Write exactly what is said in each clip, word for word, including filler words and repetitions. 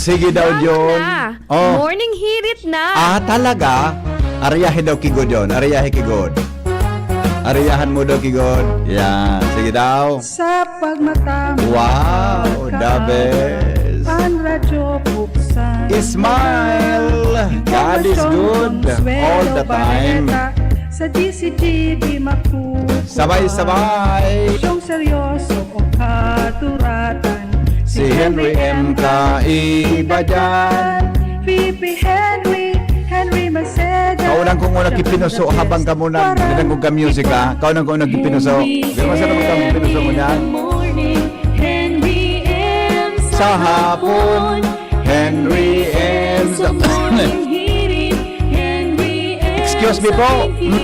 Sige daw, John. Na. Oh. Morning hirit na. Ah, talaga? Ariyahe daw ki God, John. Ariyahe ki God. Ariyahan mo daw ki God. Yan. Sige daw. Sa pagmata mo, Wow, the best. Ang radyo buksan. Smile. God is good all the time. Sa D C G B makukuha. Sabay-sabay. Yung seryoso o katuratan. Si Henry M. Kaiba dyan. V P Henry, Henry Maceda. Kaunan ko muna kipinuso habang kamo nag-, nagdangog ka music, ha? Kaunan ko muna kipinuso. Pero masarap ang pinuso mo niyan. Morning, Henry M. Sa hapon, Henry M. Sa morning, hirit, Henry M. Excuse me po. Sa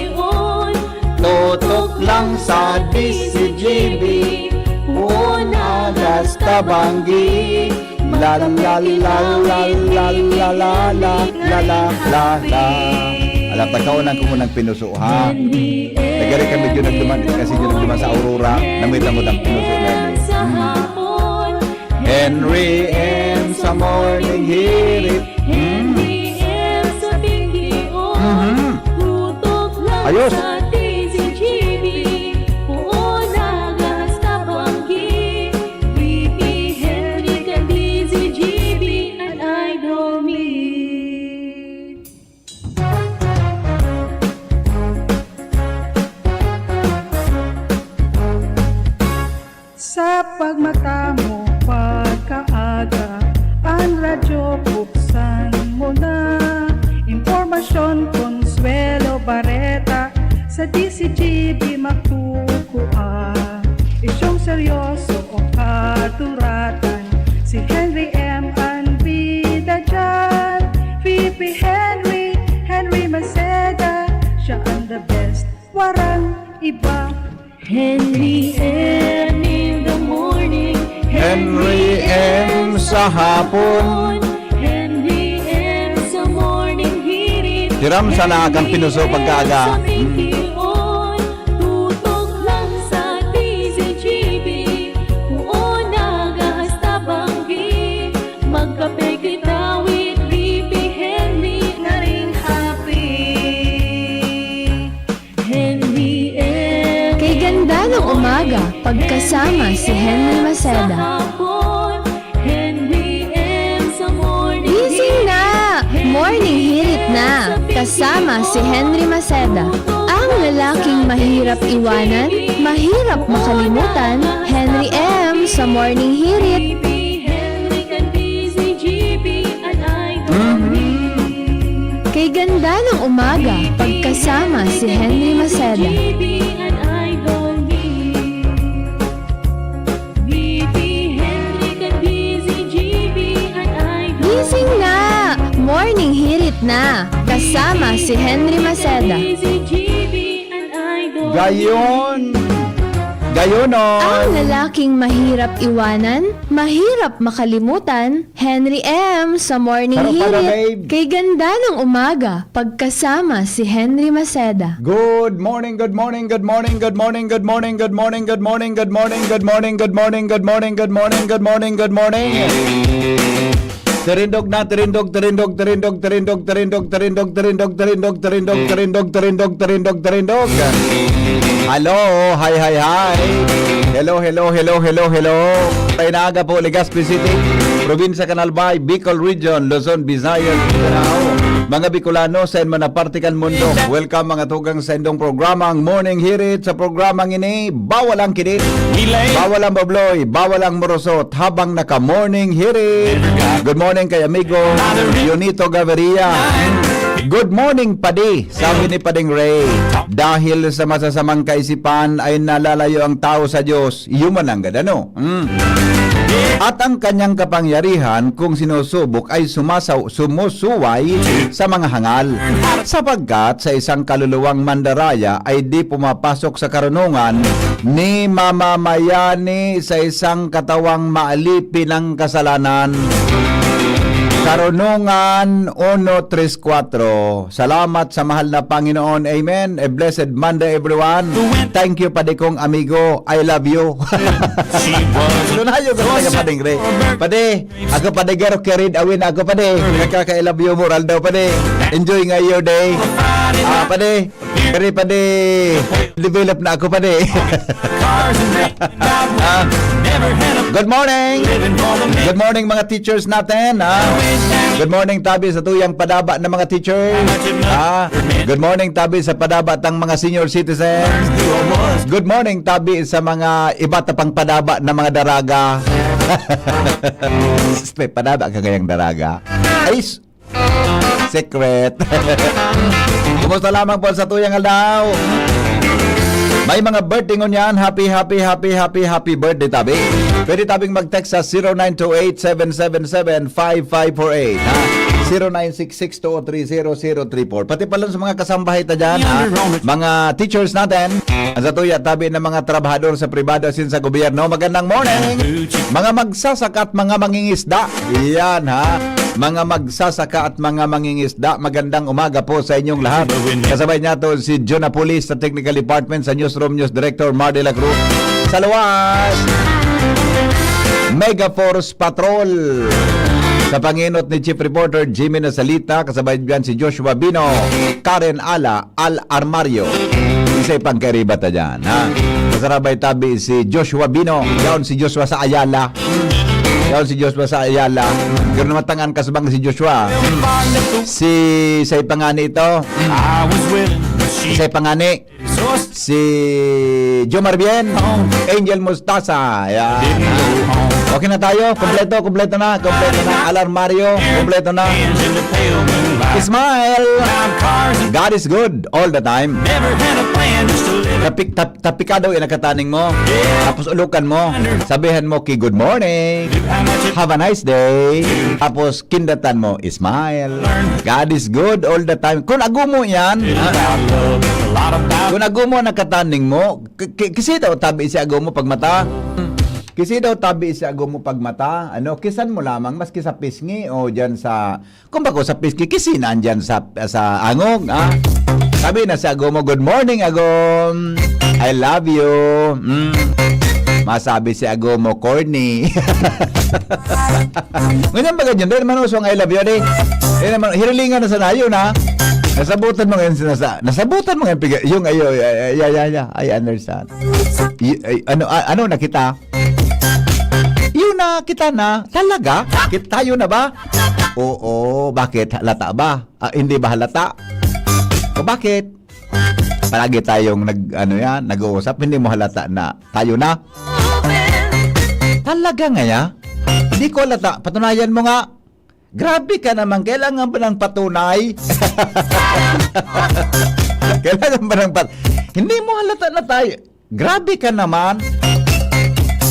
Tutok lang sa D C G B, puon, agas, tabanggi. La, la, la, la, la, la, la, la, la, la, la. Alam, takaw nang kumunang pinuso, ha? Nagari kami dyan nagduman, kasi dyan nagduman sa Aurora, namita mo ng pinuso namin. Hmm. Henry M sa morning hirit. Henry M sa twenty-one. Mhm. Tutok lang Ayos. Sa D Z G B. Puon, agas, tabanggi. V P Henry kan D Z G B, an idol me. Sa pagmata mo pagkaaga, an radyo buksan mo na. Impormasyon, konsuwelo, bareta, sa D C G B makukua. Isyong seryoso o katuratan, si Henry M an bida dyan. V P Henry, Henry Maceda, siya ang the best, warang iba. Henry M in the morning. Henry M sa hapon. Henry M sa morning hirit. Hiram sana kang pinuso pagkaaga. Henry M sa twenty-one. Tutok lang sa D Z G B. Puon, agas, tabanggi. Magkape kita with V P Henry, ngaring happy. Henry M. Kay ganda ng umaga, pagkasama si Henry Maceda. Sa hapon, Henry M sa morning Gising hirit. Na! Morning hirit na! Kasama si Henry Maceda. Ang lalaking mahirap iwanan, mahirap makalimutan, Henry M sa morning hirit. Henry kan D Z G B. Kay ganda ng umaga, pagkasama si Henry Maceda. Gising na! Morning hirit na! Kasama si Henry Maceda. Gayon! Gayonon! Ang lalaking mahirap iwanan, mahirap makalimutan, Henry M sa Morning Sarap pala, Hirit. Babe. Kay ganda ng umaga, pagkasama si Henry Maceda. Good morning, good morning, good morning, good morning, good morning, good morning, good morning, good morning, good morning, good morning, good morning, good morning, good morning, good morning, good morning. Tirindog na, tirindog, tirindog, tirindog, tirindog, tirindog, tirindog, tirindog, tirindog, tirindog, tirindog, tirindog, tirindog. Hello, hi, hi, hi. Hello, hello, hello, hello, hello. Tayo na aga po, Legazpi City, Probinsya Can Albay, Bicol Region, Luzon, Visayas, Mindanao. Mga Bicolano, sa man na parte kan mundo. Welcome, mga tugang, sa indong programa, ang Morning Hirit. Sa programang ini, bawal ang kidit, bawal ang babloy, bawal ang morosot, habang naka-Morning Hirit. Good morning kay amigo Junito Gaviria. Good morning, Padi. Sabi ni Pading Ray, dahil sa masasamang kaisipan ay nalalayo ang tao sa Diyos, iyo man ang gadano. Mm. At ang kanyang kapangyarihan kung sinusubok ay sumasaw-, sumusuway sa mga hangal. Sapagkat sa isang kaluluwang mandaraya ay di pumapasok sa karunungan, ni mamamayani sa isang katawang maalipi ng kasalanan. Karunungan uno tres kuatro. Salamat sa mahal na Panginoon. Amen. A blessed Monday, everyone. Thank you, padi kong amigo. I love you. Lunayo ka talaga, Pading Ray. Padi, ako, Padi, garo carried away na ako, Padi. Nakaka-I love you, moral daw, Padi. Enjoy nga your day. Ah, Padi, Padi, Padi. Develop na ako, Padi. Ah, good morning. Good morning, mga teachers natin, ah. Good morning, tabi sa tuyang padaba ng mga teachers. Ah, good morning, tabi sa padaba tang mga senior citizens. Good morning, tabi sa mga iba ta pang padaba na mga daraga. May padaba ka kayang daraga? Ay, s-, secret. Kumusta lamang po sa tuyang aldaw? May mga birthday ngunyan. Happy, happy, happy, happy, happy birthday, tabi. Pwede tabing mag-text sa zero nine two eight, seven seven seven, five five four eight, ha? Zero nine six six two three zero zero three four. Pati pala sa mga kasambahay ta dyan, ha? Mga teachers natin, ang sa tuya, tabi ng mga trabahador sa pribado, sin sa gobyerno. Magandang morning! Mga magsasaka at mga mangingisda. Yan, ha? Mga magsasaka at mga mangingisda, magandang umaga po sa inyong lahat. Kasabay niya to si Jonah Pulis sa Technical Department, sa Newsroom News Director Mar de la Cruz. Sa luwas, Mega Force Patrol. Sa panginot ni Chief Reporter Jimmy Nasalita, kasabay diyan si Joshua Bino, Karen Ala, Al Armario. Isay pang kairiba ta dyan, ha? Kasarabay tabi si Joshua Bino. Yaon si Joshua sa Ayala. Yaon si Joshua sa Ayala. Pero namatangan kasbang si Joshua. Si, say pangani ito. Say pangani. Si Jomar Bien. Angel Mustasa. Yan. Okay na tayo. Kompleto, kompleto na. Kompleto na. Alan Mario. Kompleto na. Smile. God is good all the time. Tapik, tap, tapika daw yan ang kataning mo. Tapos ulukan mo. Sabihan mo ki, "Good morning. Have a nice day." Tapos kindatan mo, smile. God is good all the time. Kung agomo yan, ha? Kung agomo ang nakataning mo, k-, k-, kasi daw tabi si agomo pag mata. Kasi daw tabi si agomo pag mata. Ano, kisan mo lamang, maski sa pisngi o dyan sa Kung bako sa pisngi, kisi na andyan sa, sa angog, ah. Sabi na si Agomo, "Good morning, Agom. I love you." Mm. Masabi si Agomo, "Corny." Ngunyan baga dyan, dahil naman uso ang "I love you", di? Dahil naman, hirilingan na sa nayo na. Nasabutan mo ngayon, nasa, nasabutan mo ngayon, piga-, yung ayo, ay, ay, ay, ay, ay, I understand. Y-, ay, ano, a-, ano na kita? Yun na, kita na. Talaga? Bakit tayo na ba? Oo, bakit? Halata ba? Ah, hindi ba halata? O bakit? Palagi tayong nag, ano yan, nag-uusap, hindi mo halata na tayo na? Talaga ngaya? Hindi ko halata. Patunayan mo nga. Grabe ka naman, kailangan ba ng patunay? Kailangan ba ng pat-, hindi mo halata na tayo. Grabe ka naman.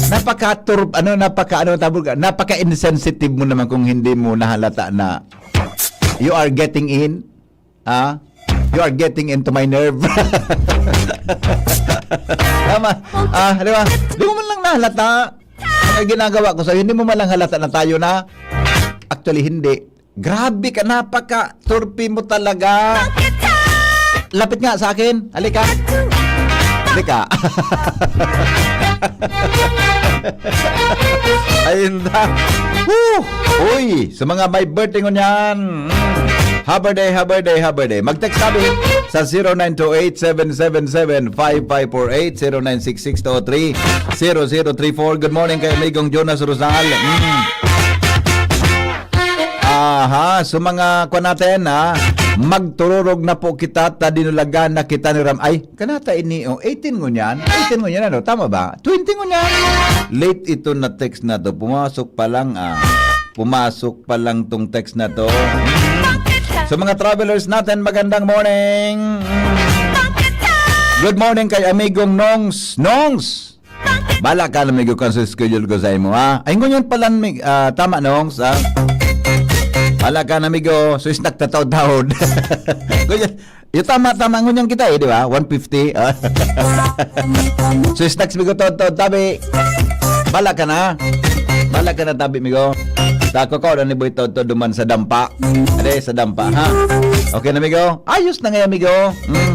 Napaka-tur-, ano, napaka, ano, tawag ka, napaka-insensitive mo naman kung hindi mo nahalata na you are getting in. Ah? You are getting into my nerve. Tama. Ah, di ba? Di mo man lang nahalata. Ang ginagawa ko sa'yo, hindi mo man lang halata na tayo na. Actually, hindi. Grabe ka, napaka-turpi mo talaga. Lapit nga sa akin. Halika. Halika. Ayun na. Woo! Uy, sa mga may birthday ngunyan. Mm. Happy day, happy day, happy day. Mag-text kami sa zero nine two eight, seven seven seven, five five four eight, zero nine six six two three, zero zero three four. Good morning kay amigong Jonas Rosal. Mm. Aha, so mga kwan natin, ha? Magtururog na po kita, ta dinulagan na kita ni Ram-, ay, kanata ini, oh, eighteen ngunyan? Eighteen ngunyan, ano? Tama ba? Twenty ngunyan? Late ito na text na to. Pumasok pa lang, ah. Pumasok pa lang tong text na to. So, mga travelers natin, magandang morning. Good morning kay amigong Nongs. Nongs! Bala ka na, amigo, kan sa schedule ko sa imo, ha? Ay, ngunyan pala, mi-, ah, tama, Nongs, ha? Bala ka na, amigo. So, is nagtataod-taod. Ngunyan, yung tama, tama, ngunyan kita, eh, di ba? One fifty, ah. So, snacks, migo, taod-taod, tabi. Bala ka na. Bala ka na, tabi, migo. Tako ko na ni Boy Toto duman sa dampa. Ade, sa dampa, ha? Okay na, amigo? Ayos na nga, amigo. Mm.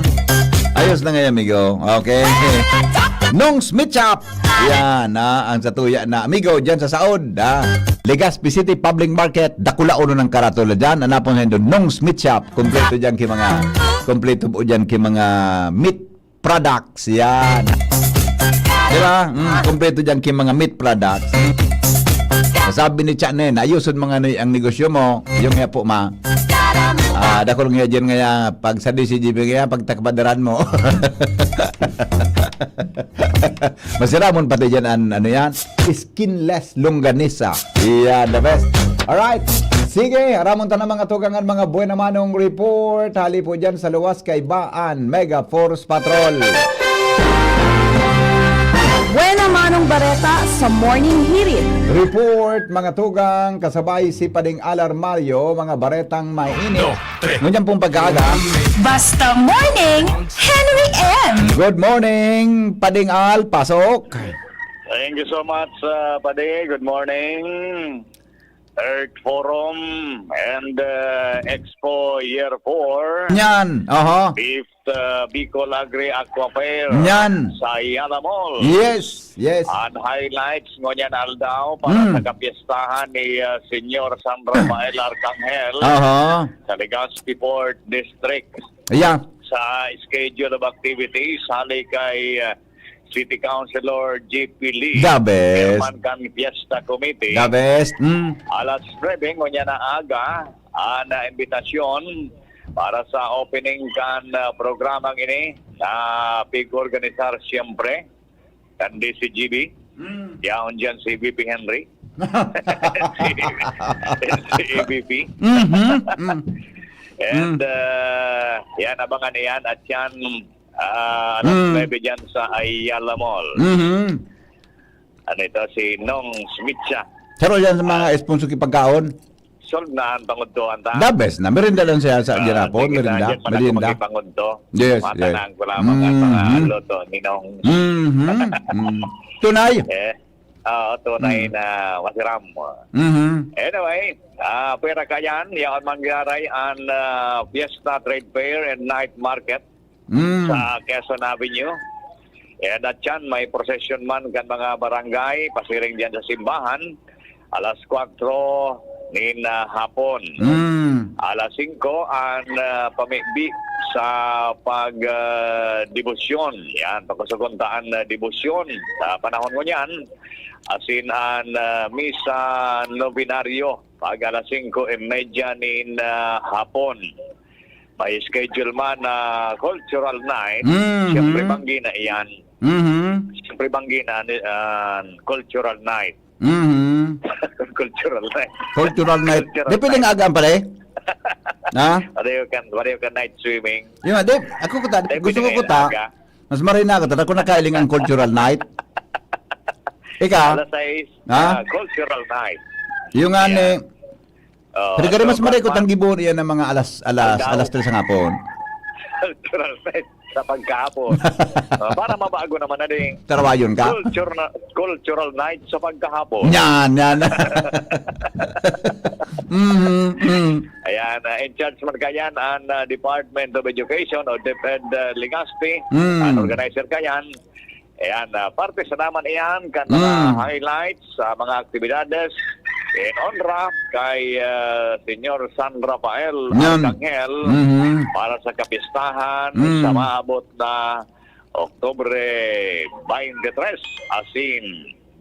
Ayos na nga, amigo. Okay. Nong's Meat Shop. Yan, ha? Ang satuya na amigo dyan sa Saod, ha? Legazpi City Public Market, dakula uno ng karatula dyan. Anapon sa indo, Nong's Meat Shop. Kompleto dyan ki mga, kompleto po dyan ki mga meat products. Yan. Di ba? Mm, kompleto dyan ki mga meat products. Sabi ni Chanen, ayuson mga ano, ang negosyo mo, yung nga po ma. Ah, dakol nga dyan nga, pag sa D C G B nga, pagtakbadaran mo. Masiramon pati dyan, an, ano yan? Skinless longganisa. Yan, the best. Alright. Sige, aramon ta na mga tugang an mga buena manong report. Hali po dyan sa luwas kaiba an Mega Force Patrol. Buena manong bareta sa Morning Hirit. Report, mga tugang, kasabay si Pading Alar Mario, mga baretang mainit. Ngunyan pong pag-aaga. Basta Morning, Henry M. Good morning, Pading Al. Pasok. Thank you so much, uh, Padi. Good morning. Earth Forum and, uh, Expo Year four. Yan. Aha. Fifth, uh, Bicol Agri Aqua Fair. Yan. Sa Ayala Mall. Yes, yes. Ang highlights ngunyan aldaw para Hmm. sa kapiestahan ni, uh, Senyor San Rafael Arcangel Aha. sa Legazpi Fourth District. Yeah. Sa schedule of activities, hali kay, uh, City Councilor J P Lee, The best. Chairman kan Fiesta Committee. The best. Mm. Alas nuebe ngunyan na aga, ang, ah, imbitasyon para sa opening kan, ah, programang ini na pig-organisar siyempre kan D C G B. Mm. Yaon dyan si V P Henry. Si, si A V P. Mhm. Mm. And, Mm. ah, yan, abangan iyan at yan, ah, alas Mm. nuebe dyan sa Ayala Mall. Mhm. Ano ito? Si Nong Smitsa. Saro yan sa mga Ah. sponsor ki pagkaon? Solve na ang panguntuan ta. The best na. Merienda lang siya sa Ah, gihapon, sige, merienda, dyan man ako merienda. Makipangunto. Yes, yes. Matanaan ko lamang ang mga Mhm. luto ni Nong. Mhm. Mm. Tunay. Eh, oo, tunay Mm. na masiram. Mhm. Anyway, ah, pwera kayan, yaon mangyari ang, ah, Fiesta Trade Fair and Night Market Mm. sa Quezon Avenue. And at yan, may procession man kan mga barangay, pasiring diyan sa simbahan, alas kwatro nin, ah, hapon. Mm. Alas singko ang, ah, pamibi sa pag, ah, debosyon. Yan, pagkasukuntaan na debosyon. Sa panahon ngunyan, asin ang, ah, misa novenario, pag alas singko y media nin, ah, hapon. May schedule man na cultural night, Mhm. siyempre banggi na iyan. Mhm. Siyempre banggi na, ah, cultural night. Mhm. Cultural night. Cultural night. Cultural Di pwedeng night. Agaan pala eh? Ha? Pareho kan, pareho kan night swimming. Yun nga, di, ako kuta, Di gusto ko pwedeng kuta, aga. Mas maray na ako, tada ko nakailing ang cultural night. Ika? Alas sais, Ha? ah, cultural night. Yung nga Yeah. ni, Oh, Pero gari so, mas maray ko Batman. Tang gibo niya ng mga alas, alas, Ang daw. Alas tres ng hapon. Cultural night sa pagkahapon. Oh, para mabago naman na ding Tarawayon ka? Culture na, cultural night sa pagkahapon. Yan, yan. Mhm, mhm. Ayan, ah, in charge man kayan ang, ah, Department of Education o DepEd, ah, Legazpi. Mm. Ang organizer kayan. Ayan, ah, parte sa naman iyan kan mga Mm. highlights sa mga aktibidades in honra kay, ah, Senyor San Rafael Yan. Arcangel Mhm. para sa kapistahan Mm. sa maabot na Oktubre twenty-three asin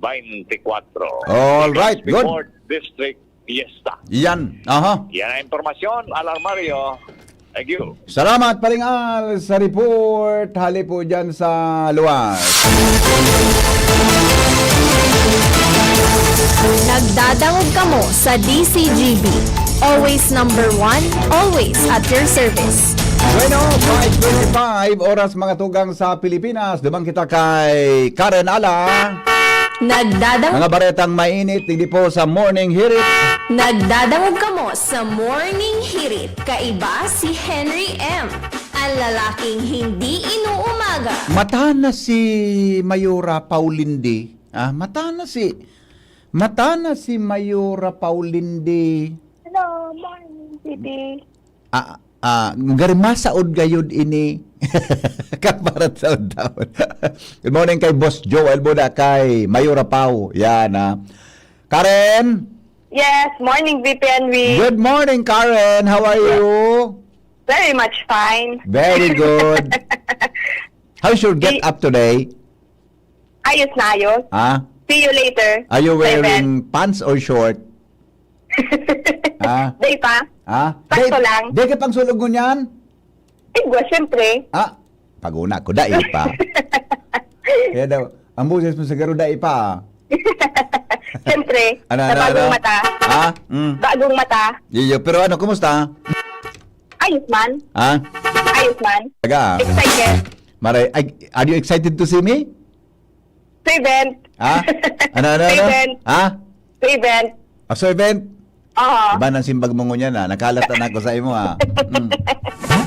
twenty-four. All right, Legazpi good. Fourth District Fiesta. Yan, aha. Yan ang impormasyon, Alarmario. Thank you. Salamat, Paring Al, sa report. Hali po dyan sa luwas. Nagdadangog kamo sa D C G B. Always number one, always at your service. Bueno, five twenty-five, oras mga tugang sa Pilipinas. Duman kita kay Karen Ala. Nagdadang- Mga baretang mainit, digdi po sa Morning Hirit. Nagdadangog kamo sa Morning Hirit. Kaiba si Henry M, ang lalaking hindi inuumaga. Mata na si Mayora Paulindi. Ah, mata na si Mata na si Mayora Paulindi. Hello, morning, Bibi. Ah, ah, gari masaod gayod ini. Kaparat sa taon. Good morning kay Boss Joel Buda, kay Mayora Pau. Yan, ah. Karen? Yes, morning, Bibi Henry. Good morning, Karen. How are you? Very much fine. Very good. How's your get up today? Ayos na ayos. Ah? See you later. Are you Seven. Wearing pants or short? Ah? Day pa? Ah? Sakto Dai- lang. Dai ka pang sulog ngunyan? Igwa, syempre. Ah, paguna ko, dai pa. Kaya daw, ang boses mo siguro dai pa. Syempre. Ano, sa ano, bagong ano? mata. Ha? Mm. Bagong mata. Iyo, pero ano, kumusta? Ayos man. Ha? Ayos man. Taga? Excited. Maray, ay, are you excited to see me? Seven. Ha? Ano, ano, ano? Seven. Ha? Seven. Ah, so event? Oo. Iba nang simbag mo ngunyan, ha? Nakalata na ako sa imo, ha? Mm.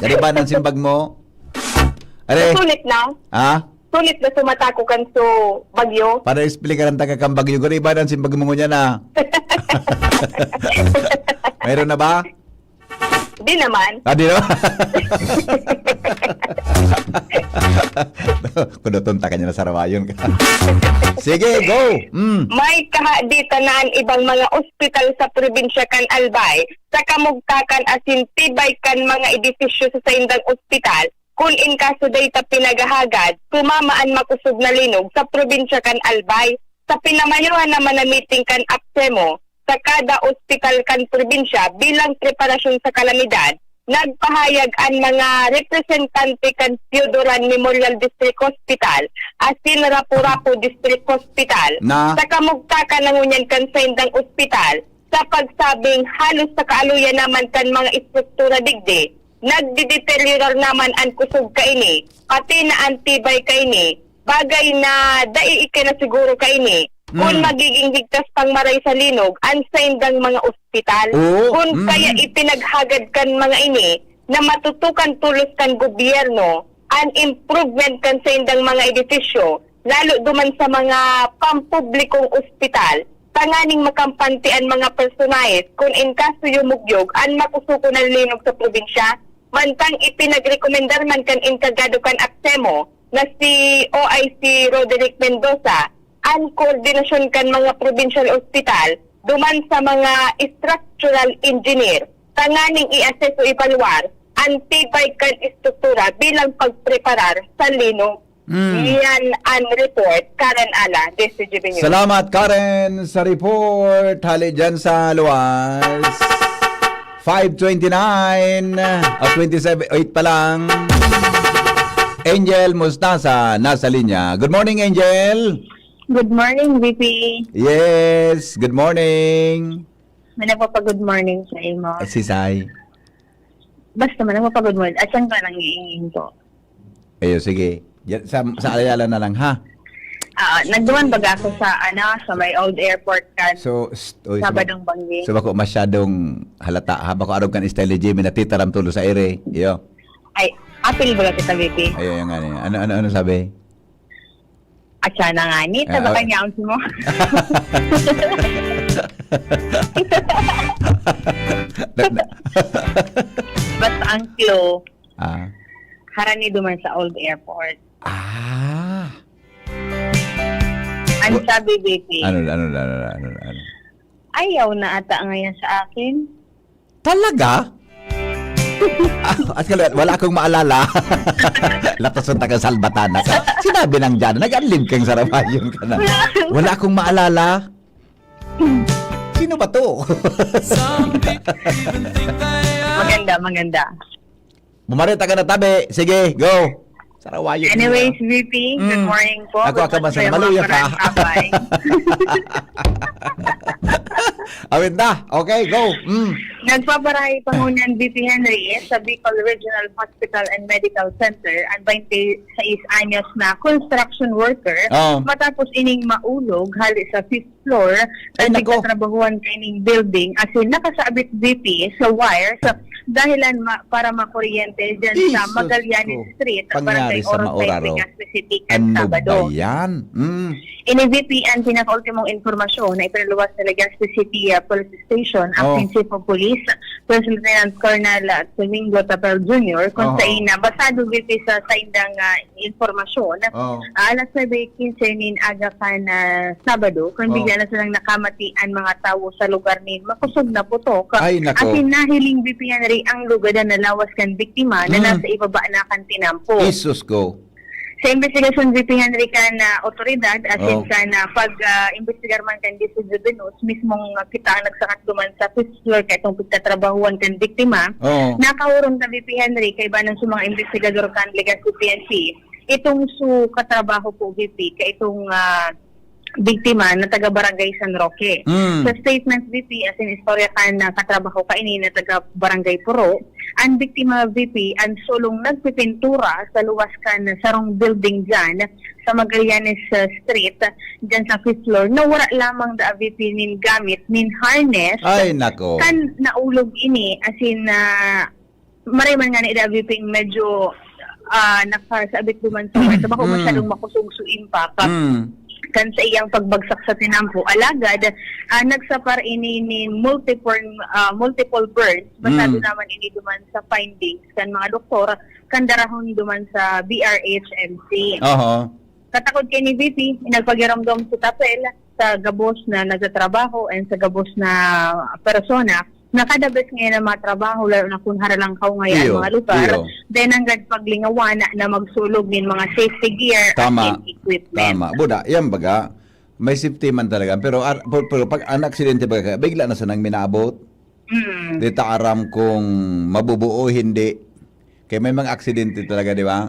Kaya iba nang simbag mo? Are? Sulit na. Ha? Sulit na sumata ko kan so bagyo. Para explicaran ta ka kang bagyo, gari iba nang simbag mo ngunyan, ha? Mayroon na ba? Di naman. Ah, di naman. Kuduton ta kanya na sarawayon ka. Sige, go. Mm. May kahaditan na an ibang mga ospital sa probinsya kan Albay sa kamugtakan asin tibay kan mga edifisyo sa saindang ospital, kun in kaso data pinaghahagad, tumama an makosog na linog sa probinsya kan Albay. Sa pinamayohan naman na meeting kan APSEMO, sa kada ospital kan probinsya bilang preparasyon sa kalamidad, nagpahayag an mga representante kan Pioduran Memorial District Hospital asin Rapu-Rapu District Hospital Na? sa kamugtakan na ngunyan kan saindang ospital sa pagsabing halos sa kaaloyan naman kan mga estruktura digdi, nagdedeteriorar naman an kusog kaini, pati na an tibay kaini, bagay na dai ikinasiguro kaini kun Mm. magiging ligtas pang maray sa linog an saindang mga ospital. Oo, Kun mm. kaya ipinaghagad kan mga ini na matutukan tolos kan gobyerno an improvement kan saindang mga edifisyo, lalo duman sa mga pampublikong ospital, tanganing makampante an mga personahes kun in kaso yumugyog an makusog na linog sa probinsya. Mantang ipinagrekomendar man kan enkargado kan APSEMO na si O I C Roderick Mendoza an koordinasyon kan mga provincial ospital duman sa mga structural engineer tanganing i-assess o ibaluar an tibay kan estruktura bilang pagpreparar sa linog. Mm. Yan ang report, Karen Ala, D C G B News. Salamat, Karen, sa report. Hali dyan sa luwas. Five twenty-nine, o twenty-seven, eight pa lang. Angel Mustasa, nasa linya. Good morning, Angel. Good morning, V P. Yes, good morning. May nagpapa-good morning sa imo. Ay, si Sai. Basta man, nagpapa-good morning. At saan ka nang iingin ko? Ayo, sige. Diyan, sa, sa Ayala na lang, ha? Ah, nagduman baga ako sa, ano, sa may old airport kan So, st- oy, so, Sabadong Banggi. So, bako masyadong halata, ha? Bako arog kan style ni Jimmy, natitaram tulo sa ere. Iyo. Ay, apil baga kita, V P. Ayo, yung ano, ano, ano, ano sabi? At sana nga ni, Ah, taba ah. Kanya ang mo. Na- na- Basta ang clue, ah. harani duman sa old airport. Ah. Ang Wa- sabi, V P, Ano, ano, ano, ano, ano, ano? Ayaw na ata ngayon sa akin. Talaga? Ah, at kala, wala akong maalala. Latasan taga Salbatana ka. Sinabi nang dyan, nag-anlib kang sarabayon ka na. Wala akong maalala. Sino ba to? Maganda, maganda. Bumarita ka na tabi. Sige, go. Sarawayo. Anyways, V P, good Mm. morning po. Ako, Good ako, morning, maluya mga ka. Karan Abay. Awit na. Okay, go. Mm. Nagpaparahay pa ngunyan, V P Henry, sa Bicol Regional Hospital and Medical Center ang twenty-six anyos na construction worker Oh. matapos ining maulog hali sa fifth floor, ay, nako, pigtatrabahuhan kaining building, as in, nakasabit, V P, sa wires, dahilan ma-, para makuryente dyan sa Jesus Magallanes ko. Street, Pangyari Barangay sa Oro Maura, Saife, Legazpi City, kan Sabado. Ano ba yan? Mm. Ini, V P, ang pinakaultimong impormasyon na ipinaluwas ni Legazpi City, ah, Police Station, Acting Chief of Police, First Lieutenant Colonel, ah, Domingo Tapel Junior, kung sa ina, basado, V P, sa saindang, ah, impormasyon, ah, alas nuebe quince nin aga kan, ah, Sabado, kung bigla na silang nakamati an mga tawo sa lugar nin makosog na putok. Ay, nako. Asin nahiling, V P Henry, ang lugadan na lawas kan biktima na nasa ibaba na kan tinampo. Jesus ko. Sa imbestigasyon, V P Henry, kan, ah, otoridad, asin kan, ah, pag, ah, imbestigar man kan Distrito de Venus, mismong, ah, kita ang nagsakat duman sa fifth floor kaitong pigtatrabahuhan kan biktima. Oo. Nakahuron ta, V P Henry, kaiba nang sa mga imbestigador kan Legazpi P N P, itong su katrabaho po, V P, kaitong, ah, biktima na taga Barangay San Roque. Mm. Sa statement, V P, asin istorya kan, ah, katrabaho kaini na taga Barangay Puro, an biktima, V P, an solong nagpipintura sa luwas kan sarong building dyan sa Magallanes, ah, Street, dyan sa fifth floor, na wala lamang da, V P, nin gamit, nin harness. Ay, nako. Kan naulog ini, asin, ah, maray man ngani da, V P, medyo, ah, nakasabit duman sa wires. Bako masyadong makusog su impact, ah, kan sa iyang pagbagsak sa tinampo. Alagad, ah, nagsapar ini nin multiple, ah, multiple burns. Basado naman ini duman sa findings kan mga doktor, kan darahon duman sa B R H M C. Oho. Katakod kaini, V P, nagpagiramdom si Tapel sa gabos na nagtatrabaho and sa gabos na persona na kada bes ngayon na matrabaho, lalo na kung haralangkaw ngayon ang mga lugar, iyo, dai nanggad paglingawan na magsulog nin mga safety gear and equipment. Tama. Buda, yan baga, may safety man talaga. Pero, ar-, pero, pero pag ang aksidente baga, bigla na sanang minaabot. Mm. Di ta aram kung mabubuo o hindi. Kaya may mga aksidente talaga, di ba?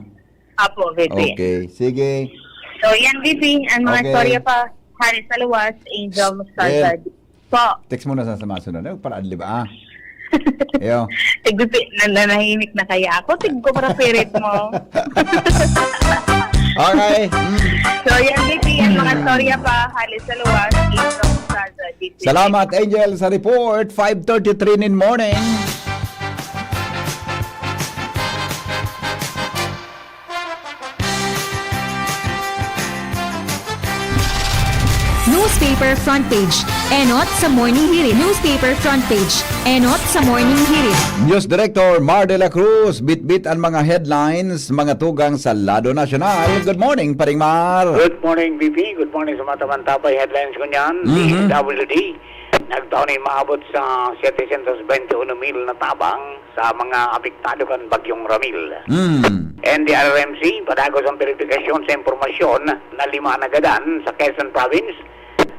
Apo, V P. Okay, sige. So, yan, V P, ang mga istorya pa, Harry Saluwas, Angel Moscalza. Well, po. Text mo na sa, sa mga sunod. Ay, para adlib, ah. Iyo. Tig-, V P, na-, nanahimik na kaya ako. Tig-, ko para pirit mo. Okay. Mm. So, yan, V P, ang mga istorya pa, Harry Saluwas, Angel Moscalza, V P. Salamat, Angel, sa report. Five thirty-three nin morning. Newspaper front page. Enot sa Morning Hirit. Newspaper front page. Enot sa Morning Hirit. News Director Mar de la Cruz, bitbit ang mga headlines, mga tugang sa lado nasyonal. Good morning, Paring Mar. Good morning, V P. Good morning sa mga Tabantabay. Headlines ko niyan, Mhm. D S W D. Nagtao na yung maabot sa setecientos veintiuno mil na tabang sa mga apektado kan Bagyong Ramil. Mm. N D R R M C, padagos ang beripikasyon sa impormasyon na lima nagadan sa Quezon Province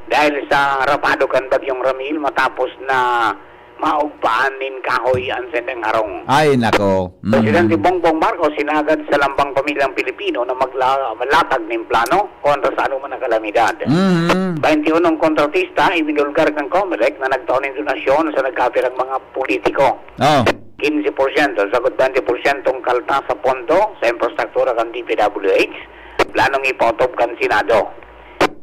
dahil sa rapado kan Bagyong Ramil matapos na maugpaan nin kahoy an sendang harong. Ay, nako. Mm. Presidente Bongbong Marcos hinagad sa lambang pamilyang Pilipino na magla-, maglatag nin plano kontra sa anuman na kalamidad. Mm. Baintiunong kontratista ibinulgar kan Comelec na nagtao nin donasyon sa nagkapirang mga politiko. Oh. Quince porsyento, sagot baynte porsyentong kalta sa pondo sa infrastruktura kan D P W H, planong ipaotob kan Senado.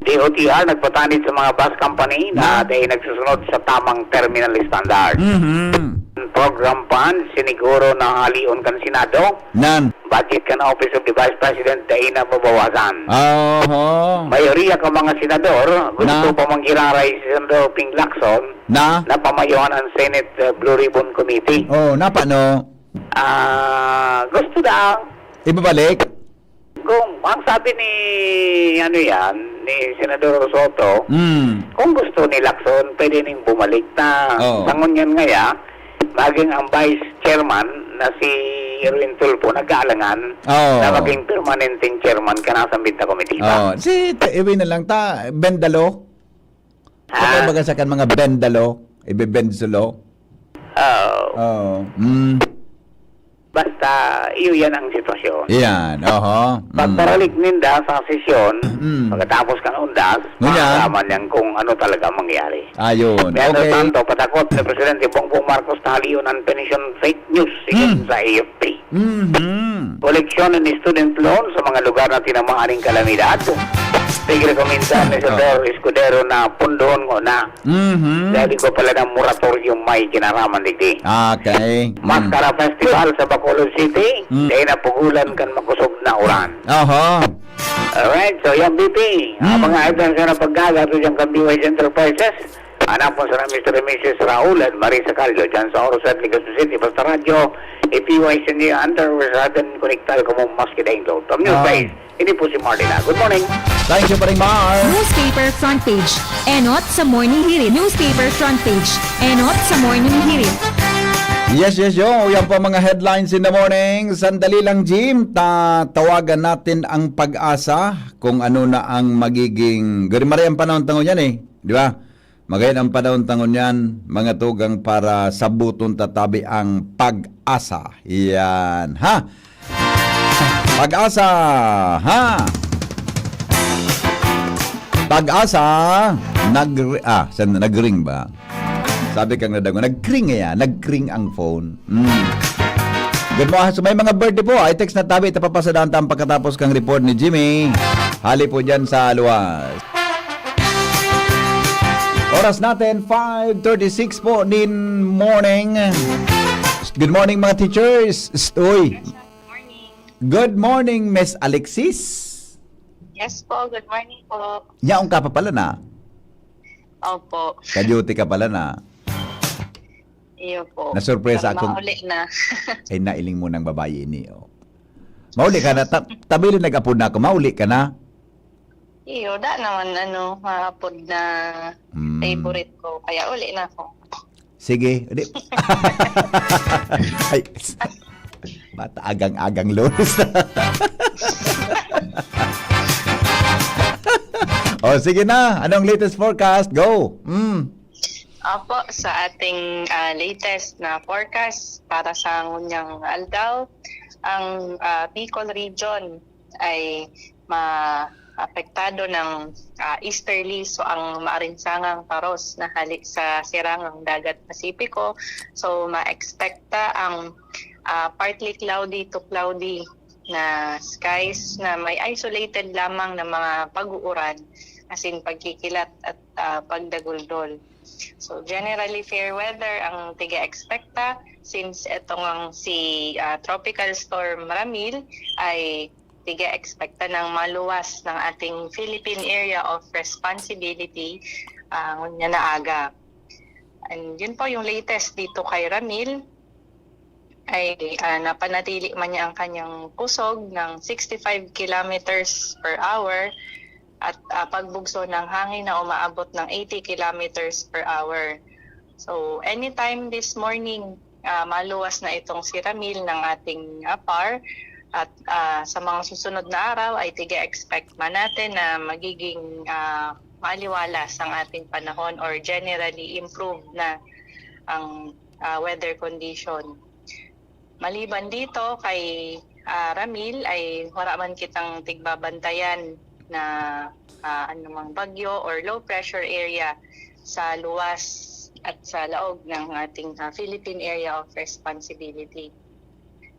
D O T R nagpatanid sa mga bus company na Na? dai nagsusunod sa tamang terminal standard. Mhm. Program fund, siniguro na halion kan Senado. Nan? Budget kan Office of the Vice President dai na babawasan. Oho. Mayoriya kan mga senador gusto Na? pa manggiraray si Senador Ping Lacson Na? na pamayohan ang Senate, uh, Blue Ribbon Committee. Oh, napano? Ah, gusto daw. Ibabalik? Kung ang sabi ni, ano yan, ni Senador Soto, Mm. kung gusto ni Lacson, pwede ning bumalik na. Oo. Sa ngunyan ngaya, maging ang vice chairman na si Erwin Tulfo nag-aalangan Oo. na maging permanenteng chairman ka na sa Binta Committee ba? Oo. Si ta-, iwi na lang ta, bendalo. Ha? Kapag baga sa kan mga bendalo, ibe-bend solo. Oo. Oo. Mm. Basta, iyo yan ang sitwasyon. Yan, oho. Mm. Pagkaralik ninda sa sesyon, Mm. pagkatapos kan undas, Ngunyan? maaraman yan kung ano talaga mangyari. Ayun. Mientras Okay. tanto, patakot ni Presidente Bongbong Marcos na halion ang pensyon fake news, sigon Mm. sa A F P. Mhm. koleksyon ng student loan sa mga lugar na tinamaan ng kalamidad. Pigrekomenda ni Senator Escudero na pundohon ngona. Mhm. Dahil ko pala ng moratorium may kinaraman digdi. Okay. Mm. Maskara Festival sa Bacolod City, Mm. dahil napugulan kan makusog na uran. Aha. Alright, so yan, B P. Ang Mm. mga items na pagkagato dyan kan B Y C Enterprises, hanapon sa Mister and Missus Raul and Marisa Callo dyan sa Oro City, Legazpi City. Basta radyo, i-P Y C niyo under, sa atin, konektado kamo maski daing load. From New Ah. Face, ini po si Marlena. Good morning. Thank you, Paring Mar. Newspaper front page. Enot sa Morning Hirit. Newspaper front page. Enot sa Morning Hirit. Yes, yes, yo. Yan po ang mga headlines in the morning. Sandali lang, Jim. Ta tawagan natin ang PAGASA kung ano na ang magiging... Gari maray ang panahon tangon yan eh. Di ba? Magayon ang panahon tangon yan, mga tugang, para sabuton ta tabi ang PAGASA. Yan, ha? PAGASA, ha? PAGASA, nag-, ah, sa, nag-ring ba? Sabi kang nadago, nag-ring eh, ah. Nag-ring ang phone. Mm. Good morning. So, may mga birthday po. Ay, text na tabi. Tapapasadahan ta ang pagkatapos kang report ni Jimmy. Hali po dyan sa luwas. Oras natin, five thirty-six po nin morning. Good morning, mga teachers. St-, uy. Morning. Good morning, Miss Alexis. Yes po, good morning po. Yaon ka pa pala na. Opo. Ka-duty ka pala na. Iyo po. Nasurpresa Parang akong mauli na. Ay, nailing mo ng babae ini, oh. Mauli ka na, ta-, tabilin nag-apod na ako, mauli ka na. Iyo, da naman, ano, maapod na Hmm. favorite ko, kaya uli na ako. Sige, di. Ay, bata, agang-agang Lunes. Oh, sige na. Anong latest forecast? Go. Mm. Opo, sa ating, ah, latest na forecast para sa ngunyang aldaw, ang, ah, Bicol region ay maapektado ng, ah, easterly, so ang maarinsangang paros na hali sa sirangang Dagat Pasipiko. So, ma-expecta ang, ah, partly cloudy to cloudy na skies na may isolated lamang na mga pag-uuran, as in pagkikilat at, ah, pagdaguldol. So, generally fair weather ang tiga-expecta since etong ang si, ah, Tropical Storm Ramil ay tiga-expecta ng maluwas ng ating Philippine Area of Responsibility, ah, ngunyan na aga. And yun po yung latest dito kay Ramil. Ay, ah, napanatili man niya ang kanyang kusog ng sixty-five kilometers per hour at, ah, pagbugso ng hangin na umaabot ng eighty kilometers per hour. So, anytime this morning, ah, maluwas na itong si Ramil ng ating, ah, par at, ah, sa mga susunod na araw ay tiga-expect man natin na magiging, ah, maaliwalas ang ating panahon or generally improved na ang, ah, weather condition. Maliban dito, kay, ah, Ramil ay wala man kitang tigbabantayan na, ah, anumang bagyo or low pressure area sa luwas at sa laog ng ating, ah, Philippine Area of Responsibility.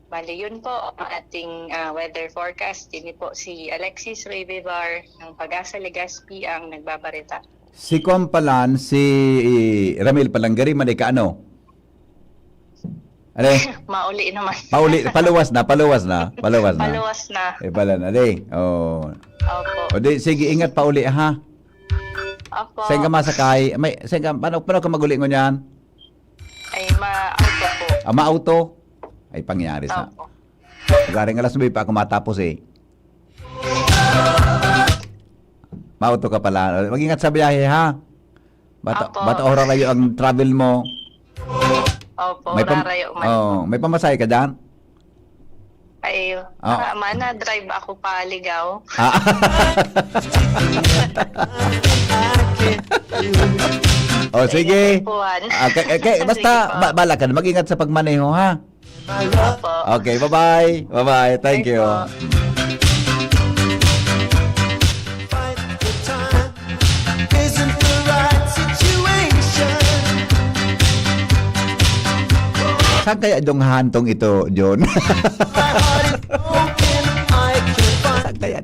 Bali, yun po ang ating, ah, weather forecast. Ini po si Alexis Revivar ng PAGASA Legazpi ang nagbabarita. Si Kuan palan, si Ramil Palanggari, man ika ano? Are? Mauli naman. Pauli, paluwas na, paluwas na, paluwas na. Paluwas na. Eh, pala na, di. Oh. Opo. O di, sige, ingat pauli, ha? Opo. Saan ka masakay? May, saan ka, paano, paano ka maguli ngunyan? Ay, ma-auto po. Ah, ma-auto? Ay, pangyari sa. Opo. Garing alas nuebe pa ako matapos, eh. Mauto ka pala. Mag-ingat sa biyahe, ha? Bata, Opo. bata oras rayo ang travel mo. Opo, May pam-, orarayo man. oh, may pamasahe ka dyan? Ay, Ah. ah, mana, drive ako pa Ligao. Ah. Oh, sige. Puwan. Ah, kay, kay, basta, Sige po. ba-, bala ka na. Mag-ingat sa pagmaneho, ha? Opo. Okay, bye-bye. Bye-bye. Thank Bye you. po. Fight the time isn't the right situation. Saan kaya dong hantong ito, John? My heart is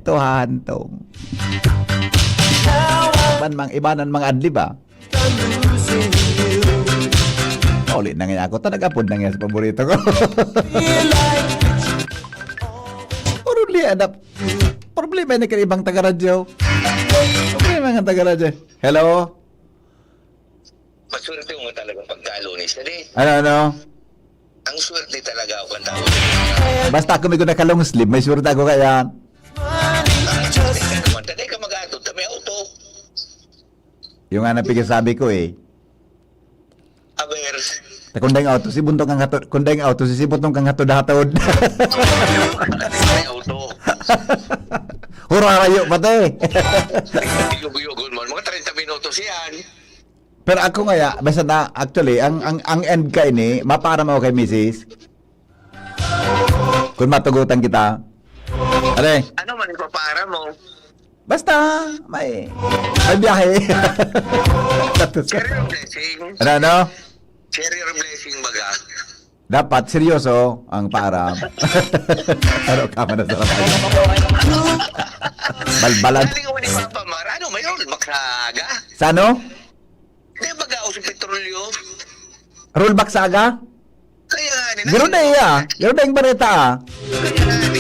Tuhantong. Iban mang, ibanan mga adlib, ah. Uli na nga ako. Ta nag-apod na nga sa paborito ko. Pero li, adap-, problema na kan ibang taga-radyo. Problema nga taga-radyo. Hello? Maswerte mo talagang pagkalo ni siya, di? Ano, ano? Ang swerte talaga ako ang tao. Basta ako may guna ka long sleeve, may swerte ako kaya. Teka naman, tanay ka mag-ato, ta may auto. Yung nga na pigsasabi ko eh. Aber. Ta kung dayong auto, si Buntong ang hatod, kung dayong auto, si Buntong kang hatod-hatod. May auto. Hurarayo pati. Yugo-yugon mo, mga treinta minutos yan. Pero ako nga, ya, basta na, actually, ang, ang, ang end ka ini, mapaaram ako kay misis. Kung matugutan kita. Are, Ano man ipapaaram mo? Basta, may, may biyahe. Share your blessing. Ano, ano? Share your blessing, baga. Dapat seryoso ang paaram. Pero ka man na sa labas. Balbalan. Galing ko ni Papa Mar. Ano, mayroon? Magsaga? Sa ano? Di ba gao si Petrolyo? Rollback saga? Kaya nga, ni Garo na iya. Garo na yung bareta, ah. Kaya nga, ni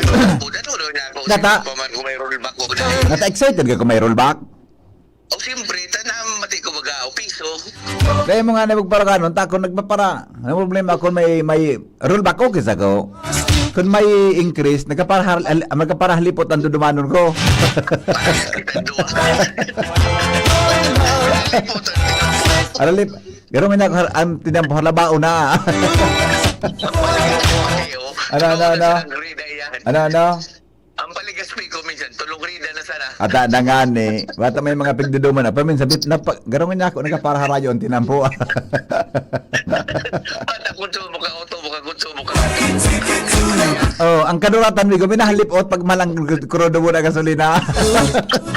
Ano, ano, ano, ano, Nata- Papa Mar, kung may rollback ko na. Nata-excited ka kung may rollback? O, siyempre, ta namati ko baga, o, piso. Kaya mo nga na magparakanon, ta ako nagpapara. Ang problema, kung may, may rollback, okay sa ko. Kung may increase, nagkapara-, nagkaparahalipot ang dudumanon ko. Kita duwa. Halipot ang tinampo. Aralip, pero may nag-, ang tinampo, halabaon na. Ang palagay ko, okay, oh. Ano, ano, Ano, ano? Sa grade na yan. Ano, ano? Ang paligas ko minsan, tulong rida na sana. Ata na nga ni, bata may mga pigduduman na. Paminsan, bit-, napa-, garong niya ako, nagkapara harayo ang tinampo. Bata kung sumo ka, auto mo ka, kung sumo ka. Oh, ang kaduratan, migo, minahalip out pag malang krudo mo na gasolina.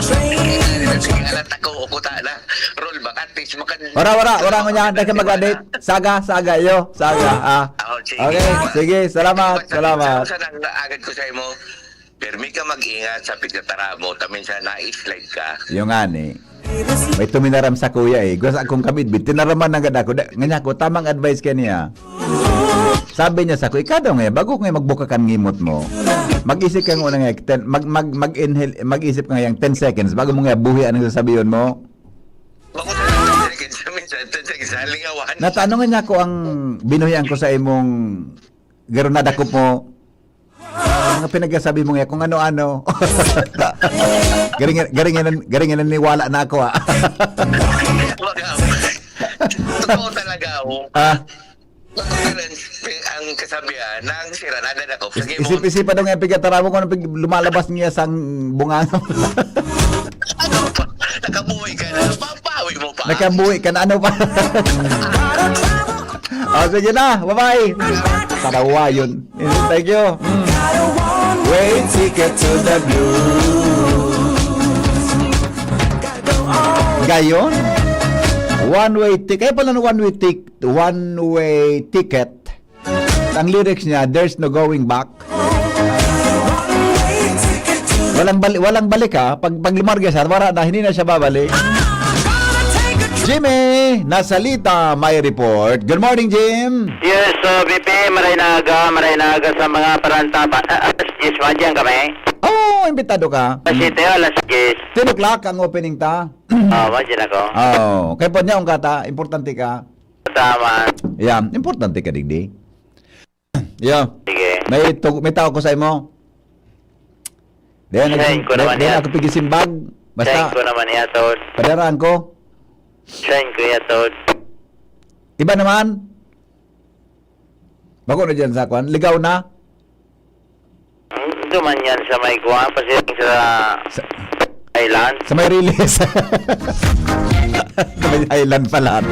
Sige, alat ako, ukuta na. Roll back, at least, makan- Wara, wara, wara, ngunyan, dahil ka mag-edit. Saga, saga, yo, saga, ah. Oh, sige. Okay, sige, salamat, Sa-, salamat. Sa, sa nang agad ko sa imo, Permi ka mag-ingat sa pagkatara mo, ta minsan na-slide ka. Yung nga ni. May tuminaram sa kuya eh. Gusto akong kamidbid. Tinaraman na gad ako. Da-, nga niya ako, tamang advice ka niya. Sabi niya sa ako, "Ikaw daw nga, bago nga magbuka kan ngimot mo, mag-isip ka nga una nga, ten, mag, mag, mag-inhale, mag-isip ka nga yung ten seconds bago mo nga buhi anong sasabihin mo." Bako sa ten seconds, minsan ten seconds, sa lingawan. Natanong nga niya ako ang binuhian ko sa imong garo nadakop mo. Mga pinagsasabi mo nga kung ano-ano. Garing, garing, garing, garing, garing, niwala na ako, ah. Baga, totoo talaga, oh. Ah. Totoo talaga, ang kasabihan, nang sira na, nadakop. Is-, isip-isipan daw nga, pigkatara mo kung ano pig-, lumalabas niya sa bunganga. Ano pa? Nakabuhi ka na, papawi mo pa. Nakabuhi ka na, ano pa? Oh, sige na, bye-bye. Tarawa yun. Thank you. Mm. Way ticket to the blues. Gayon? One way ticket. Kaya pala na one way tick-, one way ticket. Ang lyrics niya, "There's no going back." Walang bali-, walang balik, ha. Pag, pag lumarga siya, wala na, hindi na siya babalik. Jimmy Nasalita may report. Good morning, Jim. Yes, uh, B P, maray na aga, maray na aga sa mga paranta. Pa, ah, alas diyes, madyan kami. Oh, imbitado ka. Alas siyete, alas diyes. Ten o'clock ang opening ta. Ah, madyan ako. Oh, kay po niya, ang kata, importante ka. Tama. Yeah, importante ka, digdi. Yeah. Sige. May tug-, may tao ko sa imo. Diyan, Sign ko naman diyan yan. Ako pigisimbag. Basta, Sign ko naman yan, Tol. Padaraan ko. Sign ko yan, Tol. Iba naman. Bako na dyan sa kwan. Ligaw na. Hmm, ito man yan sa may kuwan, pasiring sa Sa island. Sa may release. Sa may island pala.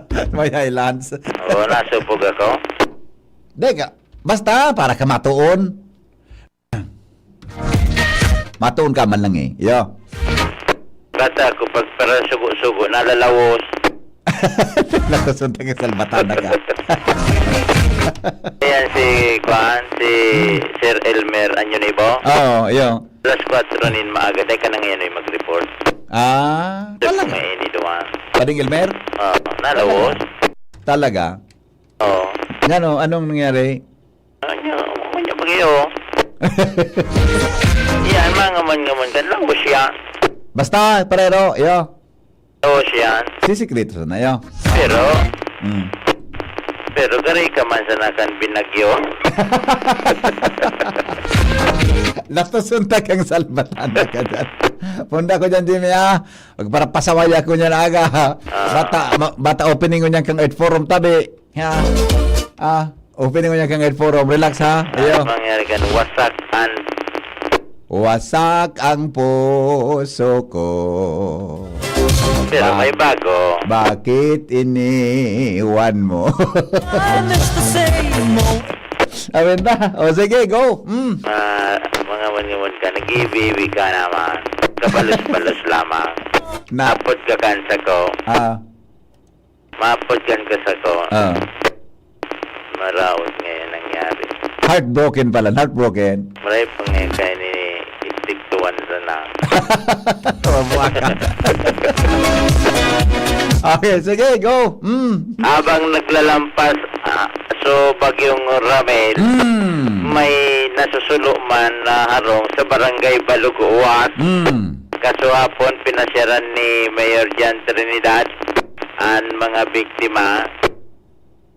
Sa may islands. Oo, nasubog ako. Di ka, basta para ka matuon. Matuon ka man lang eh. Yo. Bata ko, pag para sugo-sugo, nalalawos. Nakusunta ka sa Salbatana ka. Eh, Yan si, kuan, si Hmm. Sir Elmer Anyonibo. Oo, iyo. Alas kwatro nin maaga, dai ka na ngayon ay mag-report. Ah, Dai talaga? ka ngayon, Eduan. Pading Elmer? Oo, nalawos. Talaga? Talaga? Oo. Ngano, anong nangyari? Ano, ano ba kayo? Yan, mga ngaman-ngaman ka, lawos yan. Basta, parero, iyo. Lawos yan. Sisikreto sana, iyo. Pero, Mm. pero gari ka man sana kan binagyo. Latos unta kang salbatan na ka dyan. Punda ko dyan, Jimmy, ah. Magparapasaway ako niyan aga. Ah. Bata, ma-, bata opening ko niyan kang Earth Forum tabi. Ha? Ah, opening ko niyan kang Earth Forum. Relax, ha? Ayo. Ano mangyari kan? Wasak an Wasak ang puso ko. Pero Ba-, may bago. Bakit iniwan mo? I'm just the same old. Awin ta. O, sige, go. Mm. Ah, mga manimod ka, nag-iibi-ibi ka naman. Kabalos-balos lamang. Na- Apod ka kansa ko. Ah. Maapod kan ka sa ko. Ah. Maraot ngayon nangyari. Heartbroken pala, heartbroken. Maray pa ngayon kayo ni Istiktuan sana. Mabuhay ka. Okay, sige, go. Mm. Habang naglalampas, ah, so Bagyong Ramil, Mm. may nasusulo man na harong sa Barangay Baluguwat. Mm. Kasuhapon, pinasyaran ni Mayor John Trinidad an mga biktima.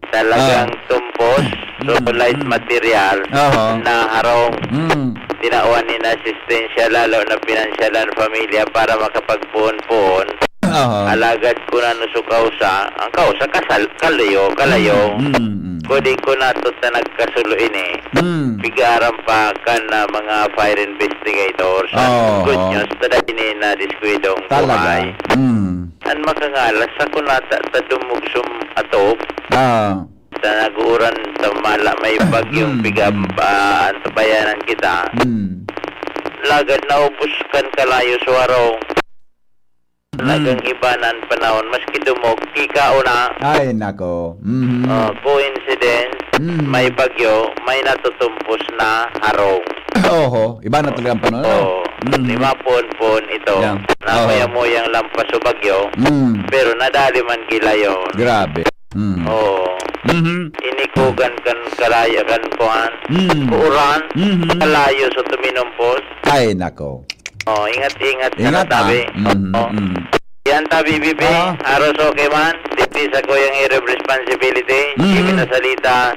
Talagang Ah. tumpos, Mm, so light mm. material Oho. na harong. Mm. Tinawan nin asistensya, lalo na pinansyal an pamilya para makapagpoon-poon. Oho. Alagad kun ano so kausa, ang kausa, kasal-, kalayo, kalayo. Mm, mm, mm. Kung di ko natot na nagkasulo ini, Mm. pigaran pa kan, ah, mga fire investigators. Oho. Good news, tada ini na diskwidong Talaga? buhay. Mm. An makangalas, sa kunata ta dumog sum atop, Ah. ta nag-uuran ta mala may bagyong Mm, pigab-, mm. ah, antabayanan kita. Mm. Lagad naubos kan kalayo sa harong. Mm. Talagang iba na an panahon, maski dumog, kikaon na. Ay, nako. Mhm. Oh, coincidence, Mm. may bagyo, may natutumpos na harong. Oho, iba na talaga ang panahon, ano? Oo. Mm. Di mapoon-poon ito. Yeah. Oho. Namuya-muyang lampas sa bagyo, Mm. pero nadali man gilayon. Grabe. Mm. Oo. Mhm. Inikugan kan kalaya kan kuan. Mm. Kuuran, Mhm. kalayo sa tuminumpos. Ay, nako. Oh, ingat-ingat ka Ingat, na, tabi. ah. Mm, Oo. mm. Yan, tabi, bibi. Ah. Aros okay man. This is a Kuyang Area of Responsibility. Mhm. Jimmy Nasalita.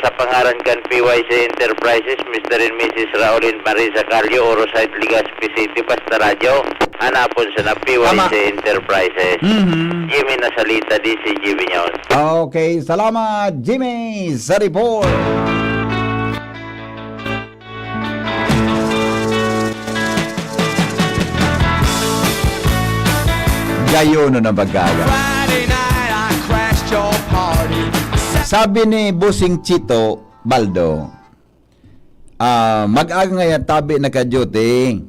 Sa pangaran kan P Y C Enterprises, Mister and Missus Raul and Marisa Carlo, Orosite, Legazpi City, Basta Radyo. Hanapon sa na P Y C Tama. Enterprises. Mhm. Jimmy Nasalita, D C G B News. Okay, salamat, Jimmy, sa report. Gayo na nabagaga. Friday night, I crashed your party. Sabi ni Bossing Chito Baldo, ah, "Mag-aga ngaya tabi naka-duty.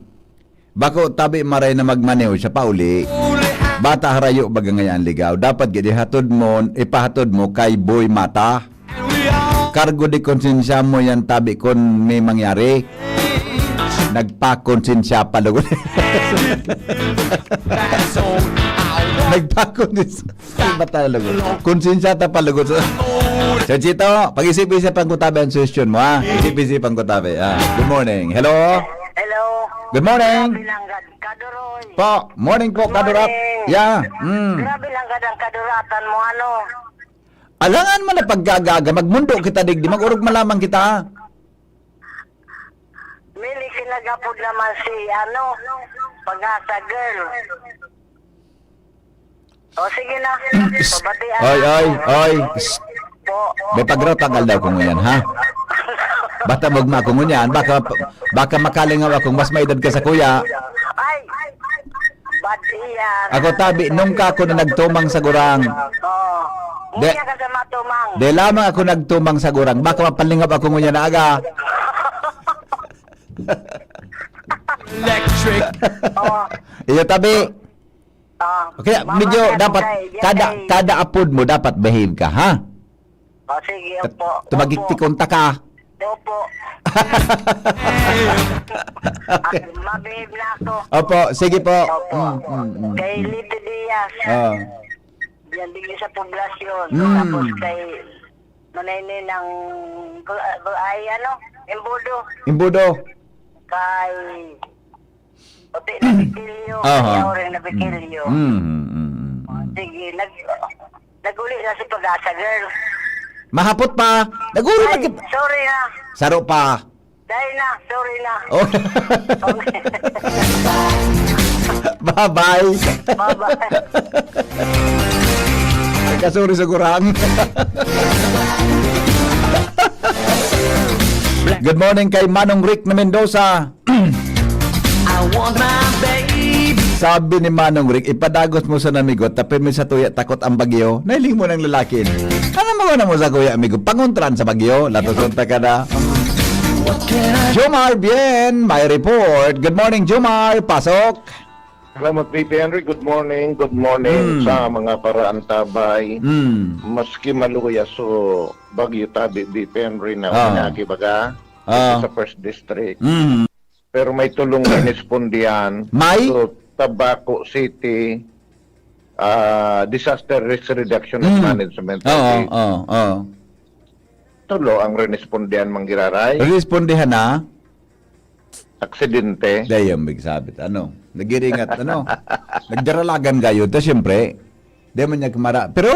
Bako tabi maray na magmaneho siya pauli. Bata harayo baga ngaya ang ligaw. Dapat gid ihatod mo, ipahatod mo kay Boy Mata." Kargo di konsensya mo yan, tabi, kun may mangyari. Nagpakonsensya pa lugod. Nagpakonsensya. Iba talaga. Konsensya ta pa lugod. So, Chito, pag-isip-isipan ko tabi ang suhestyon mo, ha? Isip-isipan ko tabi. Ah, good morning. Hello? Hello. Good morning. Grabe lang, Gad-, Kadoroy. Po, morning po, Good Kadorap. morning. Yeah. Mm. Grabe lang, Gad, ang kaduratan mo, ano? Alangan man na pag-aga-aga, magmundo kita digdi, mag-orog man lamang kita. Mili kinagapod naman si, ano, Pagasa girl. O, sige na. Pabatian Oy, na oy, ako. oy. Po. May pagratagal daw ko ngunyan, ha? Bata magma ko ngunyan, baka, baka makalingaw akong mas maedad ka sa kuya. Ay! Bad iyan. Ako, tabi, nung ka ako na nagtumang sa gurang. Oo. De, Ngunyan ka sa matumang. de lamang ako nagtumang sa gurang. Baka mapalingap ako ngunyan na aga. Electric. Oo. Iyo, tabi. Ah, Kaya mama medyo ka, dapat kay, kada, kay kada apod mo, dapat behave ka, ha? O, sige, Ta-, opo. Tumagik Opo. tikon ta ka. Opo. Okay. Ak-, mabihib na ako. Opo, sige po. Opo. Mm, mm, mm. Kay Lito Diaz. Ah. Yan, digdi sa poblasyon. Mm. Tapos kay Manayni ng Gu-, Gu-, ay, ano, Embudo. Embudo. Kay Puti na Bitilyo, Aha. Yaw rin na Bitilyo. Mm, mm, mm, mm. Sige, nag-, nag-uli na si Pag-asa, girl. Mahapot pa. Nag-uli Ay, pa ki-, sorry na. Saro pa. Dahil na, sorry na. Oh. Bye-bye. Bye-bye. Kasuri sa gurang. Good morning kay Manong Rick na Mendoza. I want my baby. Sabi ni Manong Rick, "Ipadagos mo sa namigot, tapi mi sa tuya takot ang bagyo." Nailing mo ng lalaki. Ano mo na mo sa kuya, amigo? Pangontran sa bagyo. Latos ng takada. What can I Jomar Bien, may report. Good morning, Jomar. Pasok. Salamat, V P Henry. Good morning. Good morning Mm. sa mga paraantabay. Mm. Maski maluya so Bagyo Tabi, V P Henry, na Ah. uminagi baga Ah. sa first district. Mm. Pero may tulong na inispondihan May? to Tabaco City, ah, Disaster Risk Reduction and Mm. Management Oo, Office. oo, oo. Tulo ang rinispondihan, Mang Giraray. Rinispondihan na? Aksidente. Dai yan, big sabit. Ano? Nagiringat, ano? Nagdaralagan kayo. Ta, siyempre, di man niya kumara. Pero,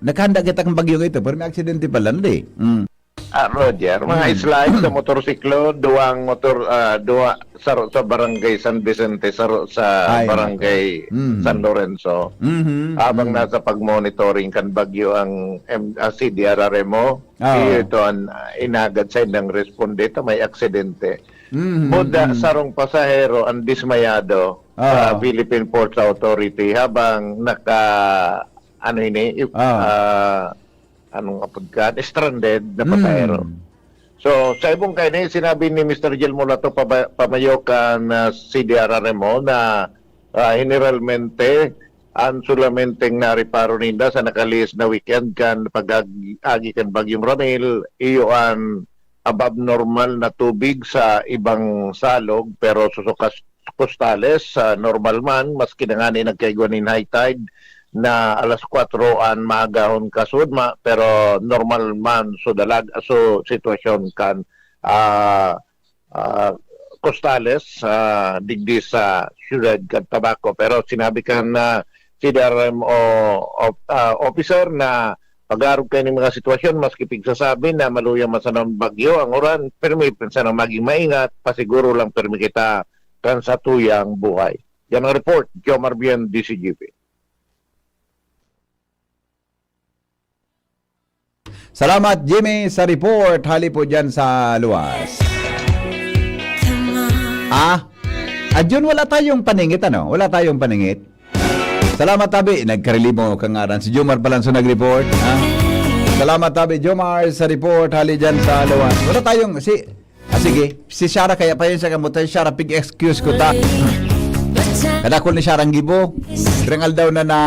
nakahanda kita kang bagyo ito. Pero may aksidente pala, hindi. Mm. Ah, Roger, mga Mm. slide sa motorsiklo, duwang motor, ah, duwa, saro sa Barangay San Vicente, saro sa Ay, Barangay nako. Mm. San Lorenzo. Mhm, Habang mm. nasa pag-monitoring kan bagyo ang M-, ah, C D R R M O, Oo. iyo ito ang, ah, inagad sa indang responde, ito may aksidente. Mhm, Buda, mhm. sarong pasahero ang dismayado sa Oo. Philippine Ports Authority habang naka, ano ini, i-, Oo. ah, anong apod ka, stranded na Mm. pasahero. So, sa ibong kaini, sinabi ni Mister Jel Mulato, paba-, pamayo kan, ah, C D R R M O na, ah, generalmente, ang sulamenteng nareparo ninda sa nakalihis na weekend kan pag-agi, agi kan Bagyong Ramil, iyo an above normal na tubig sa ibang salog, pero susukas kostales, sa normal man, maski na ngani nagkaigwa nin high tide na alas kwatro an maagahon kasud, ma-, pero normal man so dalag, so sitwasyon kan, ah, ah, kostales, ah, digdi sa siyudad kan Tabaco. Pero sinabi kan, ah, C D R M O of-, ah, officer na pag-aarog kaini mga sitwasyon, maski pigsasabi na maluya man sana ang bagyo, ang uran, pirmi pa sana magin maingat, pasiguro lang pirmi kita kan satuyang buhay. Yan ang report, Jomar Bien, D C G P. Salamat, Jimmy, sa report. Hali po dyan sa luwas. Ah? Ah, Jun, wala tayong paningit, ano? Wala tayong paningit. Salamat, tabi. Nagkarelimo ka ngaran. Si Jomar Balanso nag-report, ha? Salamat, tabi. Jomar, sa report. Hali dyan sa luwas. Wala tayong, si, ah, sige. Si Shara, kaya pa yun sa kamot. Si Shara, pig-excuse ko ta. Kadakol ni Shara ang gibo. Dirang aldaw na na,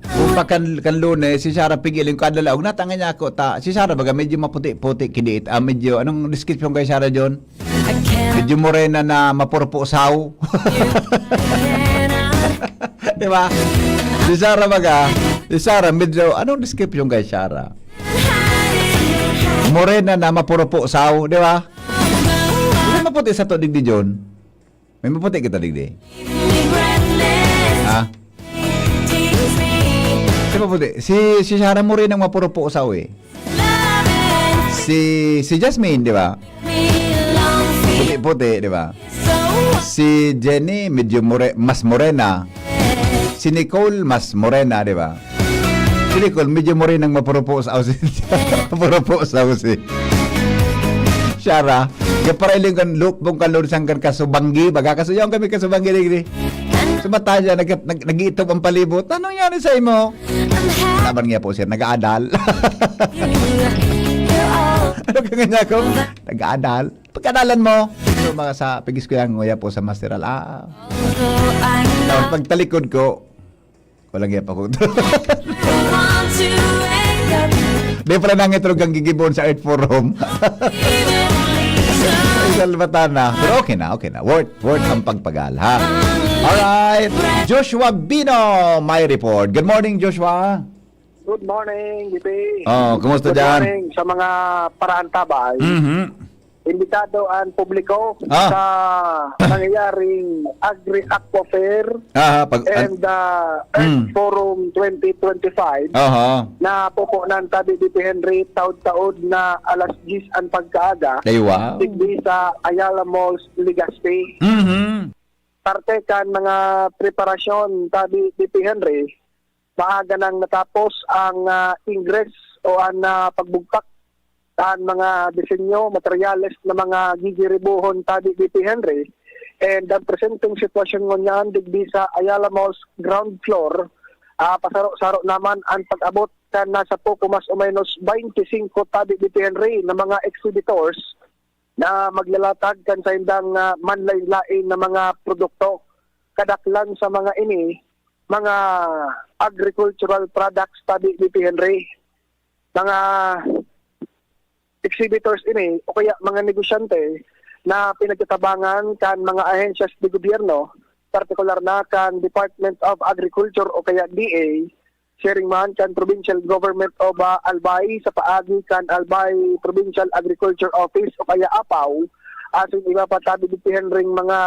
kung pa kan, kan Lunes, si Shara, pig-iling ko, adalaog. Natanga niya ako, ta. Si Shara, baga, medyo maputi-puti, kiniit. Ah, medyo, anong description kay Shara, John? Medyo morena na mapurupusaw. Di ba? Si Shara baga, si Shara medyo, anong description kay Shara? Morena na mapurupusaw, di ba? Hindi maputi sa to, digdi, John. May maputi kita, digdi. Ha? Di maputi. Si, si Shara morena na mapurupusaw eh. Si, si Jasmine, di ba? Puti-puti, di ba? Si Jenny, medyo more-, mas morena. Si Nicole, mas morena, di ba? Si Nicole, medyo morenang mapurupusaw si, mapurupusaw si Shara. Kaya para iling kan lupong kalon siyang kan kasubanggi, baga kasuyaw kami kasubanggi, digdi. Sa mata niya, nag-, nag-, nag-iitob ang palibot. Anong nangyari sa imo? Laban niya po, sir. Nag-aadal. Ano ka nga niya ako? Nag-aadal. Pagkadalan mo. So, mga sa pigis ko yung nguya po sa masteral. Ah. Tapos pagtalikod ko, walang iya pa ko. Di pala nangitulog ang gigibon sa Earth Forum. Salbatan na. Pero okay na, okay na. Worth, worth ang pagpagal, ha? Alright. Joshua Bino, may report. Good morning, Joshua. Good morning, G P. Oh, kumusta Good dyan? morning sa mga paraantabay. Mhm. Imbitado ang publiko Ah. sa nangyayaring Agri-Aqua Fair Ah, pag, an- and uh, Earth Mm. Forum twenty twenty-five Aha. na pupunan tabi dito Henry taud-taud na alas diyes ang pagkaaga Ay, wow. digdi sa Ayala Malls, Legazpi. Mhm. Parte kan mga preparasyon tabi dito Henry, maaga nang natapos ang ah, ingress o ang ah, pagbugtak kan mga disenyo, materyales na mga gigiribuhon tabi dito Henry. And ang presenteng sitwasyon ngunyan digdi sa Ayala Malls ground floor, ah, pasaro-saro naman ang pag-abot kan nasa poko mas o menos twenty-five tabi dito Henry na mga exhibitors na maglalatag kan saindang ah, manlain-lain na mga produkto. Kadaklan sa mga ini, mga agricultural products tabi dito Henry. Mga exhibitors ini o kaya mga negosyante na pinagtatabangan kan mga ahensyas de gobyerno, partikular na kan Department of Agriculture o kaya D A, siring man kan Provincial Government of ah, Albay sa paagi kan Albay Provincial Agriculture Office o kaya APAO, asin iba pa tabi digdi Henry mga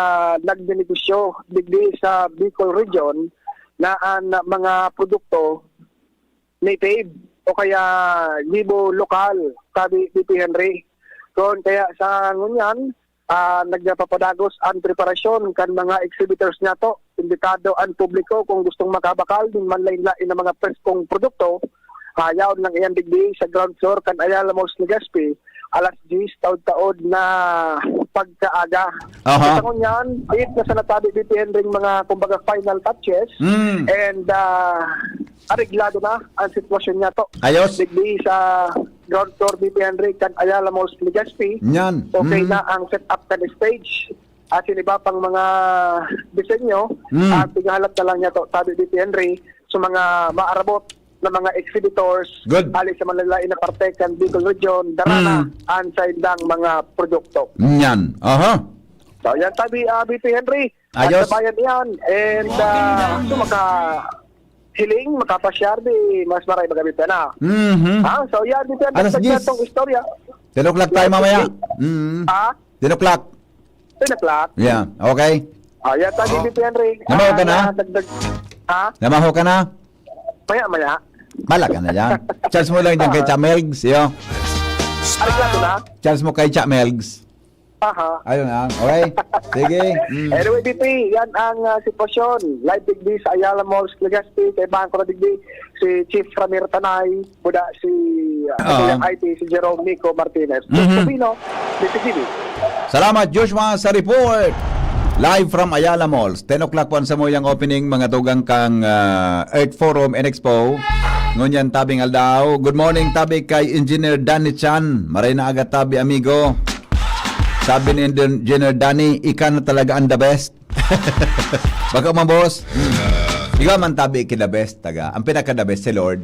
nagnenegosyo digdi sa Bicol Region na an mga produkto native o kaya gibo lokal, sabi ni P. Henry. Kun kaya sa ngunyan, ah, nagpapadagos ang preparasyon kan mga exhibitors niyato. Imbitado ang publiko kung gustong makabakal nin manlain-lain na mga preskong produkto. Ah, yaon lang iyan digdi sa ground floor kan Ayala Malls Legazpi, alas diyes taod-taod na pagkaaga. Aha. Sa ngunyan, it na sa natabi ni P. Henry mga, kumbaga, final touches. Mm. And ah, areglado na ang sitwasyon niyato. Ayos. Digdi sa ground floor ni P. Henry kan Ayala Malls Legazpi. Yan. Okay Mm. na ang setup kan stage. At yung iba pang mga disenyo, Mm. at pinahalat na lang niyato, sabi ni P. Henry, sa mga maarabot na mga exhibitors, Good. ali sa manlain na parte kan Bicol Region, dara na Mm. ang saindang mga produkto. Yan. Aha. So, yan tabi, uh, B P Henry. Ayos. At sabayan yan. And uh, kung makahiling, makapasyar, di mas maray magabi pa na. Mhm. Ha? So, yan, di yan. Alas diyes. Itong istorya. Ten o'clock tayo mamaya. Mm. Ha? Ten o'clock. Ten o'clock. Yeah. Okay. Ah, yan tabi, B P Henry. Namaw ka na? Ah, dagdag. Ha? Namaho ka na? Maya, maya. Bala ka na dyan. Charge mo lang dyan kay Ah. Cha Melgs. Yo. Arigato na. Charge mo kay Cha Melgs. Aha. Ayun lang. Okay? Sige. Mm. Anyway, B P, yan ang ah, sitwasyon. Live digdi sa Ayala Malls, Legazpi. Kaibahan ko na digdi si Chief Ramir Tanay, buda si uh, Oo. I T, si Jerome Nico Martinez. Mhm. Sabino, B P T V. Salamat, Joshua, sa report. Live from Ayala Malls. Ten o'clock po ang samuyang opening, mga tugang kang ah, Earth Forum and Expo. Ngunyan, tabing aldaw. Good morning, tabi kay Engineer Danny Chan. Maray na aga, tabi, amigo. Sabi ni Engineer Danny, "Ika na talaga ang the best." Baka man, boss. Ikaw man, tabi, ki the best, taga. Ang pinaka-the best, si Lord.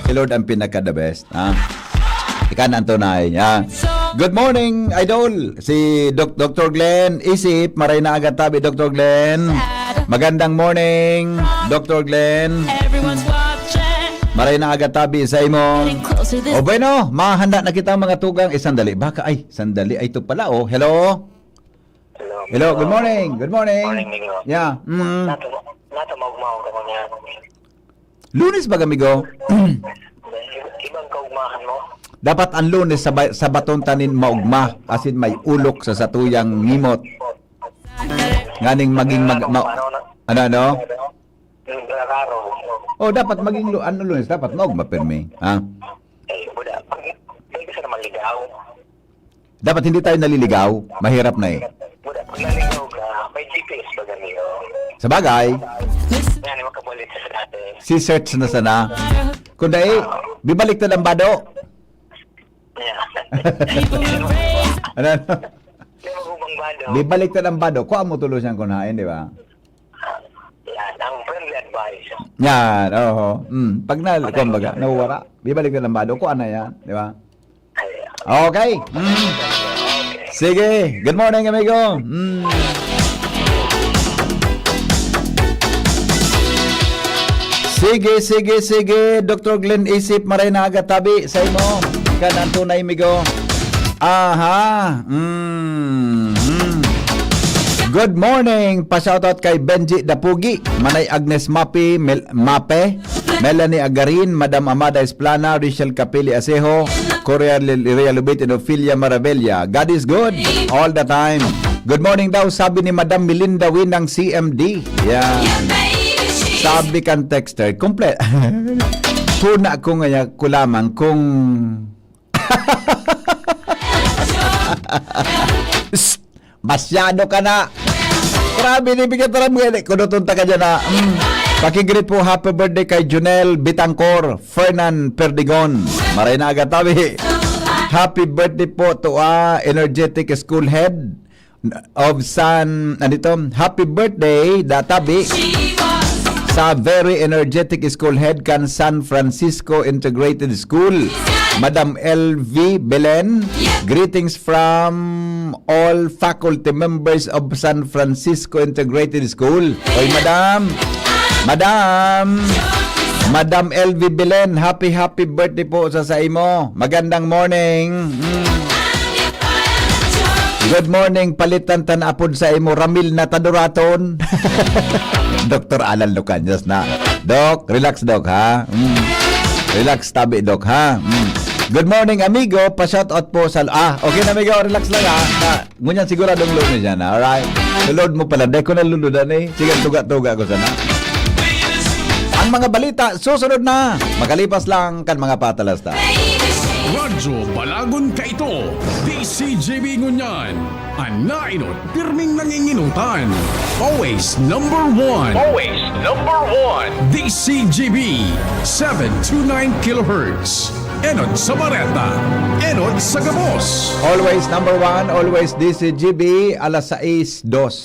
Si Lord ang pinaka-the best. Ha? Ika na ang tunay. Ha? Good morning, idol. Si Doc- Doctor Glenn Isip. Maray na aga, tabi, Doctor Glenn. Magandang morning, Doctor Glenn. Everyone's watching. Maray na aga, tabi, sa imo. Getting closer this O bueno, mahanda na kita, mga tugang. Eh, sandali. Baka, ay, sandali. Ay, ito pala, oh. Hello? Hello, good morning. Good morning. Morning, Nico. Yeah. Mm. Nato, nato maugmaon ka niya. Lunes ba, amigo? Ibang kaugmahan mo? Dapat ang Lunes sa, ba- sa baton tanin maugma, asin may ulok sa satuyang ngimot. Nganing maging mag- ma- ano, ano? Yung raro. Oh, dapat maging lu- ano, Lunes, dapat maugma pirmi, ha? Eh, buda. Pag, pwede ka naman ligaw. Dapat hindi tayo naliligaw. Mahirap na eh. Buda, pag naligaw ka, may G P S ba ganito? Sa bagay, Yan, yung makapalit sa dati. si search na sana. Kung dai, bibalik na lang bado. Yeah. Ano, ano? Kaya magubang bado. Bibalik na lang bado. Kuha mo tulo siyang kunain, di ba? Yan, ang friendly advice. Yan, oho. Mm. Pag na, kumbaga, nawawara, bibalik na lang ba? Doon ko, ano yan, di ba? Okay. Mm. Sige. Good morning, amigo. Mm. Sige, sige, sige. Doktor Glenn Isip, maray na aga tabi sa imo. Kan ang tunay, amigo. Aha. Mm. Mm. Good morning. Pa-shoutout kay Benji Dapugi, Manay Agnes Mapi, Mel-, Mape, Melanie Agarin, Madam Amada Esplana, Rachel Capili Asejo, Korea Lil-, Ria Lubit, and Ophelia Maravilla. God is good all the time. Good morning daw, sabi ni Madam Melinda Win ng C M D. Yan. Sabi kan texter, komple-, kuna ko ngaya ko lamang kung Psst! Masyado ka na! Grabe, di bigat aram nga, kunuton ta ka dyan, ha? Mm. Pakigreet po, happy birthday kay Junel Bitangcor, Fernan Perdigon. Maray na aga tabi. Happy birthday po to, ah, energetic school head of San, ano ito? Happy birthday, Databi, sa very energetic school head kan San Francisco Integrated School, Madam L V Belen. Greetings from all faculty members of San Francisco Integrated School. Oy, Madam! Madam! Madam L V Belen, happy, happy birthday po sa, sa imo. Magandang morning. Mm. Good morning, palitan ta na apod sa imo, Ramil na Tadoraton. Doktor Alan Lucanyas na. Doc, relax, Doc, ha? Mm. Relax, tabi, Doc, ha? Mm. Good morning, amigo. Pa-shoutout po sa, ah, okay na, amigo. Relax lang, ha? Na, ngunyan siguradong Lunes yan, ha? Alright? Lulod mo pala. Dahil ko naluludan, eh. Sige, tuga-tuga ko sana. Ang mga balita, susunod na. Makalipas lang kan mga patalasta. Radyo Balagon kaito, D C G B ngunyan. An nainot, pirming nanginginutan. Always number one. Always number one. D C G B, seven two nine kilohertz. Enot sa Bareta. Enot sa Gabos. Always number one, always D C G B, alas sais dos.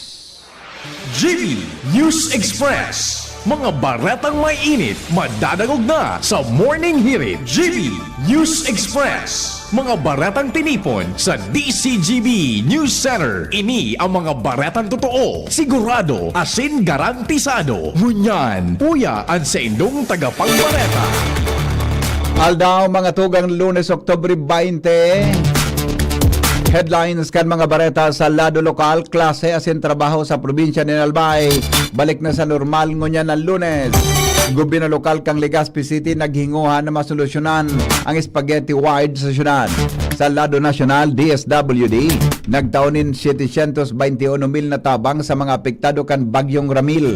G B News Express. Mga baretang may init, madadangog na sa Morning Hirit. G B News Express. Mga baretang tinipon sa D C G B News Center. Ini ang mga baretang totoo, sigurado, asin garantisado. Ngunyan, uya an saindong tagapagbareta. Aldaw, mga tugang, Lunes, Oktubre baynte. Headlines kan mga bareta sa lado lokal, klase asin trabaho sa probinsya nin Albay. Balik na sa normal ngunyan na Lunes. Gobyerno lokal kan Legazpi City naghinguha na masolusyonan ang spaghetti ward sa syudad. Sa lado nasyonal, D S W D, nagtao nin siyetecientos baynte uno mil na tabang sa mga apektado kan Bagyong Ramil.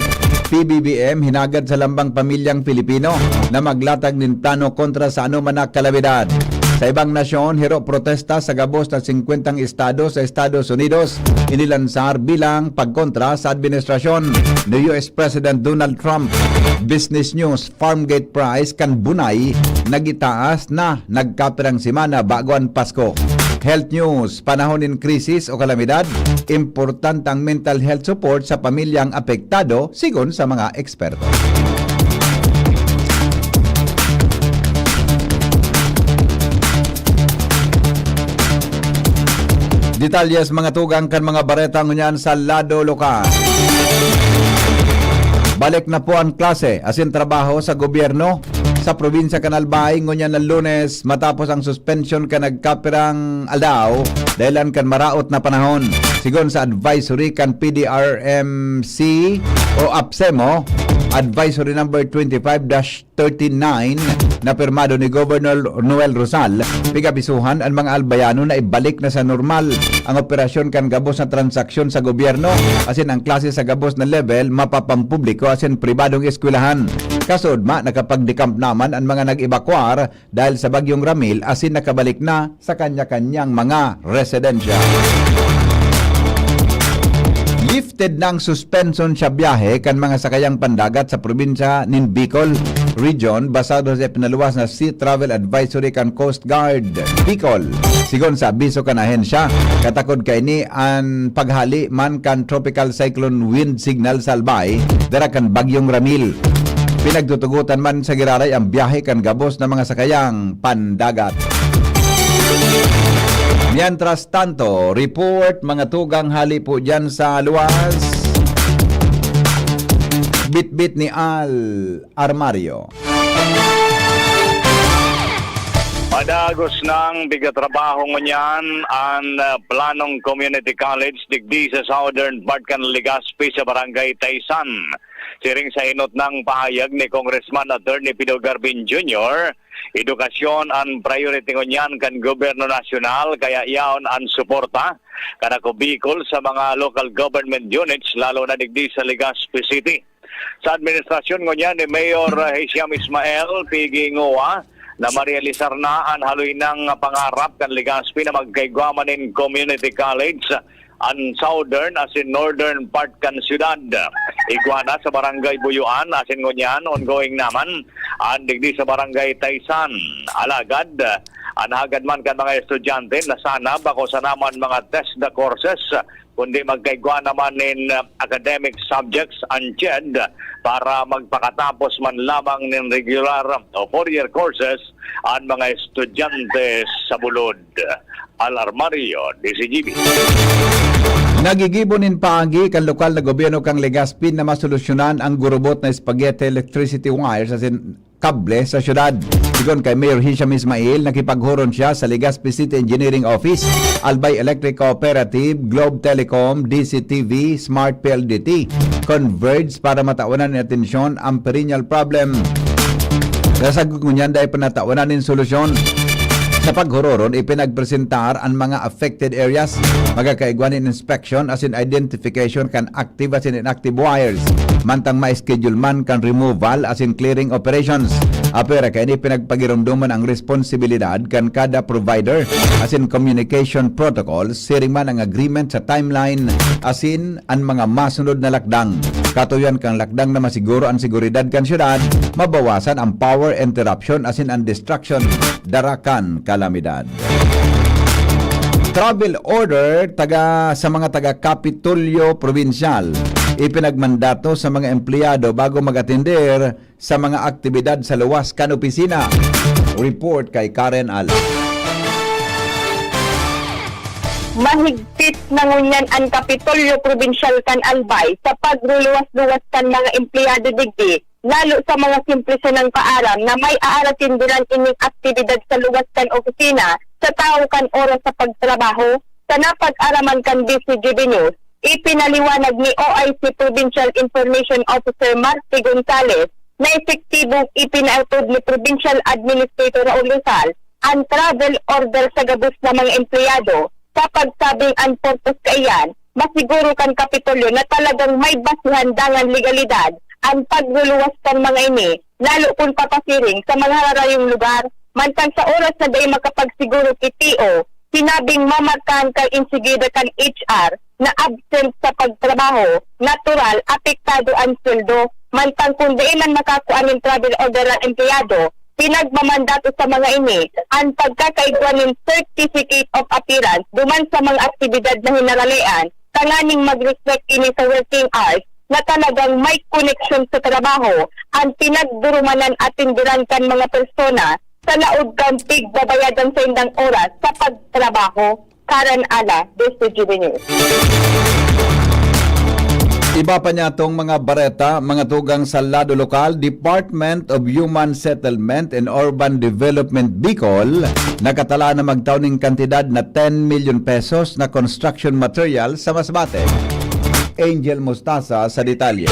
P B B M hinagad sa lambang pamilyang Filipino na maglatag nin plano kontra sa anoman na kalamidad. Sa ibang nasyon, hiro protesta sa gabos na singkwentang estado sa Estados Unidos, inilansar bilang pagkontra sa administrasyon ni U S President Donald Trump. Business News, farm gate price kan bunay nagitaas na nagkapirang semana bago an Pasko. Health News, panahon nin krisis o kalamidad, importante ang mental health support sa pamilyang apektado, sigon sa mga eksperto. Detalles, mga tugang, kan mga bareta ngunyan sa lado lokal. Balik na po ang klase asin trabaho sa gobyerno sa probinsya kan Albay ngunyan na Lunes matapos ang suspension kan nagkapirang aldaw dahilan kan maraot na panahon. Sigon sa advisory kan P D R M C o APSEMO, Advisory Number twenty-five dash thirty-nine na pirmado ni Governor Noel Rosal, pigabisuhan an mga Albayano na ibalik na sa normal ang operasyon kan gabos na transaksyon sa gobyerno asin ang klase sa gabos na level mapapampubliko asin pribadong eskwelahan. Kasudma, nakapag-decamp naman an mga nag-ebakwar dahil sa Bagyong Ramil asin nakabalik na sa kanya-kanyang mga residensya. Lifted na ang suspension sa biyahe kan mga sakayang pandagat sa probinsya nin Bicol Region, basado sa ipinaluwas na Sea Travel Advisory kan Coast Guard Bicol. Sigon sa abiso kan ahensya, katakod kaini an paghali man kan Tropical Cyclone Wind Signal sa Albay, dara kan Bagyong Ramil. Pinagtutugotan man sa giraray ang biyahe kan gabos na mga sakayang pandagat. Mientras tanto, report, mga tugang, hali po dyan sa luwas. Bitbit ni Al Armario. Padagos nang pigatrabaho ngunyan an, ah, planong community college digdi sa southern part kan Legazpi sa Barangay Taysan. Siring sa hinot nang pahayag ni Congressman Attorney Pido Garbin Junior, edukasyon an priority ngunyan kan gobyerno nasyonal, kaya yaon an suporta kan Ako Bicol sa mga local government units, lalo na digdi sa Legazpi City. Sa administrasyon ngunyan ni Mayor Hisham Ismael, pigingwa na marealisar na an haloy nang pangarap kan Legazpi na magkaigwa man nin community college an southern asin northern part kan syudad. Igwa na sa Barangay Buyuan, asin ngunyan ongoing naman an digdi sa Barangay Taysan. Alagad, an hagad man kan mga estudyante na sana bako sana man mga TESDA courses, kundi magkaigwa naman nin, uh, academic subjects an CHED para magpakatapos man lamang nin regular o four-year courses an mga estudyante sa bulod. Al Armario, D Z G B. Nagigibo nin paagi kan lokal na gobyerno kan Legazpi na masolusyonan ang gurubot na spaghetti electricity wires asin kable sa syudad. Sigon kay Mayor Hisham Ismail, nakipaghuron siya sa Legazpi City Engineering Office, Albay Electric Cooperative, Globe Telecom, D C T V, Smart P L D T, Converge para matawanan nin atensyon ang perennial problem. Sa sagot ngunyan, dai pa natawanan nin solusyon. Sa paghuroron, ipinagpresentar an mga affected areas, magkakaigwa nin inspection asin identification kan active asin inactive wires. Mantang ma-schedule man kan removal asin clearing operations. Apwera kaini, pinagpagiromdoman ang responsibilidad kan kada provider asin communication protocols, siring man ang agreement sa timeline asin an mga masunod na lakdang. Katuyan kan lakdang na masiguro an seguridad kan syudad, mabawasan ang power interruption asin an destruction dara kan kalamidad. Travel order taga, sa mga taga Kapitolyo Probinsyal. Ipinagmandato sa mga empleyado bago mag-atender sa mga aktibidad sa luwas kan opisina. Report kay Karen Al. Mahigpit na ngunyan an Kapitolyo Probinsyal kan Albay sa pagluluwas-luwas kan mga empleyado digdi, lalo sa mga simple sanang kaaram na may aaratindiran ining aktibidad sa luwas kan opisina sa tahaw kan oras sa pagtrabaho. Sa napag-araman kan D Z G B News, ipinaliwanag ni O I C Provincial Information Officer Marty Gonzales na epektibong ipinaapod ni Provincial Administrator Raul Rizal an travel order sa gabos na mga empleyado, sa pagsabing an purpose kaiyan, masiguro kan Kapitolyo na talagang may basihan dangan legalidad an pagluluwas kan mga ini, lalo kun papasiring sa mga hararayong lugar. Mantang sa oras na dai makapagsiguro ki T O, sinabing mamarkahan kan enseguida kan H R na absent sa pagtrabaho, natural, apektado an sweldo. Mantang kun dai man makakua nin travel order an empleyado, pinagmamandato sa mga ini an pagkakaigwa nin certificate of appearance duman sa mga aktibidad na hinaralean tanganing mag-reflect ini sa working hours na talagang may koneksyon sa trabaho an pinagdurumanan atenderan kan mga persona sa laog kan pigbabayadan saindang oras sa pagtrabaho. Karen Ala, D Z G B News. Iba pa niya tong mga bareta, mga tugang sa lado lokal. Department of Human Settlement and Urban Development Bicol nakatalaan na magtao ning kantidad na ten milyon pesos na construction material sa Masbate. Angel Mostasa sa detalye.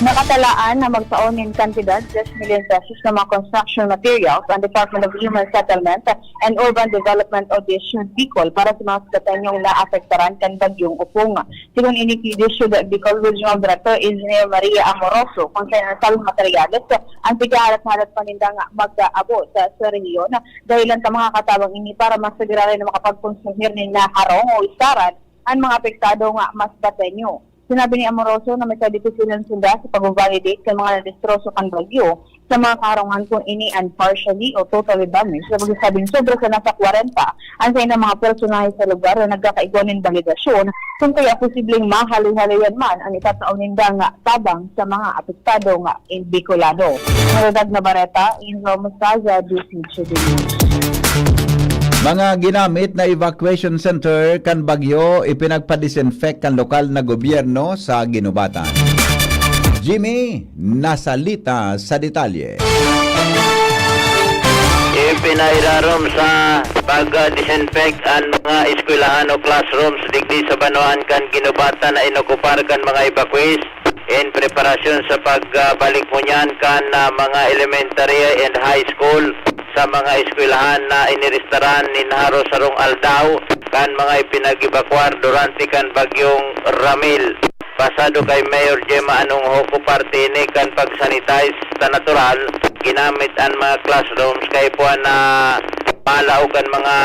Nakatalaan na magtao nin kantidad diyes milyon pesos na mga construction materials ang Department of Human Settlement and Urban Development o DHSUD Bicol para sa mga Masbateñong naapektaran kan Bagyong Opong. Sigon ini ki DHSUD Bicol Regional Director Engineer Maria Amoroso, kun sa nasabing materyales ang pighahalat-halat pa nindang mag-aabot sa, sa rehiyon, dahilan ta makakatabang ini para mas sigurado na makapagkonsumir nin harong o istaran an mga apektado nga Masbateño. Sinabi ni Amoroso na may kadipisilan sinda sa pag-validate kan mga nadestroso kan bagyo, Sa mga kaharungan, kung ini an partially o totally damaged, ibig sabing sobra sa nasa kwarenta an saindang mga personahe sa lugar na nagkakaigwa nin baligasyon kung kaya posibleng mahaloy-haloyan man an itatao nindang tabang sa mga apektado nga in Bicolano. Naradag na bareta, Inro Mostaza, D C G B News. Mga ginamit na evacuation center kan bagyo ipinagpa-disinfect kan lokal na gobyerno sa Guinobatan. Jimmy Nasalita sa detalye. Ipinairarom sa pag-disinfect an mga eskwelahan o classrooms digdi sa banwaan kan Guinobatan na inokupar kan mga evacuees in preparasyon sa pagbalik ngunyan kan, ah, mga elementary and high school sa mga eskwelahan na inirestaran nin haros sarong aldaw kan mga ipinag-ebakwar durante kan Bagyong Ramil. Pasado kay Mayor Gemma Anongho, parte ini kan pag-sanitize ta natural, ginamit an mga classrooms kay puwan na malaog an mga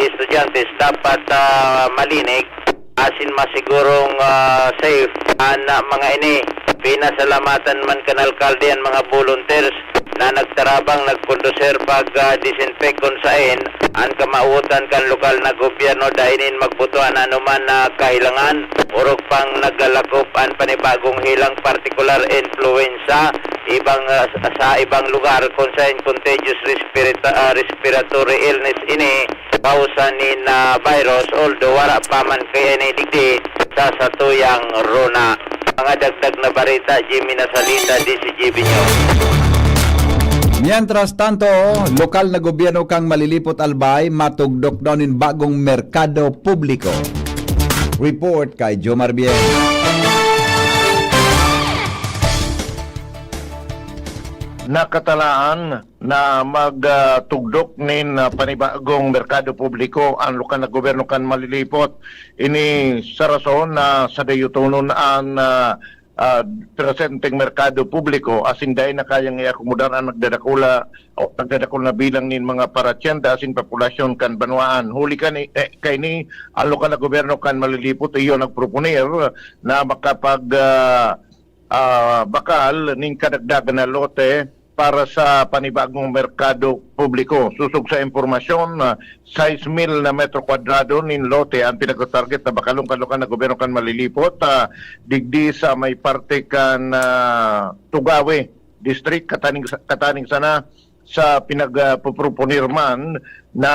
estudyante dapat, ah, malinig asin masigurong, ah, safe an, ah, mga ini. Pinasalamatan man kan alkalde an mga volunteers na nagtarabang, nagkondusir pag, ah, disinfect kun saen an kamawotan kan lokal na gobyerno dai nin magbuto an anoman na kahilangan, orog pang naglalakop an panibagong helang partikular influenza, ibang, ah, sa ibang lugar kun saen contagious respirata-, ah, respiratory illness ini, kausa nin, ah, virus, although wara pa man kaiyan digdi sa satuyang rona. Mga dagdag na bareta, Jimmy Nasalita, D C G B News. Mientras tanto, lokal na gobyerno kan Malilipot, Albay, matugdok daw nin bagong merkado publiko. Report kay Jomar Bien. Nakatalaan na mag, ah, tugdok nin, ah, panibagong merkado publiko an lokal na gobyerno kan Malilipot. Ini sa rason na sa dayutonon an, ah, ah, presenteng merkado publiko asin dai na kayang iakomodar an nagdadakula o nagdadakul na bilang nin mga paratyenda asin populasyon kan banwaan. Huli kani, eh, kaini, an lokal na gobyerno kan Malilipot iyo nagproponer na makapag, ah, ah, bakal nin kadagdagan na lote para sa panibagong merkado publiko. Sosog sa impormasyon, ah, sais mil na metro kwadrado nin lote an pinagtatarget na bakalon kan lokal na gobyerno kan Malilipot, ah, digdi sa may parte kan, ah, Tugawe District, kataning sa, kataning sana sa pinag, ah, poproponer man na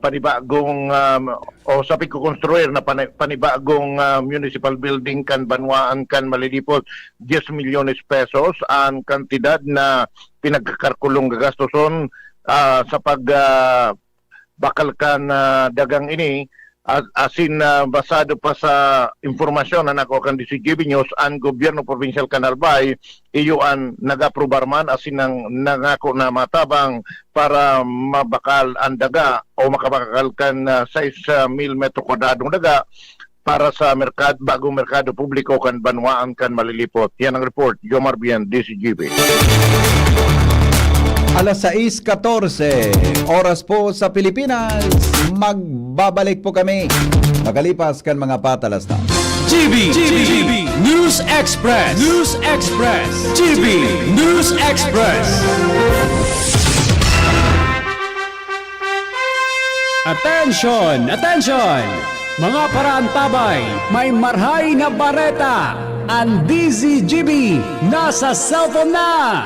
panibagong, um, o sa pagkokonstruir na pani-, panibagong, ah, municipal building kan banwaan kan Malilipot. Diez milyones pesos an kantidad na pinagkakalkulong gagastoson, ah, sa pag, ah, bakal kan, ah, dagang ini. As-, asin, ah, basado pa sa impormasyon na nakuha kan D C G B News, an gobyerno probinsyal kan Albay, iyo an nag-aprobar man asin nang nangako na matabang para mabakal an daga o makabakal kan, ah, sais mil metro kwadradong daga para sa merkad-, bagong merkado publiko kan banwaan kan Malilipot. Yan ang report, Jomar Bien, D C G B. Alas sais katorse, oras po sa Pilipinas. Magbabalik po kami makalipas kan mga patalastas. G B, G B, News Express, News Express, G B News Express. Attention! Attention! Mga paraantabay, may marhay na bareta! An D Z G B nasa cellphone na!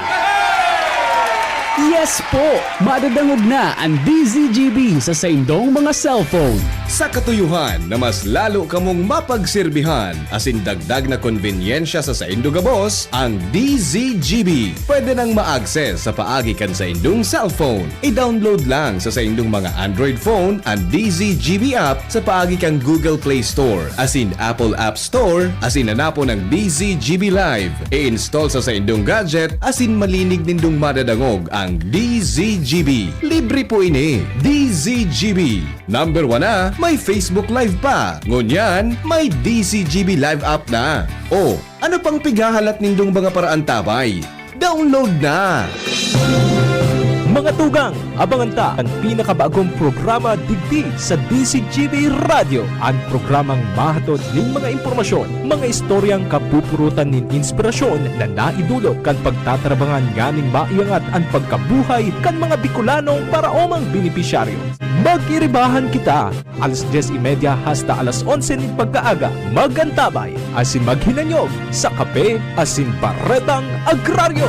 Yes po! Madadangog na an D Z G B sa saindong mga cellphone. Sa katuyohan na mas lalo kamong mapagserbihan asin dagdag na konbenyensya sa saindo gabos, ang D Z G B pwede nang ma-access sa paagi kan saindong cellphone. I-download lang sa saindong mga Android phone an D Z G B app sa paagi kan Google Play Store asin Apple App Store, asin hanapon ang D Z G B Live. I-install sa saindong gadget asin malinig nindong madadangog ang D Z G B. Libre po ini. D Z G B. Number one na, may Facebook Live pa. Ngunyan, may D Z G B Live app na. O, ano pang pighahalat nindong mga paraantabay? Download na! Mga tugang, abangan ta an pinakabagong programa digdi sa D Z G B Radyo, an programang mahatod nin mga impormasyon, mga istoryang kapupurutan nin inspirasyon na naidulot kan pagtatarabangan nganing maiangat an pagkabuhay kan mga Bicolanong paraomang benepisyaryo. Mag-iribahan kita! Alas dyes y media hasta alas onse nin pagkaaga, mag-antabay asin maghinanyog sa Kape asin Baretang Agraryo.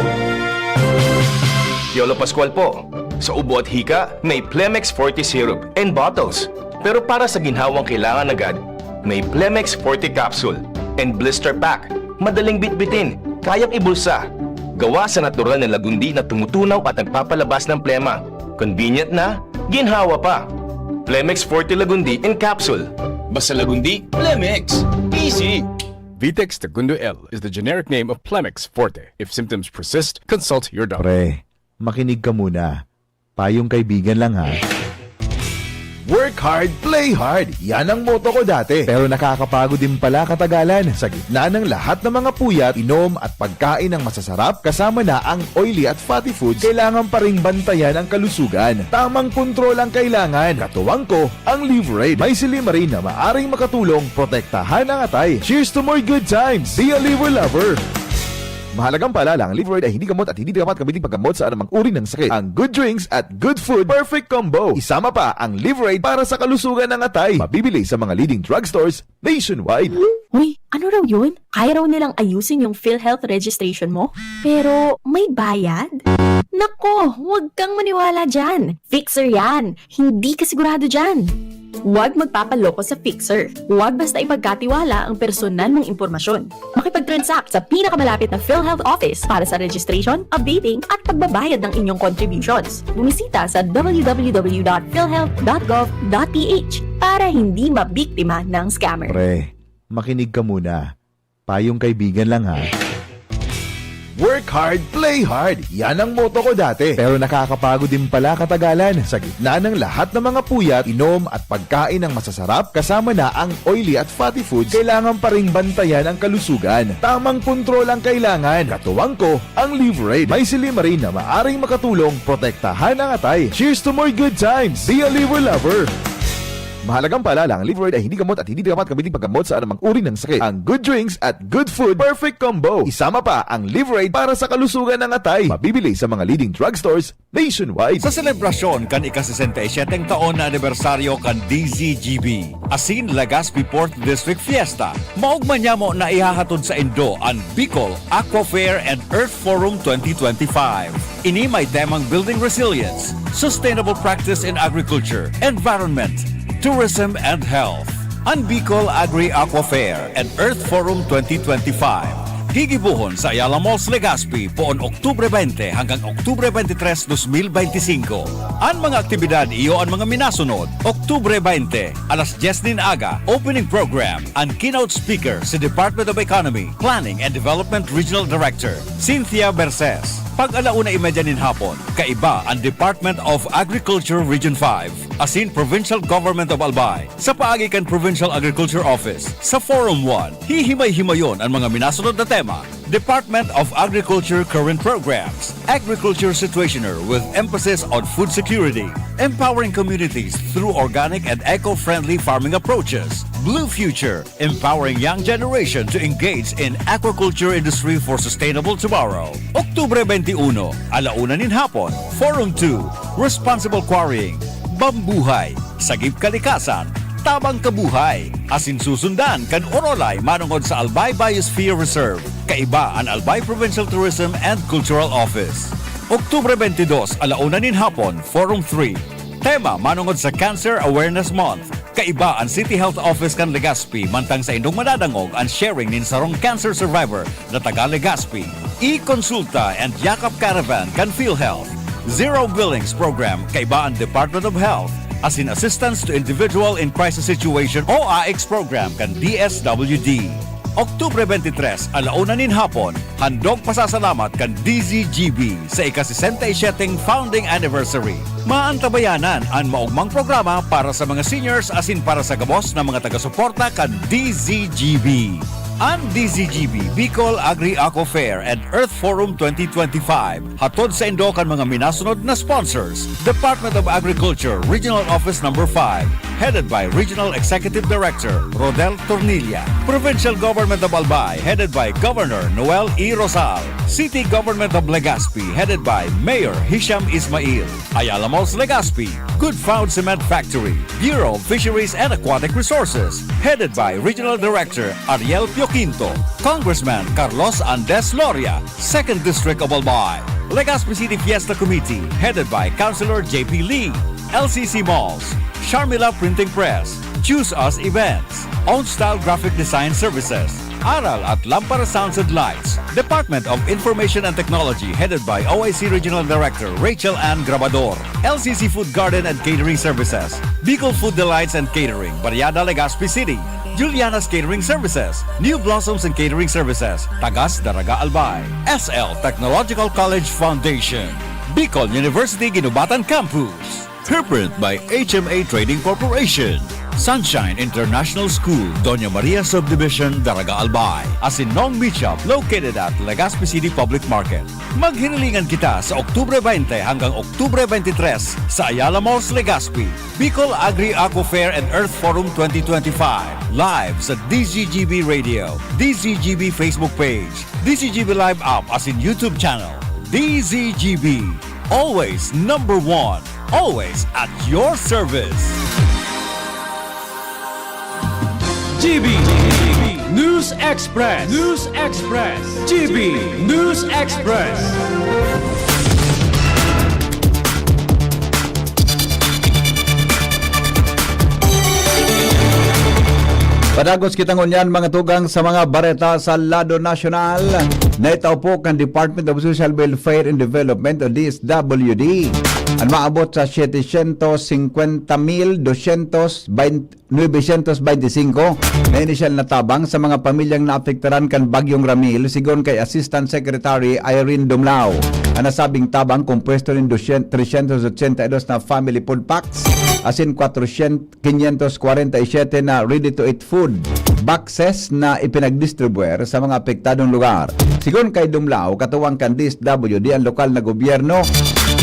Piolo Pascual po. Sa ubo at hika, may Plemex Forte Syrup and bottles. Pero para sa ginhawang kailangan agad, may Plemex Forte Capsule and Blister Pack. Madaling bitbitin, kayang ibulsa. Gawa sa natural na lagundi na tumutunaw at nagpapalabas ng plema. Convenient na, ginhawa pa. Plemex Forte Lagundi in Capsule. Basta Lagundi, Plemex. Easy! Vitex Segundo L is the generic name of Plemex Forte. If symptoms persist, consult your doctor. Pre, makinig ka muna. Payong kaibigan lang ha. Work hard, play hard. Yan ang motto ko dati. Pero nakakapagod din pala katagalan. Sa gitna ng lahat ng mga puyat, inom at pagkain ng masasarap, kasama na ang oily at fatty foods, kailangan pa ring bantayan ang kalusugan. Tamang kontrol ang kailangan. Katuwang ko, ang Liverade. May silimarin na maaring makatulong protektahan ang atay. Cheers to more good times! Be a Liver Lover! Mahalagang paalala, ang Liverade ay hindi gamot at hindi dapat gamitin paggamot sa anumang uri ng sakit. Ang good drinks at good food, perfect combo. Isama pa ang Liverade para sa kalusugan ng atay. Mabibili sa mga leading drugstores nationwide. Uy, ano raw yun? Kaya raw nilang ayusin yung PhilHealth registration mo? Pero may bayad? Nako, huwag kang maniwala dyan. Fixer yan. Hindi ka sigurado dyan. Huwag magpapaloko sa Fixer. Huwag basta ipagkatiwala ang personal mong impormasyon. Makipag-transact sa pinakamalapit na PhilHealth office para sa registration, updating, at pagbabayad ng inyong contributions. Bumisita sa w w w dot philhealth dot gov dot p h para hindi mabiktima ng scammer. Pre, makinig ka muna. Payong kaibigan lang ha. Work hard, play hard. Yan ang motto ko dati. Pero nakakapagod din pala katagalan. Sa gitna ng lahat ng mga puyat, inom at pagkain ng masasarap, kasama na ang oily at fatty foods, kailangan pa ring bantayan ang kalusugan. Tamang kontrol ang kailangan. Katuwang ko, ang Liverade. May silimarin na maaring makatulong protektahan ang atay. Cheers to more good times! Be a Liver Lover! Mahalagang paalala, ang Liverade ay hindi gamot at hindi dapat gamitin paggamot sa anumang uri ng sakit. Ang good drinks at good food, perfect combo. Isama pa ang Liverade para sa kalusugan ng atay. Mabibili sa mga leading drugstores nationwide. Sa selebrasyon kan ika-sesenta y siyete taon na anibersaryo kan D Z G B, asin Legazpi Fourth District Fiesta, maogma nyamo na ihahatod sa indo an Bicol Aqua Fair and Earth Forum twenty twenty-five. Ini may temang Building Resilience, Sustainable Practice in Agriculture, Environment, Tourism and Health. An Bicol Agri Aqua Fair and Earth Forum twenty twenty-five. Gigibohon sa Ayala Malls, Legazpi, poon Oktubre twenty hanggang Oktubre twenty-three, dos mil benti singko. An mga aktibidad iyo an mga minasunod: Oktubre twenty, alas dyes nin aga, opening program. An keynote speaker si Department of Economy, Planning and Development Regional Director Cynthia Berces. Pag-alauna y media nin hapon, kaiba an Department of Agriculture Region five asin Provincial Government of Albay sa paagi kan Provincial Agriculture Office. Sa Forum one, hihimay-himayon an mga minasunod na tema: Department of Agriculture current programs, agriculture situationer with emphasis on food security, empowering communities through organic and eco-friendly farming approaches, Blue Future, empowering young generation to engage in aquaculture industry for sustainable tomorrow. Oktubre twenty-one, alauna nin hapon, Forum two, Responsible Quarrying, Bambuhay, Sagip Kalikasan, Tabang Kabuhay, asin susundan kan Orolay manongod sa Albay Biosphere Reserve, kaiba an Albay Provincial Tourism and Cultural Office. Oktubre twenty-dos, alauna nin hapon, Forum three. Tema manongod sa Cancer Awareness Month. Kaiba an City Health Office kan Legazpi mantang saindong madadangog an sharing nin sarong cancer survivor na taga Legazpi. E-Consulta and Yakap Caravan kan PhilHealth. Zero Billings Program kaiba an Department of Health, asin Assistance to Individual in Crisis Situation o AICS Program kan D S W D. Oktubre twenty-three, alauna nin hapon, handog pasasalamat kan D Z G B sa ika-sesenta y siyete founding anniversary. Maantabayanan an maogmang programa para sa mga seniors asin para sa gabos na mga taga-suporta kan D Z G B. Ang D Z G B, Bicol Agri-Aqua Fair and Earth Forum twenty twenty-five, hatod saindo kan mga minasunod na sponsors: Department of Agriculture, Regional Office Number five, headed by Regional Executive Director Rodel Tornilla; Provincial Government of Albay, headed by Governor Noel E. Rosal; City Government of Legazpi, headed by Mayor Hisham Ismail; Ayala Malls Legazpi, Good Found Cement Factory; Bureau of Fisheries and Aquatic Resources, headed by Regional Director Ariel Pioquinto; Congressman Carlos Andes Loria, Second District of Albay; Legazpi City Fiesta Committee, headed by Councilor J P Lee; L C C Malls, Sharmila Printing Press, Choose Us Events, Own Style Graphic Design Services, Aral at Lampara Sounds and Lights, Department of Information and Technology, headed by O I C Regional Director Rachel Ann Grabador, L C C Food Garden and Catering Services, Bicol Food Delights and Catering, Barriada, Legazpi City, Juliana's Catering Services, New Blossoms and Catering Services, Tagas, Daraga, Albay, S L Technological College Foundation, Bicol University Guinobatan Campus. Preprint by H M A Trading Corporation. Sunshine International School, Doña Maria Subdivision, Daraga, Albay. Asin Nong Meat Shop, located at Legazpi City Public Market. Maghinilingan kita sa Oktubre twenty hanggang Oktubre twenty-three sa Ayala Malls, Legazpi. Bicol Agri Aqua Fair and Earth Forum twenty twenty-five. Live sa D Z G B Radio, D Z G B Facebook page, D Z G B Live app asin YouTube channel. D Z G B, always number one, always at your service. G B News Express. News Express. G B News Express. Padagos kita ngunyan, mga tugang, sa mga bareta sa lado nasyonal. Naitao po kan Department of Social Welfare and Development o D S W D an maabot sa setecientos singkwenta mil dosyentos baynte, nuebesyentos baynte singko na inisyal na tabang sa mga pamilyang naapektaran kan Bagyong Ramil, sigon kay Assistant Secretary Irene Dumlao. An nasabing tabang kompuesto nin dosyen-, tresyentos otsenta y dos na family food packs asin kwatrosyentos, kinyentos kwarenta y siyete na ready-to-eat food boxes na ipinagdistribuer sa mga apektadong lugar. Sigon kay Dumlao, katuwang kan D S W D an lokal na gobyerno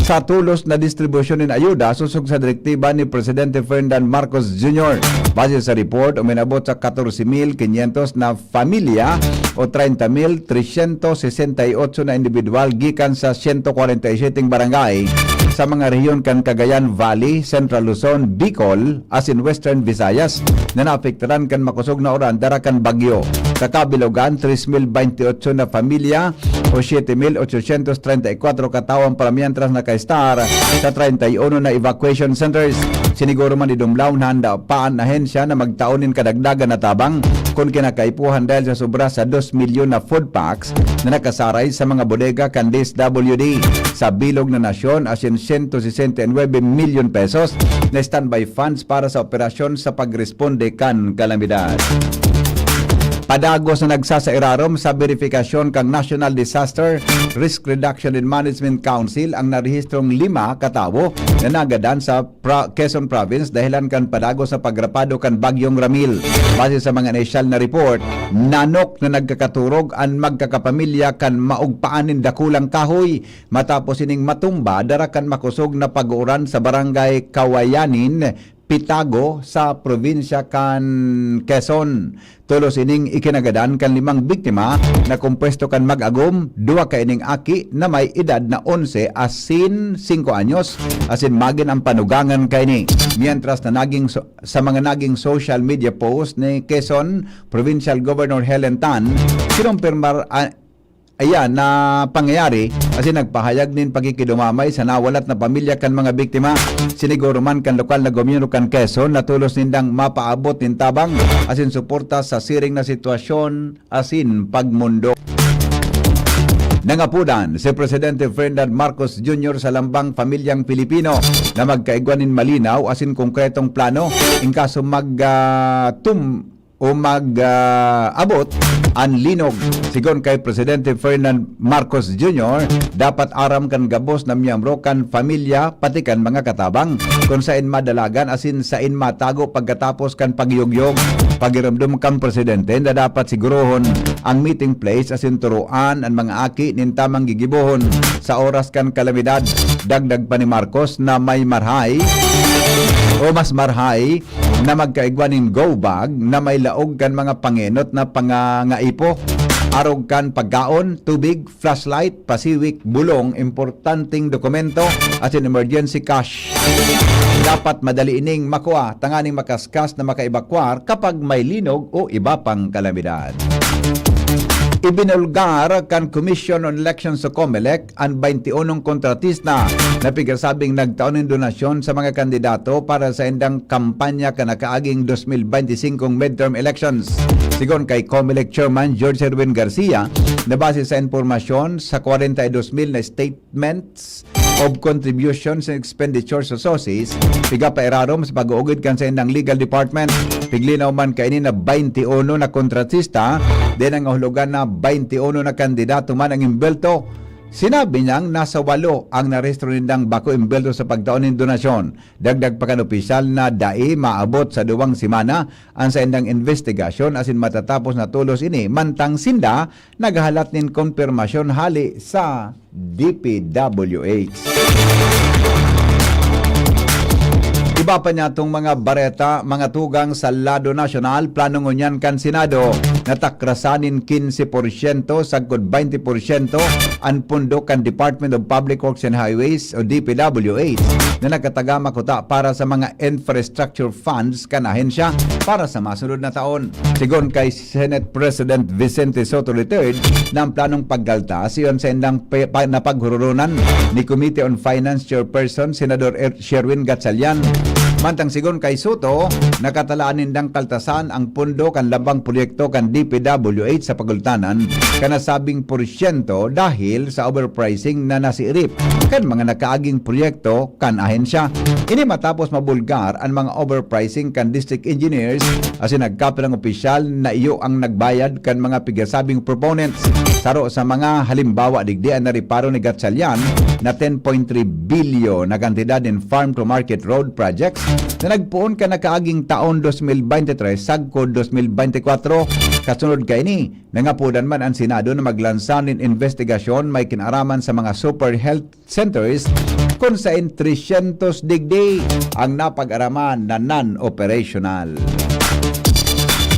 sa tulos na distribusyon nin ayuda sosog sa direktiba ni Presidente Ferdinand Marcos Junior. Base sa report, uminabot sa katorse mil kinyentos na pamilya o treinta mil tresyentos sesenta y ocho na indibidwal gikan sa sento kwarenta y siyete barangay sa mga rehiyon kan Cagayan Valley, Central Luzon, Bicol, asin Western Visayas na naapektaran kan makosog na uran dara kan bagyo. Sa kabilogan, tres mil baynte otso na pamilya o siyete mil otsosyentos treinta y kwatro katawo an paramientras nakaestar sa treinta y uno na evacuation centers. Siniguro man ni Dumlao na handa pa an ahensya na magtao nin kadagdagan na tabang kun kinakaipuhan dahil sa sobra sa dos milyon na food packs na nakasaray sa mga bodega kan D S W D. Sa bilog na nasyon, asin sento sesenta y nuebe milyon pesos na standby funds para sa operasyon sa pagresponde kan kalamidad. Padagos na nagsasairarom sa berifikasyon kan National Disaster Risk Reduction and Management Council ang narehistrong lima katawo na nagadan sa Pro-, Quezon Province dahelan kan padagos na pagrapado kan Bagyong Ramil. Base sa mga inisyal na report, nanok na nagkakaturog an magkakapamilya kan maugpaan nin dakulang kahoy matapos ining matumba dara kan makosog na pag-uuran sa Barangay Kawayanin, Pitago, sa probinsya kan Quezon. Tolos ining ikinagadan kan limang biktima na kompuesto kan mag-agom, duwa kaining aki na may edad na onse asin singko anyos, asin magin an panugangan kaini. Mientras na naging so-, sa mga naging social media post ni Quezon Provincial Governor Helen Tan, kinumpirmar, ah, ayan na pangyayari, asin nagpahayag nin pakikidumamay sa nawalat na pamilya kan mga biktima. Siniguro man kan lokal na gobyerno kan Quezon na tolos nindang mapaabot nin tabang asin suporta sa siring na sitwasyon asin pagmondo. Nangapodan si Presidente Ferdinand Marcos Junior sa lambang pamilyang Pilipino na magkaigwa nin malinaw asin konkretong plano in kaso mag, ah, tum-, o mag, ah, abot an linog. Sigon kay Presidente Ferdinand Marcos Junior, dapat aram kan gabos na miyembro kan pamilya, pati kan mga katabang, kun sain madalagan asin sain matago pagkatapos kan pagyugyog. Pagiromdom kan presidente na dapat sigurohon ang meeting place asin turoan an mga aki nin tamang gigibohon sa oras kan kalamidad. Dagdag pa ni Marcos na may marhay o mas marhay na magkaigwa nin go bag na may laog kan mga pangenot na pangangaipo, arog kan pagkaon, tubig, flashlight, pasiwik, bulong, importanteng dokumento, asin emergency cash. Dapat madali ining makua tanganing makaskas na makaebakwar kapag may linog o iba pang kalamidad. Ibinulgar kan Commission on Elections o COMELEC an baynti unong kontratista na pigasabing nagtao nin donasyon sa mga kandidato para sa indang kampanya kan nakaaging dos mil bente singkong midterm elections. Sigon kay COMELEC Chairman George Erwin Garcia, na base sa impormasyon sa kwarenta y dos mil na statements of contributions and expenditures sa SOCIS, pigapairarom sa pag-uugid kan saindang legal department. Piglinaw man kaini na baynti uno na kontratista, din ang nangahulugan na baynti uno na kandidato man ang imbelto. Sinabi niyang nasa walo ang narehistro nindang bako imbelto sa pagtao nin donasyon. Dagdag pa kan opisyal na dai maabot sa duwang semana an saindang investigasyon asin matatapos na tolos ini mantang sinda naghahalat nin kompirmasyon hale sa D P W H. Iba pa niyatong mga bareta, mga tugang sa lado nasyonal, plano ngunyan kan Senado na takrasan nin quince por ciento sagkod baynte por ciento an pondo kan Department of Public Works and Highways o D P W H na nakatagama kuta para sa mga infrastructure funds kan ahensya para sa masunod na taon. Sigon kay Senate President Vicente Sotto the third na ang planong pagkaltas iyon sa indang pe-, pa-, napaghururunan ni Committee on Finance Chairperson Senador Er-, Sherwin Gatchalian. Mantang sigon kay Sotto, nakatalaan nindang kaltasan ang pondo kan labang proyekto kan D P W H sa pagultanan kan nasabing porsyento dahil sa overpricing na nasiirip kan mga nakaaging proyekto kan ahensya. Ini matapos mabulgar an mga overpricing kan district engineers asin nagkapirang opisyal na iyo ang nagbayad kan mga pigasabing proponents. Saro sa mga halimbawa digdi an nareparo ni Gatchalian na ten point three bilyon na kantidad nin farm to market road projects na nagpoon kan nakaaging taon dos mil bente tres sagkod dos mil bente kwatro. Kasunod kaini, nangapodan man an Senado na maglansa nin investigasyon may kinaraman sa mga super health centers kun saen tresyentos digdi ang napag-araman na non-operational.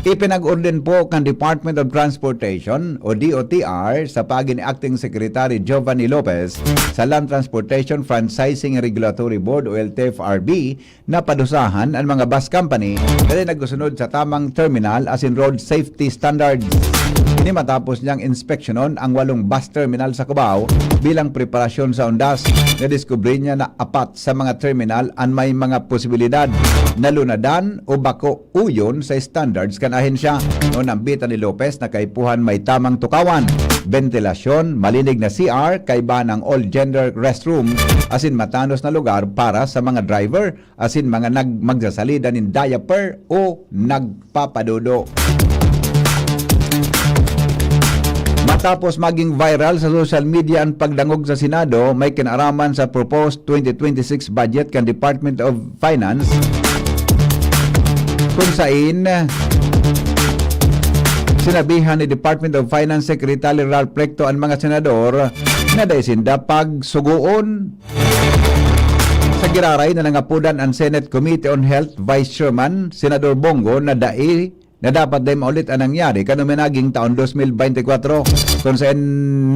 Ipinag-orden po kan Department of Transportation o D O T R sa paagi ni Acting Secretary Giovanni Lopez sa Land Transportation Franchising Regulatory Board o L T F R B na padusahan an mga bus company dali nagsusunod sa tamang terminal asin road safety standards. Ini matapos niyang inspeksyonon ang walong bus terminal sa Cubao bilang preparasyon sa undas. Nadiskubre niya na apat sa mga terminal an may mga posibilidad na lunadan o bako uyon sa standards kan ahensya. Noon nambitan ni Lopez na kaipuhan may tamang tukawan, bentilasyon, malinig na C R, kaiba ng all-gender restroom, asin matanos na lugar para sa mga driver asin mga nag-, magsasalida nin diaper o nagpapadudo. Matapos maging viral sa social media ang pagdangog sa Senado, may kinaraman sa proposed twenty twenty-six budget kan Department of Finance, kung sain sinabihan ni Department of Finance Secretary Ralph Recto an mga senador na dai sinda pagsugoon. Sa giraray na nangapodan an Senate Committee on Health Vice Chairman, Senador Bong Go, na dai, na dapat dai maulit an nangyari kan uminaging taon dos mil bente kwatro, kun saen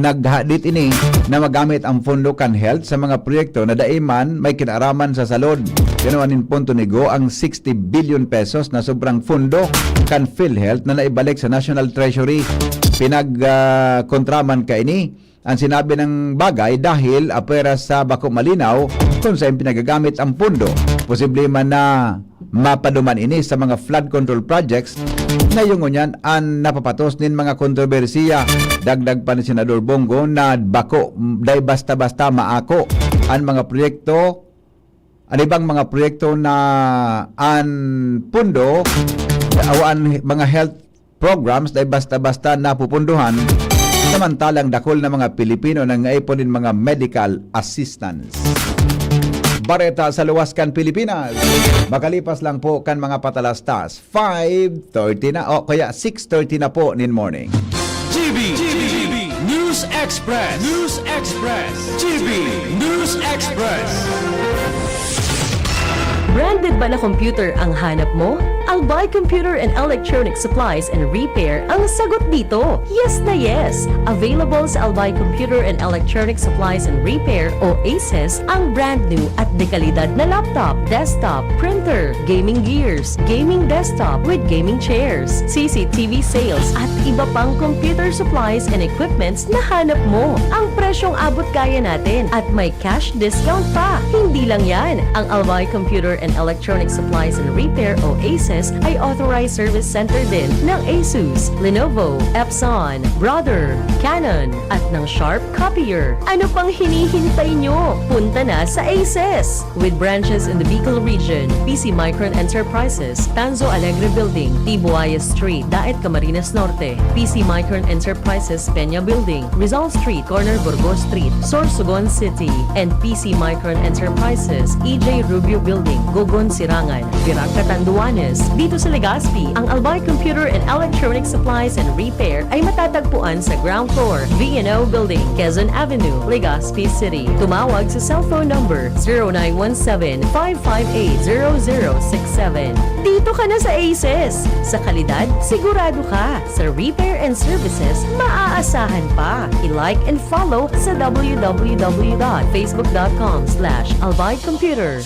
naghadit ini na magamit ang pondo kan health sa mga proyekto na dai man may kinaraman sa salud. Ginawa nin punto ni Go ang sixty billion pesos na sobrang pondo kan PhilHealth na naibalik sa National Treasury. Pinag, ah, kontra man kaini ang sinabi ng bagay dahil apwera sa bako malinaw kung saan pinagagamit ang pondo. Posible man na mapaduman ini sa mga flood control projects na yung ngunyan ang napapatos nin mga kontrobersiya. Dagdag pa ni Senador Bong Go na bako dai basta-basta maako ang mga proyekto, ang ibang mga proyekto na ang pondo o ang mga health programs dai basta-basta napupunduhan, samantalang dakul na mga Pilipino nangaipo nin mga medical assistance. Bareta sa luwas kan Pilipinas. Makalipas lang po kan mga patalastas, five thirty na o kaya six thirty na po nin morning. G B, G B, News Express, News Express, G B, News Express. Branded ba na computer ang hanap mo? Albay Computer and Electronic Supplies and Repair ang sagot dito. Yes na yes! Available sa Albay Computer and Electronic Supplies and Repair o ACES ang brand new at dekalidad na laptop, desktop, printer, gaming gears, gaming desktop with gaming chairs, C C T V sales at iba pang computer supplies and equipments na hanap mo. Ang presyong abot kaya natin at may cash discount pa. Hindi lang yan, ang Albay Computer and Electronic Supplies and Repair o ACES ay authorized service center din ng Asus, Lenovo, Epson, Brother, Canon, at ng Sharp Copier. Ano pang hinihintay nyo? Punta na sa ACES! With branches in the Bicol region, P C Micron Enterprises, Tanzo Alegre Building, Tibuaya Street, Daet, Camarines Norte, P C Micron Enterprises, Peña Building, Rizal Street, corner Burgos Street, Sorsogon City, and P C Micron Enterprises, E J Rubio Building, Gogon, Sirangan, Virac, Catanduanes. Dito sa Legazpi, ang Albay Computer and Electronic Supplies and Repair ay matatagpuan sa ground floor, V and O Building, Quezon Avenue, Legazpi City. Tumawag sa cellphone number zero nine one seven, five five eight, zero zero six seven. Dito ka na sa ACES! Sa kalidad, sigurado ka. Sa repair and services, maaasahan pa. I-like and follow sa w w w dot facebook dot com slash albay computer.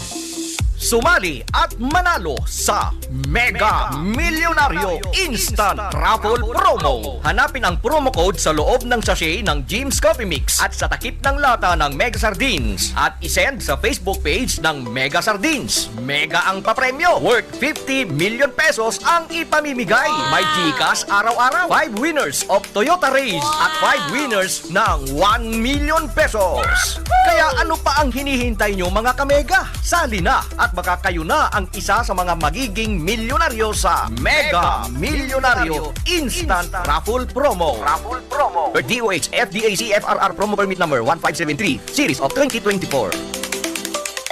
Sumali at manalo sa Mega Milyonaryo Instant Raffle Promo. Hanapin ang promo code sa loob ng sachet ng Jim's Coffee Mix at sa takip ng lata ng Mega Sardines at isend sa Facebook page ng Mega Sardines. Mega ang papremyo, worth fifty million pesos ang ipamimigay. May GCash araw-araw, five winners of Toyota Raize at five winners ng one million pesos. Kaya ano pa ang hinihintay nyo, mga kamega? Sali na at baka kayo na ang isa sa mga magiging milyonaryo sa Mega Milyonaryo Instant Raffle Promo. Raffle Promo. D O H F D A C F R R Promo Permit Number one five seven three, Series of twenty twenty-four.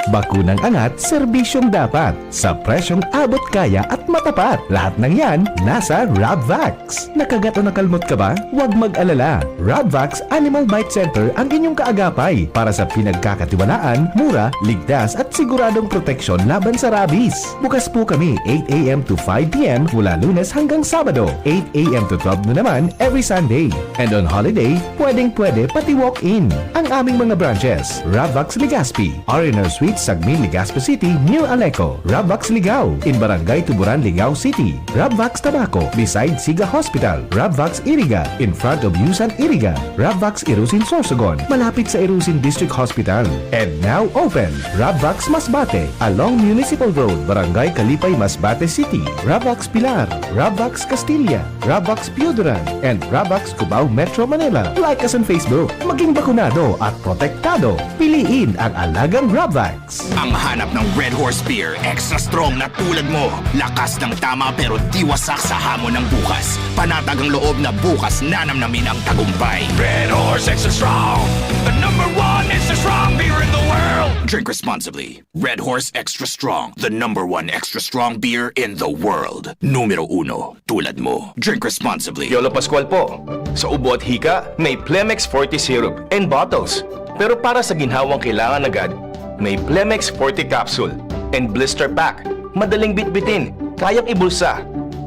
Bakunang angat, serbisyong dapat, sa presyong abot kaya at matapat. Lahat ng yan, nasa Rabvax. Nakagat o nakalmot ka ba? Huwag mag-alala. Rabvax Animal Bite Center ang inyong kaagapay para sa pinagkakatiwalaan, mura, ligtas at siguradong proteksyon laban sa rabies. Bukas po kami eight a m to five p m mula Lunes hanggang Sabado, eight a m to twelve noon naman every Sunday. And on holiday, pwedeng-pwede pati walk-in. Ang aming mga branches, Rabvax Legazpi, R and R Suites, Sagmin, Legazpi City, near Aleco. Rabvax Ligao, in Barangay Tuburan, Ligao City. Rabvax Tabaco, beside Siga Hospital. Rabvax Iriga, in front of Yusan Iriga. Rabvax Irusin, Sorsogon, malapit sa Irusin District Hospital. And now open, Rabvax Masbate, along Municipal Road, Barangay Kalipay, Masbate City. Rabvax Pilar, Rabvax Castilla, Rabvax Pioduran, and Rabvax Cubao, Metro Manila. Like us on Facebook. Maging bakunado at protektado. Piliin ang alagang Rabvax. Ang hanap ng Red Horse Beer, extra strong na tulad mo. Lakas ng tama pero di wasak sa hamon ng bukas. Panatag ang loob na bukas nanamnamin ang tagumpay. Red Horse Extra Strong, the number one extra strong beer in the world. Drink responsibly. Red Horse Extra Strong, the number one extra strong beer in the world. Numero uno, tulad mo. Drink responsibly. Piolo Pascual po. Sa ubo at hika, may Plemex Forte Syrup and bottles. Pero para sa ginhawang kailangan agad, may Plemex Forte Capsule and Blister Pack. Madaling bitbitin, kayang ibulsa.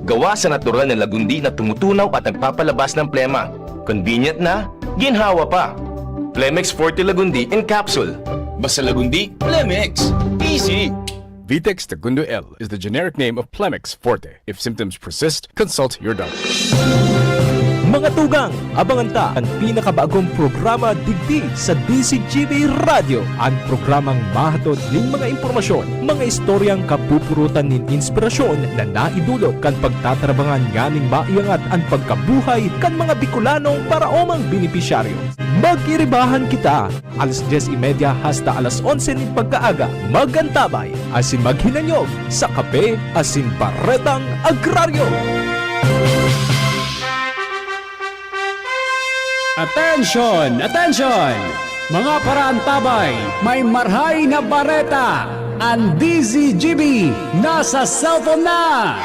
Gawa sa natural na lagundi na tumutunaw at nagpapalabas ng plema. Convenient na, ginhawa pa. Plemex Forte Lagundi in capsule. Basta Lagundi, Plemex. Easy! Vitex Segundo L is the generic name of Plemex Forte. If symptoms persist, consult your doctor. Mga tugang, abangan ta an pinakabagong programa digdi sa D Z G B Radyo, an programang mahatod nin mga impormasyon, mga istoryang kapupurutan nin inspirasyon na naidulot kan pagtatarabangan nganing maiangat an pagkabuhay kan mga Bicolanong paraomang benepisyaryo. Mag-iribahan kita, alas dyes y media hasta alas onse nin pagkaaga. Mag-antabay asin maghinanyog sa Kape asin Baretang Agraryo. Attention! Attention! Mga paraantabay, may marhay na bareta! An D Z G B nasa cellphone na!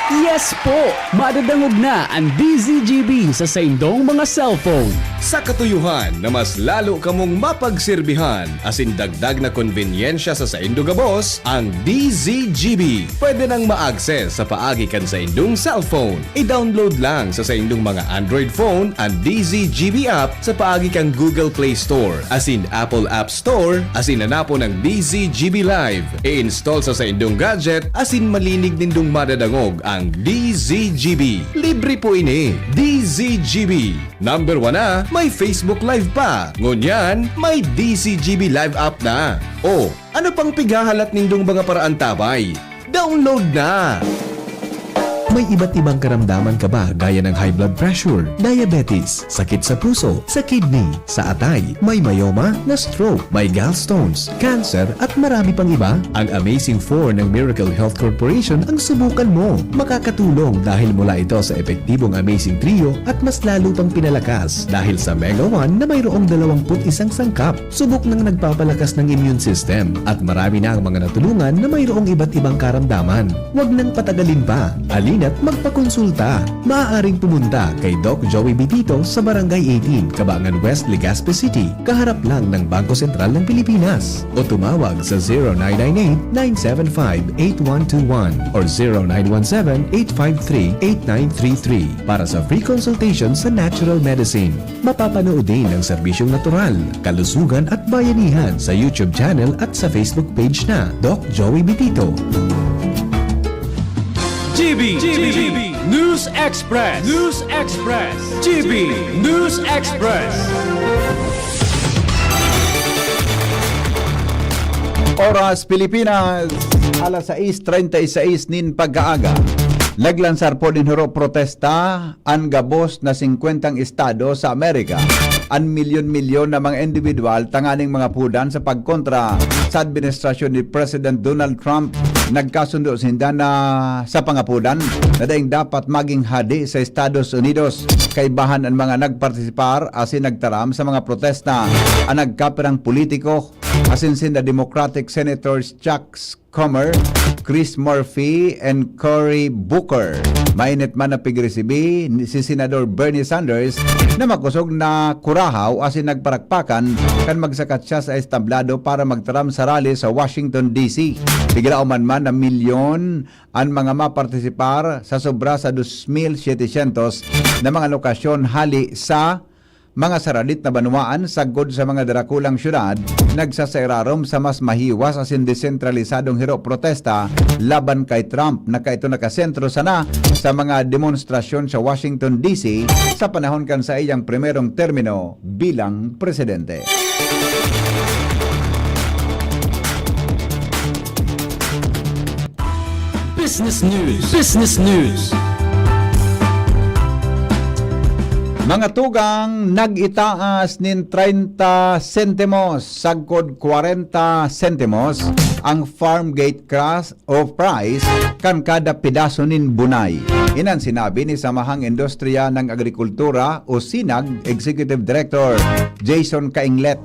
Yes po! Madadangog na an D Z G B sa saindong mga cellphone. Sa katuyohan na mas lalo kamong mapagserbihan asin dagdag na konbenyensya sa saindo gabos, ang D Z G B pwede nang ma-access sa paagi kan saindong cellphone. I-download lang sa saindong mga Android phone an D Z G B app sa paagi kan Google Play Store asin Apple App Store asin hanapon ang D Z G B Live. I-install sa saindong gadget asin malinig nindong madadangog ang D Z G B. Libre po ini. D Z G B. Number one na, may Facebook Live pa. Ngunyan, may D Z G B Live app na. O, ano pang pighahalat nindong mga paraantabay? Download na! May iba't ibang karamdaman ka ba gaya ng high blood pressure, diabetes, sakit sa puso, sa kidney, sa atay, may myoma, na-stroke, may gallstones, cancer, at marami pang iba? Ang Amazing four ng Miracle Health Corporation ang subukan mo. Makakatulong dahil mula ito sa epektibong Amazing Trio at mas lalo pang pinalakas dahil sa Mega one na mayroong dalawampu't isang sangkap. Subok nang nagpapalakas ng immune system at marami na ang mga natulungan na mayroong iba't ibang karamdaman. Huwag nang patagalin pa. Halina't magpakonsulta. Maaaring pumunta kay Doc Joey Bitito sa Barangay eighteen, Cabangan West, Legazpi City, kaharap lang ng Bangko Sentral ng Pilipinas. O tumawag sa zero nine nine eight, nine seven five, eight one two one or zero nine one seven, eight five three, eight nine three three para sa free consultation sa natural medicine. Mapapanood din ang serbisyong natural, kalusugan at bayanihan sa YouTube channel at sa Facebook page na Doc Joey Bitito. G B, G B, News Express, News Express, G B News Express. Oras Pilipinas, alas sais treinta y seis nin pagkaaga. Naglansar po nin huro protesta an gabos na singkwentang estado sa Amerika. An milyon-milyon na mga individual tanganing mangapodan sa pagkontra sa administrasyon ni President Donald Trump. Nagkasundo sinda na sa pangapodan na daing dapat maging hadi sa Estados Unidos. Kaibahan an mga nagpartisipar asin nagtaram sa mga protesta an nagkapirang politiko, asin sinda Democratic Senators Chuck Schumer, Chris Murphy, and Cory Booker. Mainit man na pigirisibi ni, si Senador Bernie Sanders na makosog na kurahaw asin nagparakpakan kan magsakat siya sa establado para magtaram sa rally sa Washington, D C. Piglaoman man na milyon an mga mapartisipar sa sobra sa dos mil setecientos na mga lokasyon hali sa mga saralit na banwaan sagkod sa mga darakulang syudad, nagsasairarom sa mas mahiwas asin desentralisadong hiro protesta laban kay Trump na kaito nakasentro sana sa mga demonstrasyon sa Washington, D C sa panahon kan saiyang primerong termino bilang presidente. Business News. Business News. Mga tugang, nag-itaas nin treinta sentimos sagkod kwarenta sentimos ang farm gate crash o price kan kada pedaso nin bunay. Inan sinabi ni Samahang Industriya ng Agrikultura o SINAG Executive Director Jason Kainglet.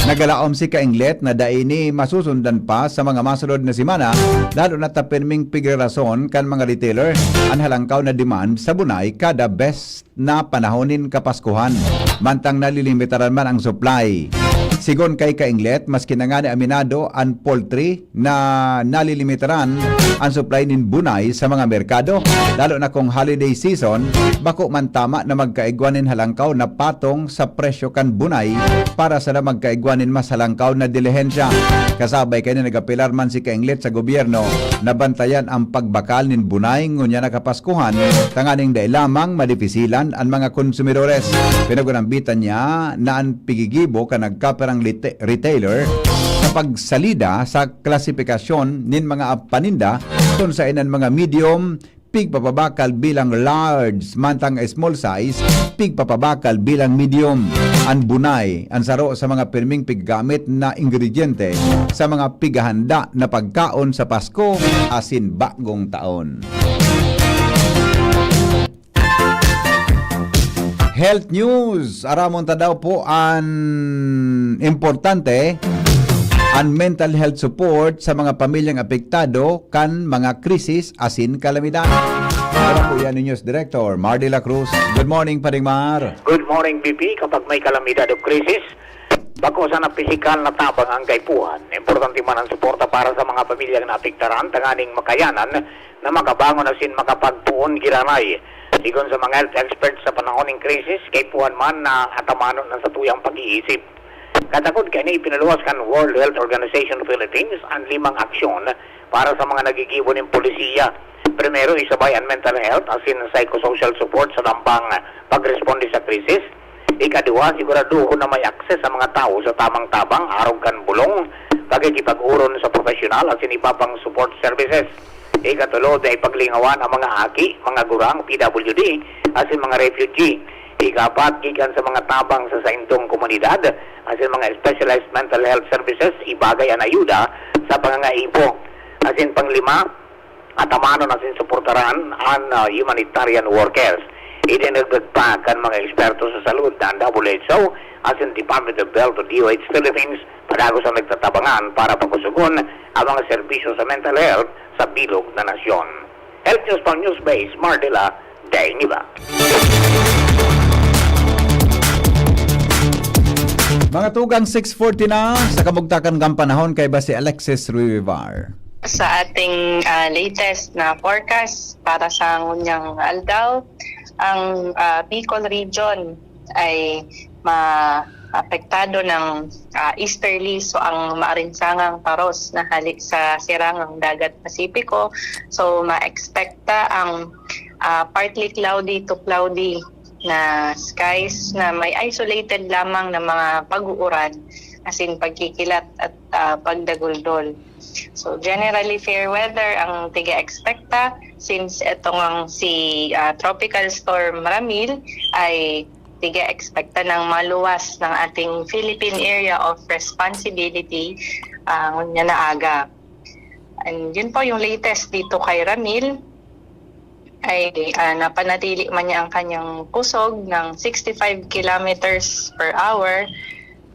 Nagalaom si Kainglet na dai ini masusundan pa sa mga masunod na semana, lalo na ta pirming pigirason kan mga retailer an halangkaw na demand sa bunay kada bes na panahon nin Kapaskuhan. Mantang nalilimitaran man ang supply. Sigon kay Kainglet, maski na ngani aminado an poultry na nalilimitaran an supply nin bunay sa mga merkado, lalo na kung holiday season, bako man tama na magkaigwa nin halangkaw na patong sa presyo kan bunay para sana magkaigwa nin mas halangkaw na dilihensya. Kasabay kani nagapelar man si Kainglet sa gobyerno na bantayan ang pagbakal nin bunay ngunyan na Kapaskuhan, tanganing dai lamang madipisilan an mga konsumidores. Pinagunambitan niya na an pigigibo kan nagkapirang lite-, retailer sa pagsalida sa klasipikasyon nin mga paninda, kun saen an mga medium, pigpapabakal bilang large, mantang small size, pigpapabakal bilang medium. An bunay, an saro sa mga pirming piggamit na ingrediente sa mga pighahanda na pagkaon sa Pasko asin Bagong Taon. Health news, aramon ta daw po an importante, an mental health support sa mga pamilyang apektado kan mga krisis asin kalamidad. Para po yan, News Director Mar de la Cruz. Good morning, Paring Mar. Good morning, B P. Kapag may kalamidad o krisis, bako sana pisikal na tabang ang kaipuhan. Importante man ang suporta para sa mga pamilyang naapektaran, tanganing makayanan na makabangon asin makapagpoon giraray. Sigon sa mga health experts, sa panahon nin krisis, kaipuhan man na atamanon ang satuyang pag-iisip. Katakod kaini, ipinaluwas kan World Health Organization Philippines an limang aksyon para sa mga naggigibo nin polisiya. Primero, isabay an mental health asin psychosocial support sa tambang pagresponde sa krisis. Ikaduwa, siguraduhon na may access ang mga tawo sa tamang tabang, arog kan bulong, pakikipag-oron sa profesional asin iba pang support services. Ikatulo, dai paglingawan ang mga aki, mga gurang, P W D, asin mga refugee. Ikapat, gikan sa mga tabang sa saindong komunidad, asin mga specialized mental health services, ibagay an ayuda sa pangangaipo. Asin panglima, atamanon asin suportaran an, ah, humanitarian workers. Idinagdag pa kan mga eksperto sa salud na an W H O asin Department of Health o D O H Philippines padagos ang nagtatabangan para pakusugon ang mga serbisyo sa mental health sa bilog na nasyon. Health News pang Newsbase, Mardela Dainiba. Mga tugang, six forty na, sa kamugtakan kan panahon, kaiba si Alexis Ruibar. Sa ating, ah, latest na forecast para sa ngunyang aldaw, ang, ah, Bicol region ay maapektado ng, ah, easterly, so ang maarinsangang paros na hali sa sirangang Dagat Pasipiko. So, ma-expect ta ang, ah, partly cloudy to cloudy na skies na may isolated lamang na mga pag-uuran, as in pagkikilat at, ah, pagdaguldol. So, generally fair weather ang tiga-expecta since etong ang si, ah, Tropical Storm Ramil ay tiga-expecta ng maluwas ng ating Philippine Area of Responsibility, ah, ngunyan na aga. And yun po yung latest dito kay Ramil. Ay, ah, napanatili man niya ang kanyang kusog ng sixty-five kilometers per hour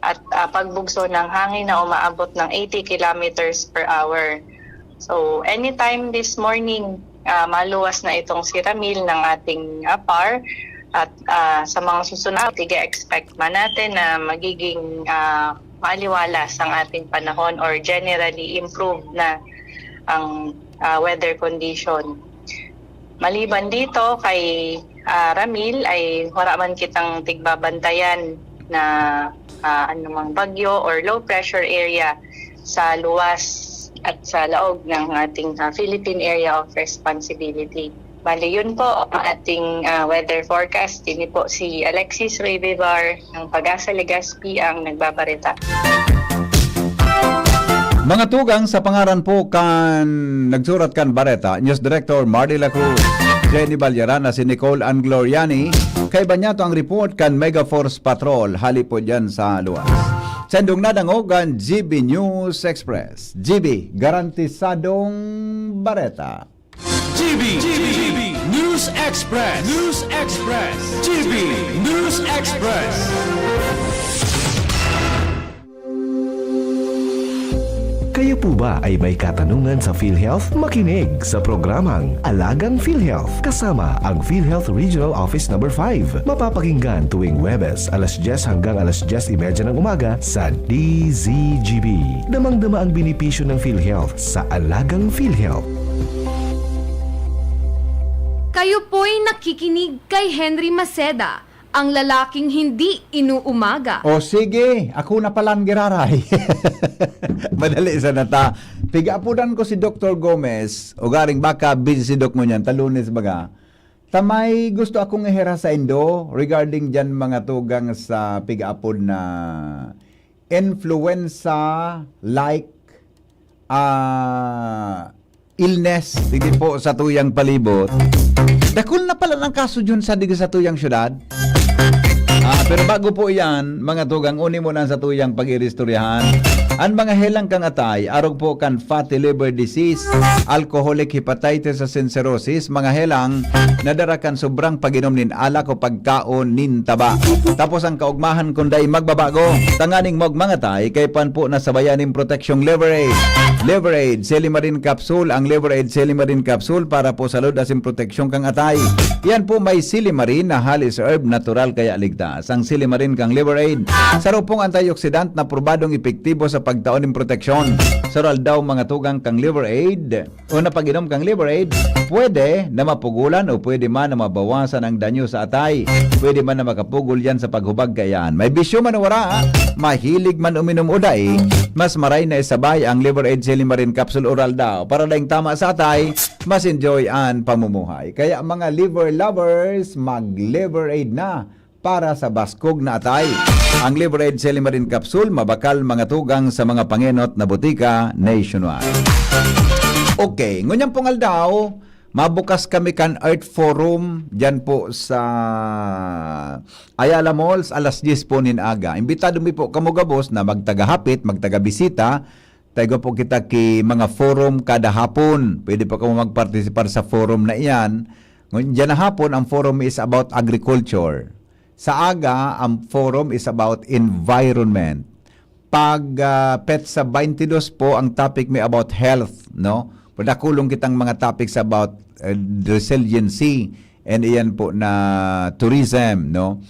at, ah, pagbugso ng hangin na umaabot ng eighty kilometers per hour. So, anytime this morning, ah, maluwas na itong si Ramil ng ating, ah, par at, ah, sa mga susunod, sige, expect man natin na magiging, ah, maliwalas ang ating panahon or generally improved na ang, ah, weather condition. Maliban dito, kay, ah, Ramil ay wala man kitang tigbabantayan na, ah, anumang bagyo or low pressure area sa luwas at sa laog ng ating, ah, Philippine Area of Responsibility. Bali, yun po ang ating, ah, weather forecast. Ini po si Alexis Revivar ng Pag-asa Legazpi ang nagbabareta. Mga tugang, sa pangaran po kan nagsurat kan bareta, News Director Mardy La Cruz, Jenny Balyarana, si Nicole Angloriani, kaiba niya to ang report kan Mega Force Patrol, hali po dyan sa luwas. Sendong nadangog ang G B News Express. G B, garantisadong bareta. G B, G B, News Express, News Express, G B News Express. Kayo po ba ay may katanungan sa PhilHealth? Makinig sa programang Alagang PhilHealth kasama ang PhilHealth Regional Office Number five. Mapapakinggan tuwing Huwebes, alas dyes hanggang alas dyes y media ng umaga sa D Z G B. Damang-dama ang benepisyo ng PhilHealth sa Alagang PhilHealth. Kayo po'y nakikinig kay Henry Maceda, ang lalaking hindi inuumaga. O sige, ako na palan giraray. Madali sana ta. Pigapodan ko si Doktor Gomez, ugaring baka busy si Doc ngunyan, ta Lunes baga. Ta may gusto akong ihera saindo regarding diyan mga tugang sa pigaapod na influenza-like, ah, illness, digdi po sa tuyang palibot. Dakul na pala ng kaso dyan sa digdi sa tuyang syudad. Ah, pero bago po iyan, mga tugang, uni mo na sa tuyang pag-iristoryahan. An mga helang kang atay, arog po kan fatty liver disease, alcoholic hepatitis asin cirrhosis, mga helang nadara kan sobrang pag-inom nin alak o pagkaon nin taba. Tapos ang kaugmahan kun dai magbabago, tanganing magmangatay, kay pan po nasabayan nin proteksyong Liver Aid. Liver Aid, Silimarin Capsule, ang Liver Aid Silimarin Capsule para po sa lod asin proteksyon kang atay. Yan po may silimarin na halis herb natural kaya ligtas. Ang silimarin kang Liver Aid, sarupong antioxidant na probadong epektibo sa pagtao nin proteksyon. Sa Raldaw mga tugang kang Liver Aid o na pag-inom kang Liver Aid, pwede na mapugulan o pwede man na mabawasan ang danyo sa atay. Pwede man na makapugol yan sa paghubag kaiyan. May bisyo man o wala, mahilig man uminom o dai, mas maray na isabay ang Liver Aid Silimarin Capsule Oral Daw para daing tama sa atay, mas enjoy an pamumuhay. Kaya mga liver lovers, mag-Liver Aid na para sa baskog na atay. Ang Liver Aid Silimarin Capsule, mabakal mga tugang sa mga pangenot na botika nationwide. Okay, ngunyan pong aldaw, mabukas kami kan Earth Forum dyan po sa Ayala Malls, alas diyes po nin aga. Imbitado mi po kamo gabos na magtagahapit, magtagabisita. Taigwa po kita ki mga forum kada hapon. Pwede po kamo magpartisipar sa forum na iyan. Ngun-, diyan na hapon, ang forum is about agriculture. Sa aga, ang forum is about environment. Pag, ah, petsa twenty-two po, ang topic mi about health, no? Padakulong kitang mga topics about, uh, resiliency and iyan po na tourism, no?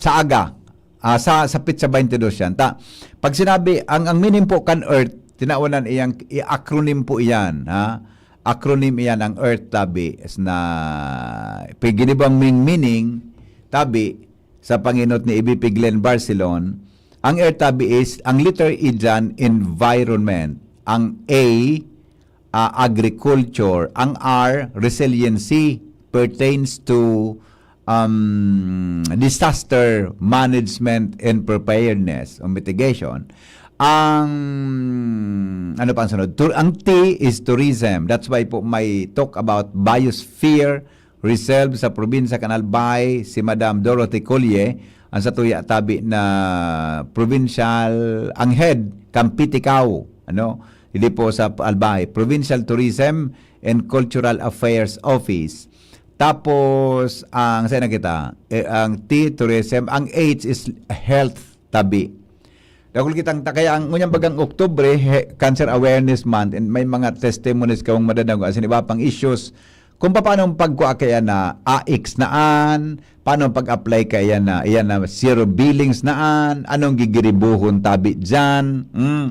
Sa aga, ah, sa, sa petsa twenty-two yan. Ta, pag sinabi, ang, ang meaning po kan earth, tinawanan iyang, i-acronym po iyan, ha? Acronym iyan ang earth, tabi, is na, pag ginibang ming meaning, tabi, sa pangenot ni E V P Glenn Barcelon, ang earth tabi is, ang letter E dyan, environment. Ang A, ah, agriculture. Ang R, resiliency, pertains to, um, disaster management and preparedness o mitigation. Ang, ano pa ang sunod? Tur-, ang T is tourism. That's why po may talk about biosphere reserve sa probinsya kan Albay, si Madam Dorothy Colle, ang satuya tabi na provincial, ang head kan P T C A O, ano, didi po sa Albay, Provincial Tourism and Cultural Affairs Office. Tapos, ang, saan na kita? Eh, ang T, tourism. Ang H is health tabi. Dakul kitang ta-, kaya ang unyang bagang Oktubre, he-, Cancer Awareness Month, and may mga testimonies kang madadangog, asin iba pang issues, kung paano ang pagkua kaya na A X naan, paano ang pag-apply kaya na, iyan na zero billings naan, anong gigiribuhon tabi dyan, hmm?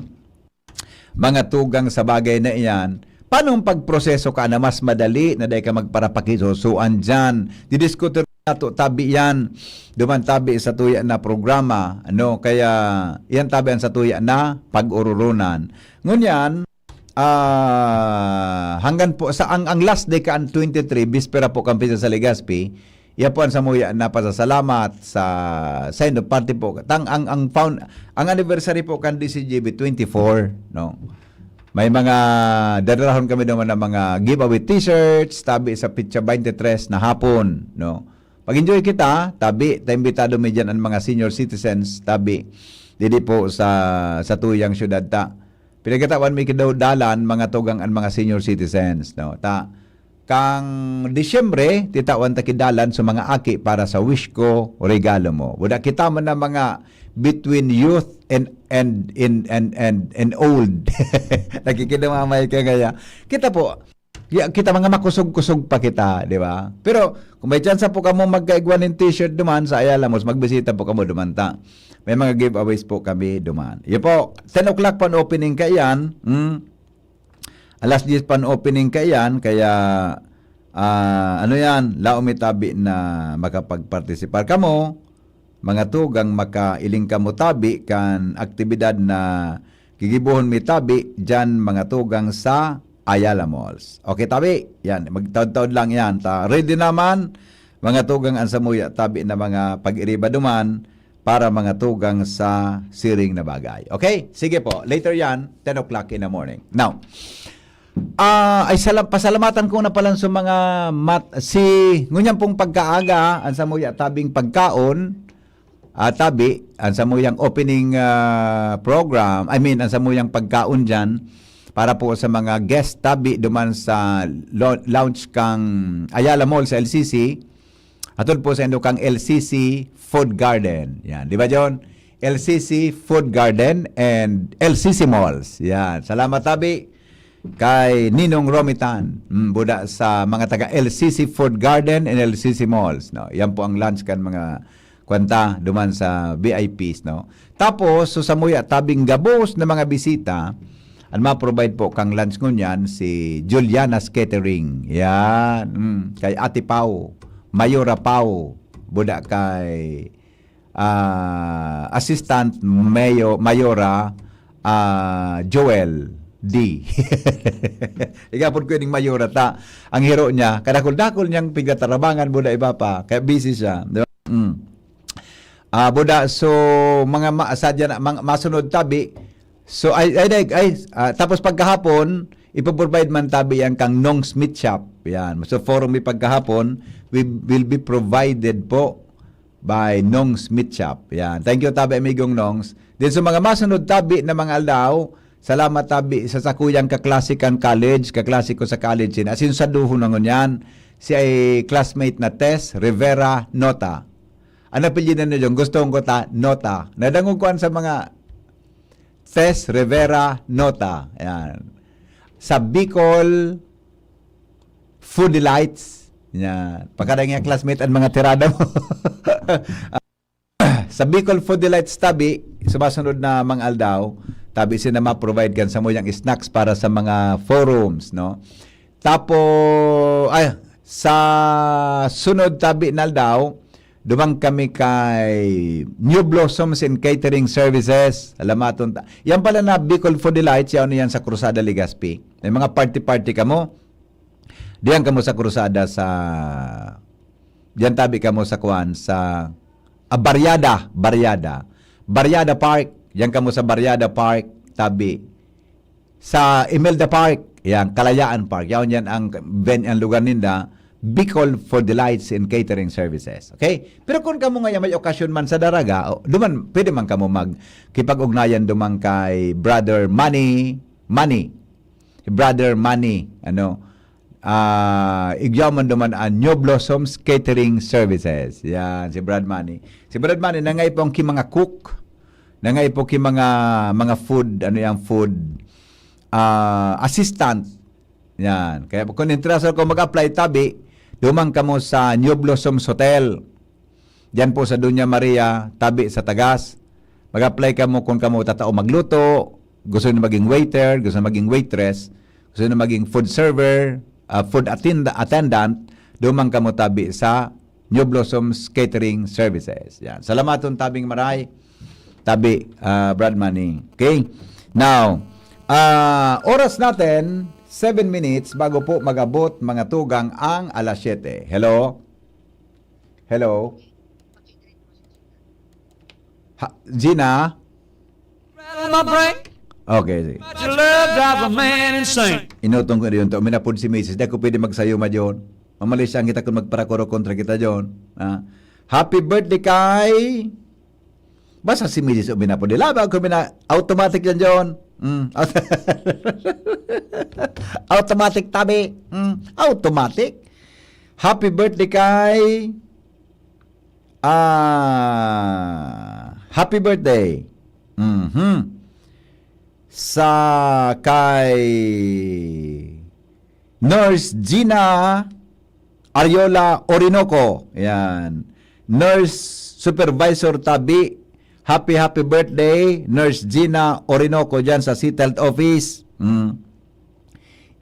Mga tugang sa bagay na iyan, paano ang pagproseso ka na mas madali na dahil ka magparapakisusuan dyan? Didiskutir nato tabi yan, duman tabi sa tuya na programa, ano? Kaya, iyan tabi ang sa tuya na pag-ururunan. Ngunyan, ah, hanggan po, sa ang, ang last day ka, ang twenty-three, bispera po kan Pista sa Legazpi, iya po ang samuya na pasasalamat sa, sa inyo, parte po, tang, ang, ang found, ang anniversary po kan D C G B, twenty-four, no? May mga dadarahon kami naman ng mga giveaway t-shirts, tabi sa pitsa twenty-three na hapon, no? Pag-enjoy kita, tabi, ta imbitado mi dyan ang mga senior citizens, tabi, didi po sa, sa tuyang syudad ta. Pinagkatawan mi kidaw dalan, mga tugang ang mga senior citizens, no? Ta, kang Disyembre, titawan ta kidalan sa mga aki para sa Wish Ko, Regalo Mo. Wala kita man na mga between youth and, and, in, and, and, and old. Nakikita mo, may kagaya. Kita po, ya-, kita mga makusog-kusog pa kita, di ba? Pero kung may tsansa po kamo magkaigwa nin t-shirt duman sa Ayala Malls, magbisita po kamo duman ta. May mga giveaways po kami duman. Yun po, ten o'clock pan opening kaiyan. Hmm? Alas diyes pan opening kaiyan, kaya, ah, ano yan, laom mi tabi na makapagpartisipar kamo, mga tugang makailing kamo tabi kan aktibidad na gigibohon mi tabi dyan, mga tugang sa Ayala Malls. Okay, tabi? Yan, magtaod-taod lang yan. Ta, ready naman, mga tugang, ang samuya tabi na mga pag-iriba duman para mga tugang sa siring na bagay. Okay? Sige po, later yan, ten o'clock in the morning. Now, ah, ay sala-, pasalamatan ko na pala sa mga mat-, si, ngunyan pong pagkaaga, ang samuya tabing pagkaon, ah, tabi, ang samuyang opening, ah, program, I mean, ang samuyang pagkaon diyan para po sa mga guest tabi duman sa lo-, lounge kang Ayala Mall sa L C C. Atol po sa indo kang L C C Food Garden. Yan, di ba, John? L C C Food Garden and L C C Malls. Yan. Salamat tabi kay Ninong Romitan. Mm, buda sa mga taga L C C Food Garden and L C C Malls, no? Yan po ang lunch kan mga kwanta duman sa V I Ps, no? Tapos, so samuya tabing gabos na mga bisita, ang ma-provide po kang lunch ngunyan si Juliana's Catering. Yan. Mm, kay Ate Pau, Mayora Pau, buda kay, ah, Assistant Mayo-, Mayora, ah, Joel D. Igapon ko ining Mayora ta. Ang hiro niya, kadakol-dakol niyang pigtatarabangan, buda iba pa. Kaya busy siya. Di ba? Mm. Ah, buda, so, mga ma-, sadya na, mga masunod tabi. So, ay, ay, ay, ay, ah, tapos pagkahapon, ipoprovide man tabi yan kang Nong's Meat Shop. Yan. So, forum mi pagkahapon, we will be provided po by Nong's Meat Shop. Yan. Thank you, tabi, amigong Nong's. Then, sa mga masunod tabi na mga aldaw, salamat tabi sa sakuyang kaklase kan college, kaklase ko sa college, sin-, as in, sa duho na ngunyan, si ay classmate na Tess Rivera Nota. Ang apelyido na yun, gusto ko ta, Nota. Nadangog ko an sa mga Tess Rivera Nota. Yan. Sa Bicol Food Delights. Yan. Pagkadang yung classmate ang mga tirada mo. Sa Bicol Food Delights tabi, sumasunod na mga aldaw, tabi sila ma-provide kan samuyang snacks para sa mga forums, no? Tapo, ay, sa sunod tabi na aldaw, duman kami kay New Blossoms and Catering Services. Alamaton ta. Yan pala na Bicol Food Delights, yan, yan sa Cruzada, Legazpi. May mga party-party kamo. Diyan kamo sa Cruzada sa, diyan tabi kamo sa kuan, sa, ah, Barriada, Barriada. Barriada Park, diyan kamo sa Barriada Park, tabi. Sa Imelda Park, yan, Kalayaan Park. Yan, yan ang ven-, ang lugar ninda, Bicol Food Delights and Catering Services. Okay? Pero kung kamo nga may okasyon man sa Daraga, o, duman, pwede man kamo magkipag-ugnayan duman kay Brother Manny, Manny. Brother Manny, ano, ah, igyaman duman ang New Blossoms Catering Services. Yan, si Brad Manny. Si Brad Manny, nangay po ang ki mga cook, nangay po ki mga, mga food, ano yang food, ah, assistant. Yan. Kaya kung interesado ko mag-apply, tabi, duman kamo sa New Blossoms Hotel. Diyan po sa Doña Maria, tabi sa Tagas. Mag-apply kamo kung kamo tatao magluto, gusto niyo maging waiter, gusto niyo maging waitress, gusto niyo maging food server, ah, food attend-, attendant, duman kamo tabi sa New Blossoms Catering Services. Yan. Salamaton tabing maray. Tabi, ah, Brad Manny. Okay? Now, ah, oras natin, seven minutes bago po mag-abot mga tugang ang alas siyete. Hello? Hello? Ha, Gina? Rattle my brain. Okay, sige. But your love drives a man insane. Inutong ko yun to. Minapod si misis. Di ako pwede magsayo, Majon. Mamalis siya kita kung magparakuro kontra kita, John. Ah. Happy birthday kay... Basta si misis o minapod. Di laba ako mina... Automatic yan, John. Mm. Automatic, tabi. Mm. Automatic. Happy birthday kay... Ah, happy birthday. Mhm. Sa kay Nurse Gina Ariola Orinoco. Yan. Nurse Supervisor Tabi, happy, happy birthday, Nurse Gina Orinoco, dyan sa City Health Office. Mm.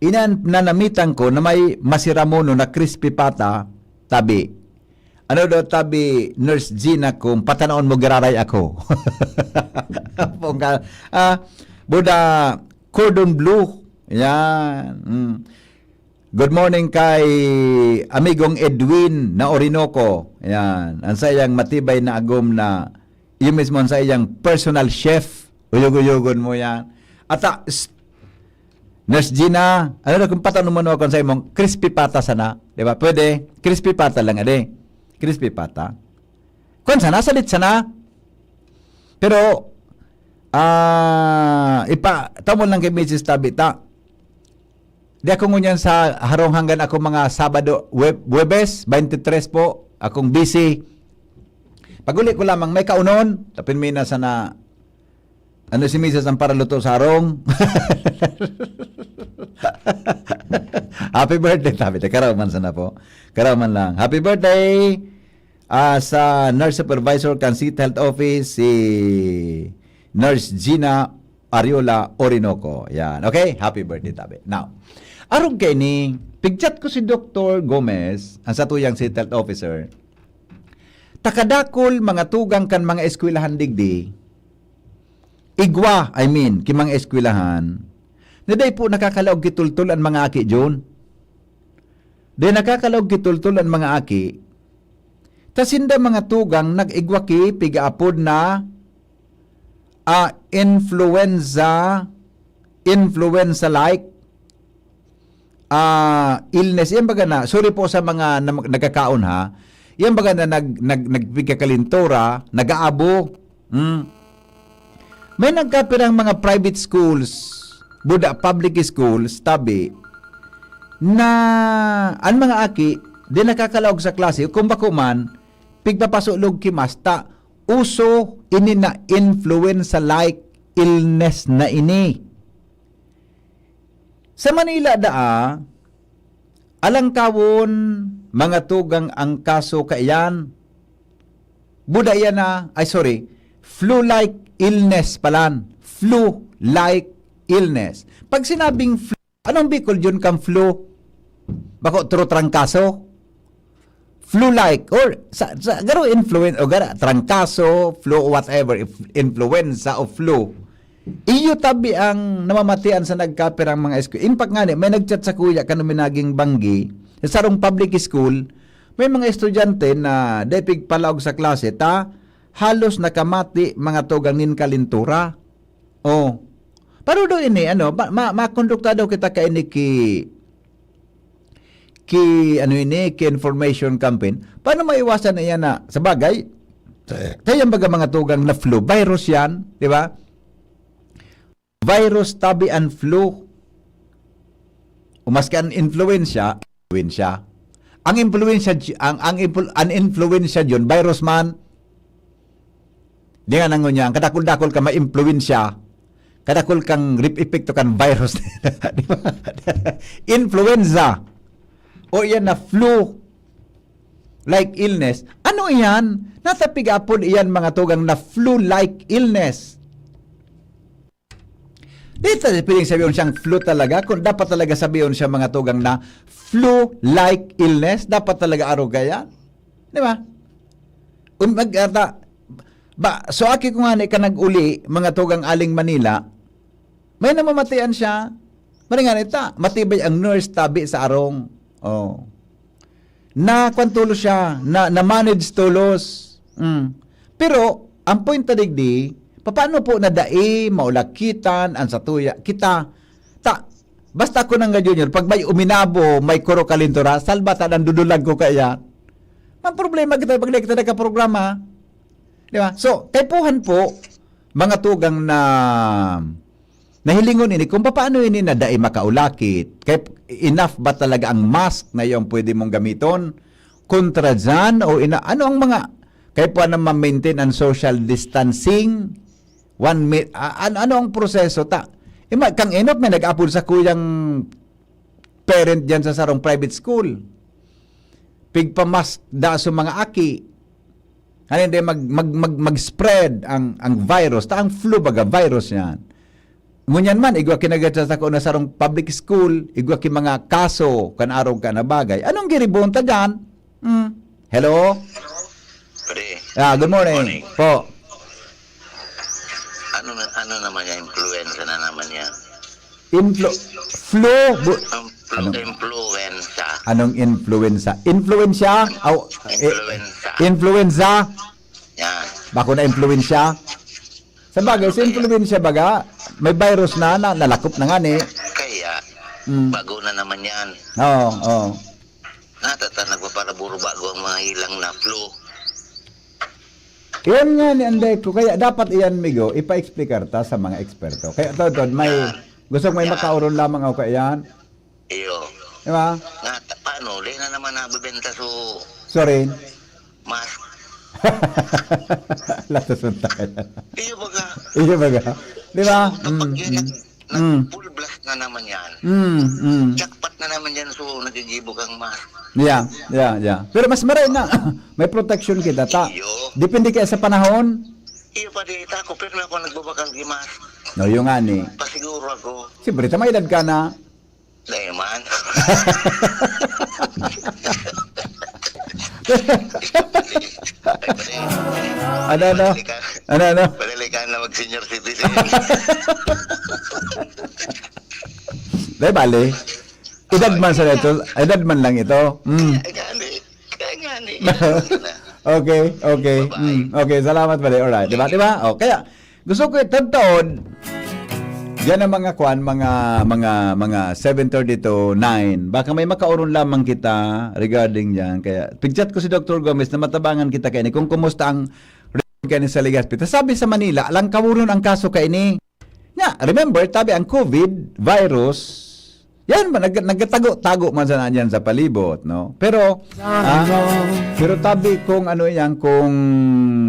Inan nanamitan ko na may masiramono na crispy pata, tabi. Ano daw tabi, Nurse Gina, kung patanaon mo, giraray ako. Pongka, ah, Buda, cordon bleu. Yan. Mm. Good morning kay amigong Edwin na Orinoco. Yan. Ang sayang matibay na agom na yung mismo ang sayang personal chef. Uyog-uyogon mo yan. At ah, s-, Nurse Gina, ano na kung patano mo naman sa imong crispy pata sana? Di ba? Pwede. Crispy pata lang, ade. Crispy pata. Kung sana, salit sana. Pero, ah, ipa-, tamo lang kay Misis Tabita. Di ako ngunyan sa harong hanggan ako mga Sabado, Web-, Webes, twenty-three po, akong busy. Pag-uli ko lamang, may kaunon, tapin mi na sana, ano si Misis ang paraluto sa harong? Happy birthday, sabi. Karaw man sana po. Karaw man lang. Happy birthday! Ah, sa Nurse Supervisor kan City Health Office, si Nurse Gina Ariola Orinoco. Yan. Okay? Happy birthday, tabi. Now, arog kaini, pigchat ko si Doktor Gomez, ang satuyang City Health Officer. Takadakol mga tugang kan mga eskwelahan digdi, igwa, I mean, ki mga eskwelahan, na dai po nakakalaog kitultol an mga aki, Jun. Dai nakakalaog kitultol an mga aki, ta sinda mga tugang nag-igwa ki pigaapod na, ah, influenza, influenza-like, ah, illness. Yan baga na, sorry po sa mga na-, nagkakaon ha. Yan baga na nag-, nag-, nagpigkakalintura, nag-aabo. Hmm. May nagkapirang mga private schools, buda public schools, tabi, na an mga aki, di nakakalaog sa klase, kung bako man, pigpapasulog ki masta, uso ini na influenza-like illness na ini. Sa Manila daa, alangkawon, mga tugang ang kaso kaiyan. Buda iyan na, ay sorry, flu-like illness palan. Flu-like illness. Pag sinabing flu, anong Bicol yun kang flu? Bako tro trangkaso? Flu-like or sa, sa garo influenza o gara trangkaso, flu, whatever, if influenza o flu. Iyo tabi ang namamatian sa nagkapirang mga eskwela. In fact ngani, may nagchat sa kuya kan minaging banggi, sa sarong public school, may mga estudyante na dai pigpalaog sa klase ta halos nakamati mga tugang nin kalintura. Oh. Pero do ini, ano, ma-, ma-, makondukta daw kita kaini ki, ki, ano ini, ki information campaign. Paano maiwasan na yan na, sa bagay, kaya baga mga tugang na flu, virus yan, di ba? Virus tabi an flu. O maski an influenza, influenza. Ang influenza, ang, ang influ-, an influenza yun, virus man. Di nga nangunyan, kadakol-dakol ka ma-influenza, kadakol kang rip epekto kan virus. Di ba? Influenza. O yan na flu like illness. Ano iyan? Natapig apod iyan mga tugang na flu-like illness. Di ta pwedeng sabihon siyang flu talaga, kung dapat talaga sabihon siya mga tugang na flu-like illness, dapat talaga arog kaya. Di ba? Un-, mag-, ata, ba, so aki ko nga ni ka nag-uli, mga tugang aling Manila, may namamatian siya, maringan ita, matibay ang nurse tabi sa arong. Oh. Na kwan tulos siya, na, na-manage tulos. Mm. Pero, ang point ta digdi, papaano po na dai maulakitan an satuya kita? Ta, basta ako nang Junior, pag may uminabo, may kuro kalintura, salba ta nang dudulag ko kaya. Ang problema kita, pag di kita nagkaprograma. Di ba? So, kaipuhan po, mga tugang na nahilingon ini kung papaano ini na dai makaulakit. Kay enough ba talaga ang mask na iyong pwede mong gamiton kontra dyan? O ina-, ano ang mga, kay po na ma-maintain ang social distancing? One mi-, a-, ano, ano ang proseso ta? Ima-, kang Enoch may nag-apod sa kuyang parent dyan sa sarong private school. Pigpamask da sa mga aki. Ano, hindi mag, mag, mag, mag-spread ang, ang virus. Ta ang flu baga, virus yan. Ngunyan man, igwa kinagadsa sa ko na sarong public school, igwa ki mga kaso, kan arog ka na bagay. Anong giribon ta dyan? Hmm. Hello? Pare, Ah, good morning. Morning. Po. Ano na, ano naman yan? Influenza na naman yan. Influ-, flu, bu-, Ang flu-, Ano? Influenza. Anong influenza? Influensya? Aw, eh, Influenza. Influenza? Yan. Bako na influensya? Sa bagay, sa influensya baga, may virus na, na nalakop na nga ni. Kaya, Mm. bago na naman yan. Oo, oo. Natata, nagpaparaburo bago ang mga hilang na flu. Iyan nga ni Anday ko, kaya dapat iyan, Migo, ipa-explicar ta sa mga eksperto. Kaya, Tod, Tod, may, gusto ko may makauron lamang ako kaiyan. Iyo. Di ba? Nga, ta-, paano? Di na naman nabibenta so Sorry. Mask. Latos mo tayo. Iyo baga. Iyo baga. Di ba? So, kapag Mm, yan, mm. nag-, Mm. nag-full blast na naman yan. Mm, mm. Jackpot na naman yan, so nagigibo kang mask. Yeah, yeah, yeah. Pero mas maray na. May protection kita, ta. Iyo. Depende kaya sa panahon. Iyo pa di, ta ako, pero ako nagbabakal gi mask. No, yung nga ni. Pasiguro ako. Siyempre, ta may edad ka na. Dai man. Ano, ano? Ano, ano? Madali ka na mag-senior citizen. Dai bale. Edad man sa ito, edad man lang ito. Mm. Kaya nga ni. Kaya nga ni. Okay, okay. Bye-bye. Mm, okay, salamat pala. Alright, di ba? Di ba? O, kaya, gusto ko itagtaon, yan ang mga kwan, mga, mga, mga seven thirty to nine. Baka may makauron lamang kita regarding yan. Kaya, pig-chat ko si Doktor Gomez na matabangan kita kaini kung kumusta ang record kaini sa Legazpi. Tas sabi sa Manila, alang kawuron ang kaso kaini. Nya, remember, tabi ang COVID virus, yan ba, nag-, nagtago-tago man sana yan sa palibot, no? Pero, ah, pero tabi kung ano yan, kung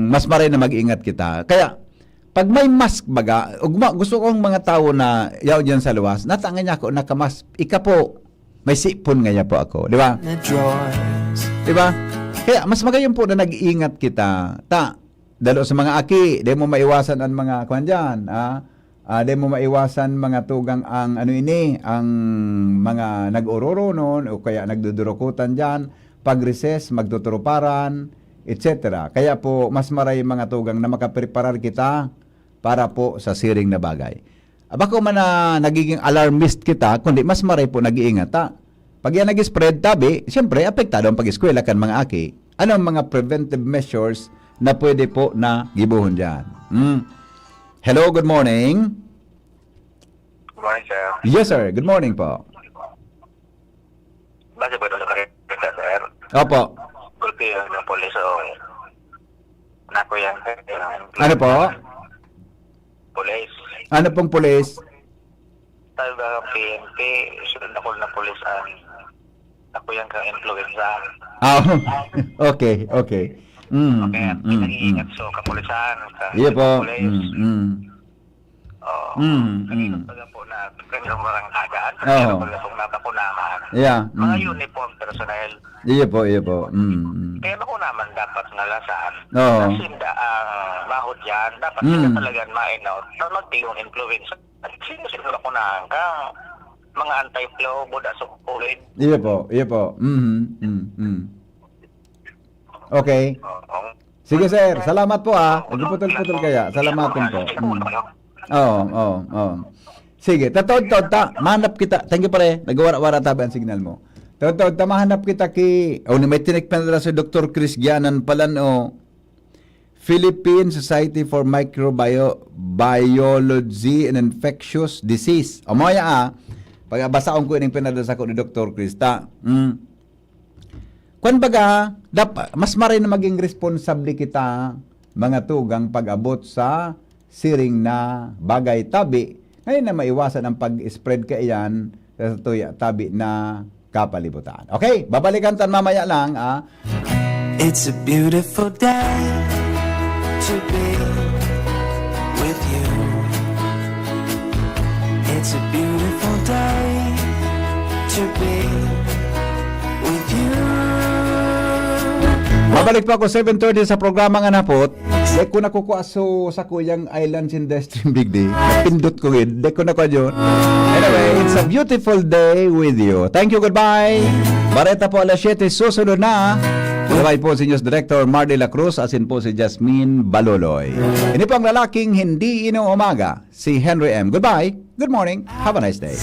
mas maray na mag-ingat kita. Kaya, pag may mask baga, ugma, gusto kong mga tao na yaw dyan sa luwas, natangan niya ako, nakamask, ika po, may sipon nga niya po ako, di ba? Di ba? Kaya, mas magayon po na nag-iingat kita. Ta, dalo sa mga aki, di mo maiwasan ang mga, kwan dyan, ah, ah, di mo maiwasan mga tugang ang, ano ini, ang mga nag-ororonon o kaya nagdudurukutan dyan, pag-recess, magtuturuparan, et cetera. Kaya po, mas maray mga tugang na makapreparar kita para po sa siring na bagay. Ah, bako man na nagiging alarmist kita, kundi mas maray po nag-iingat ta. Pag yan nag-spread, tabi, siyempre, apektado ang pag-eskwela kan mga aki. Ano ang mga preventive measures na pwede po na gibohon dyan? Hmm. Hello, good morning. Good morning, sir. Yes, sir. Good morning po. Base po doon sa kareta, sir. Opo. Gulpi yung, yung pulis o naku yan, sir. Ano po? Pulis. Ano pong pulis? Sabi ba ang P N P, sunod ako na pulis ang naku yan kang influenza. Ah, okay, okay. Mm, Okay, mm, mm, nag-iingat mm. So, kapulisan, ka Iya po. Pulis. Mm, mm. Oo. Mm, Naging mm. Baga po na kanyang barangkagan, Oo. Pero pag itong nabakunahan, Yeah, mga mm. Uniform personnel. Iya po, iya po. Mm, mm. Kaya bako naman dapat ngalasan. Oo. Kasi da, ang mahod yan, dapat Mm. sila talaga ma-in out na magtigong influenza. At sino sila bakunahan ka? Mga anti-flu, buda sa COVID. Iya po, iya po. Mm, mm, mm. Okay. Oo. Sige, sir. Salamat po, ah. Nagpuputol-putol kaya. Salamaton po. Mm. Oo, oo, oo. Sige, tataod-taod ta. Mahanap kita. Thank you, pare. Nagwara-wara tabi ang signal mo. Tataod-taod ta, mahanap kita ki, oh, ni may tinik pa na si Doktor Chris Gianan Palan, oh. Philippine Society for Microbio-, Biology and Infectious Disease. O, maya, ah. Pagbasaon ko ining pinadala sa ko ni Doktor Chris, ta. Mm. Kwan baga, dap-, mas maray na maging responsable kita, mga tugang pag-abot sa siring na bagay tabi, ngayon na maiwasan ang pag-spread kaiyan sa tuya tabi na kapalibutan. Okay, babalikan tan mamaya lang, ah. It's a beautiful day to be with you. It's a beautiful day to be with you. Babalik pa ako seven thirty sa programa nga napot. Dai ko nakukua so sa kuyang Islands Industry Big Day. Napindot ko gid. Dai ko nakua yun. Anyway, it's a beautiful day with you. Thank you, goodbye. Bareta po alas siyete, susunod na. Goodbye po si News Director Mardy La Cruz, asin po si Jasmine Baloloy. Ini po ang lalaking hindi inuumaga, si Henry M. Goodbye. Good morning. Have a nice day.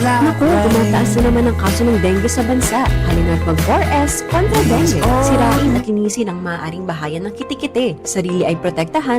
Naku, tumataas na naman ang kaso ng dengue sa bansa. Halina't mag four S kontra dengue. Sirain at linisin ang maaaring bahayan ng kitikite. Sarili ay protektahan.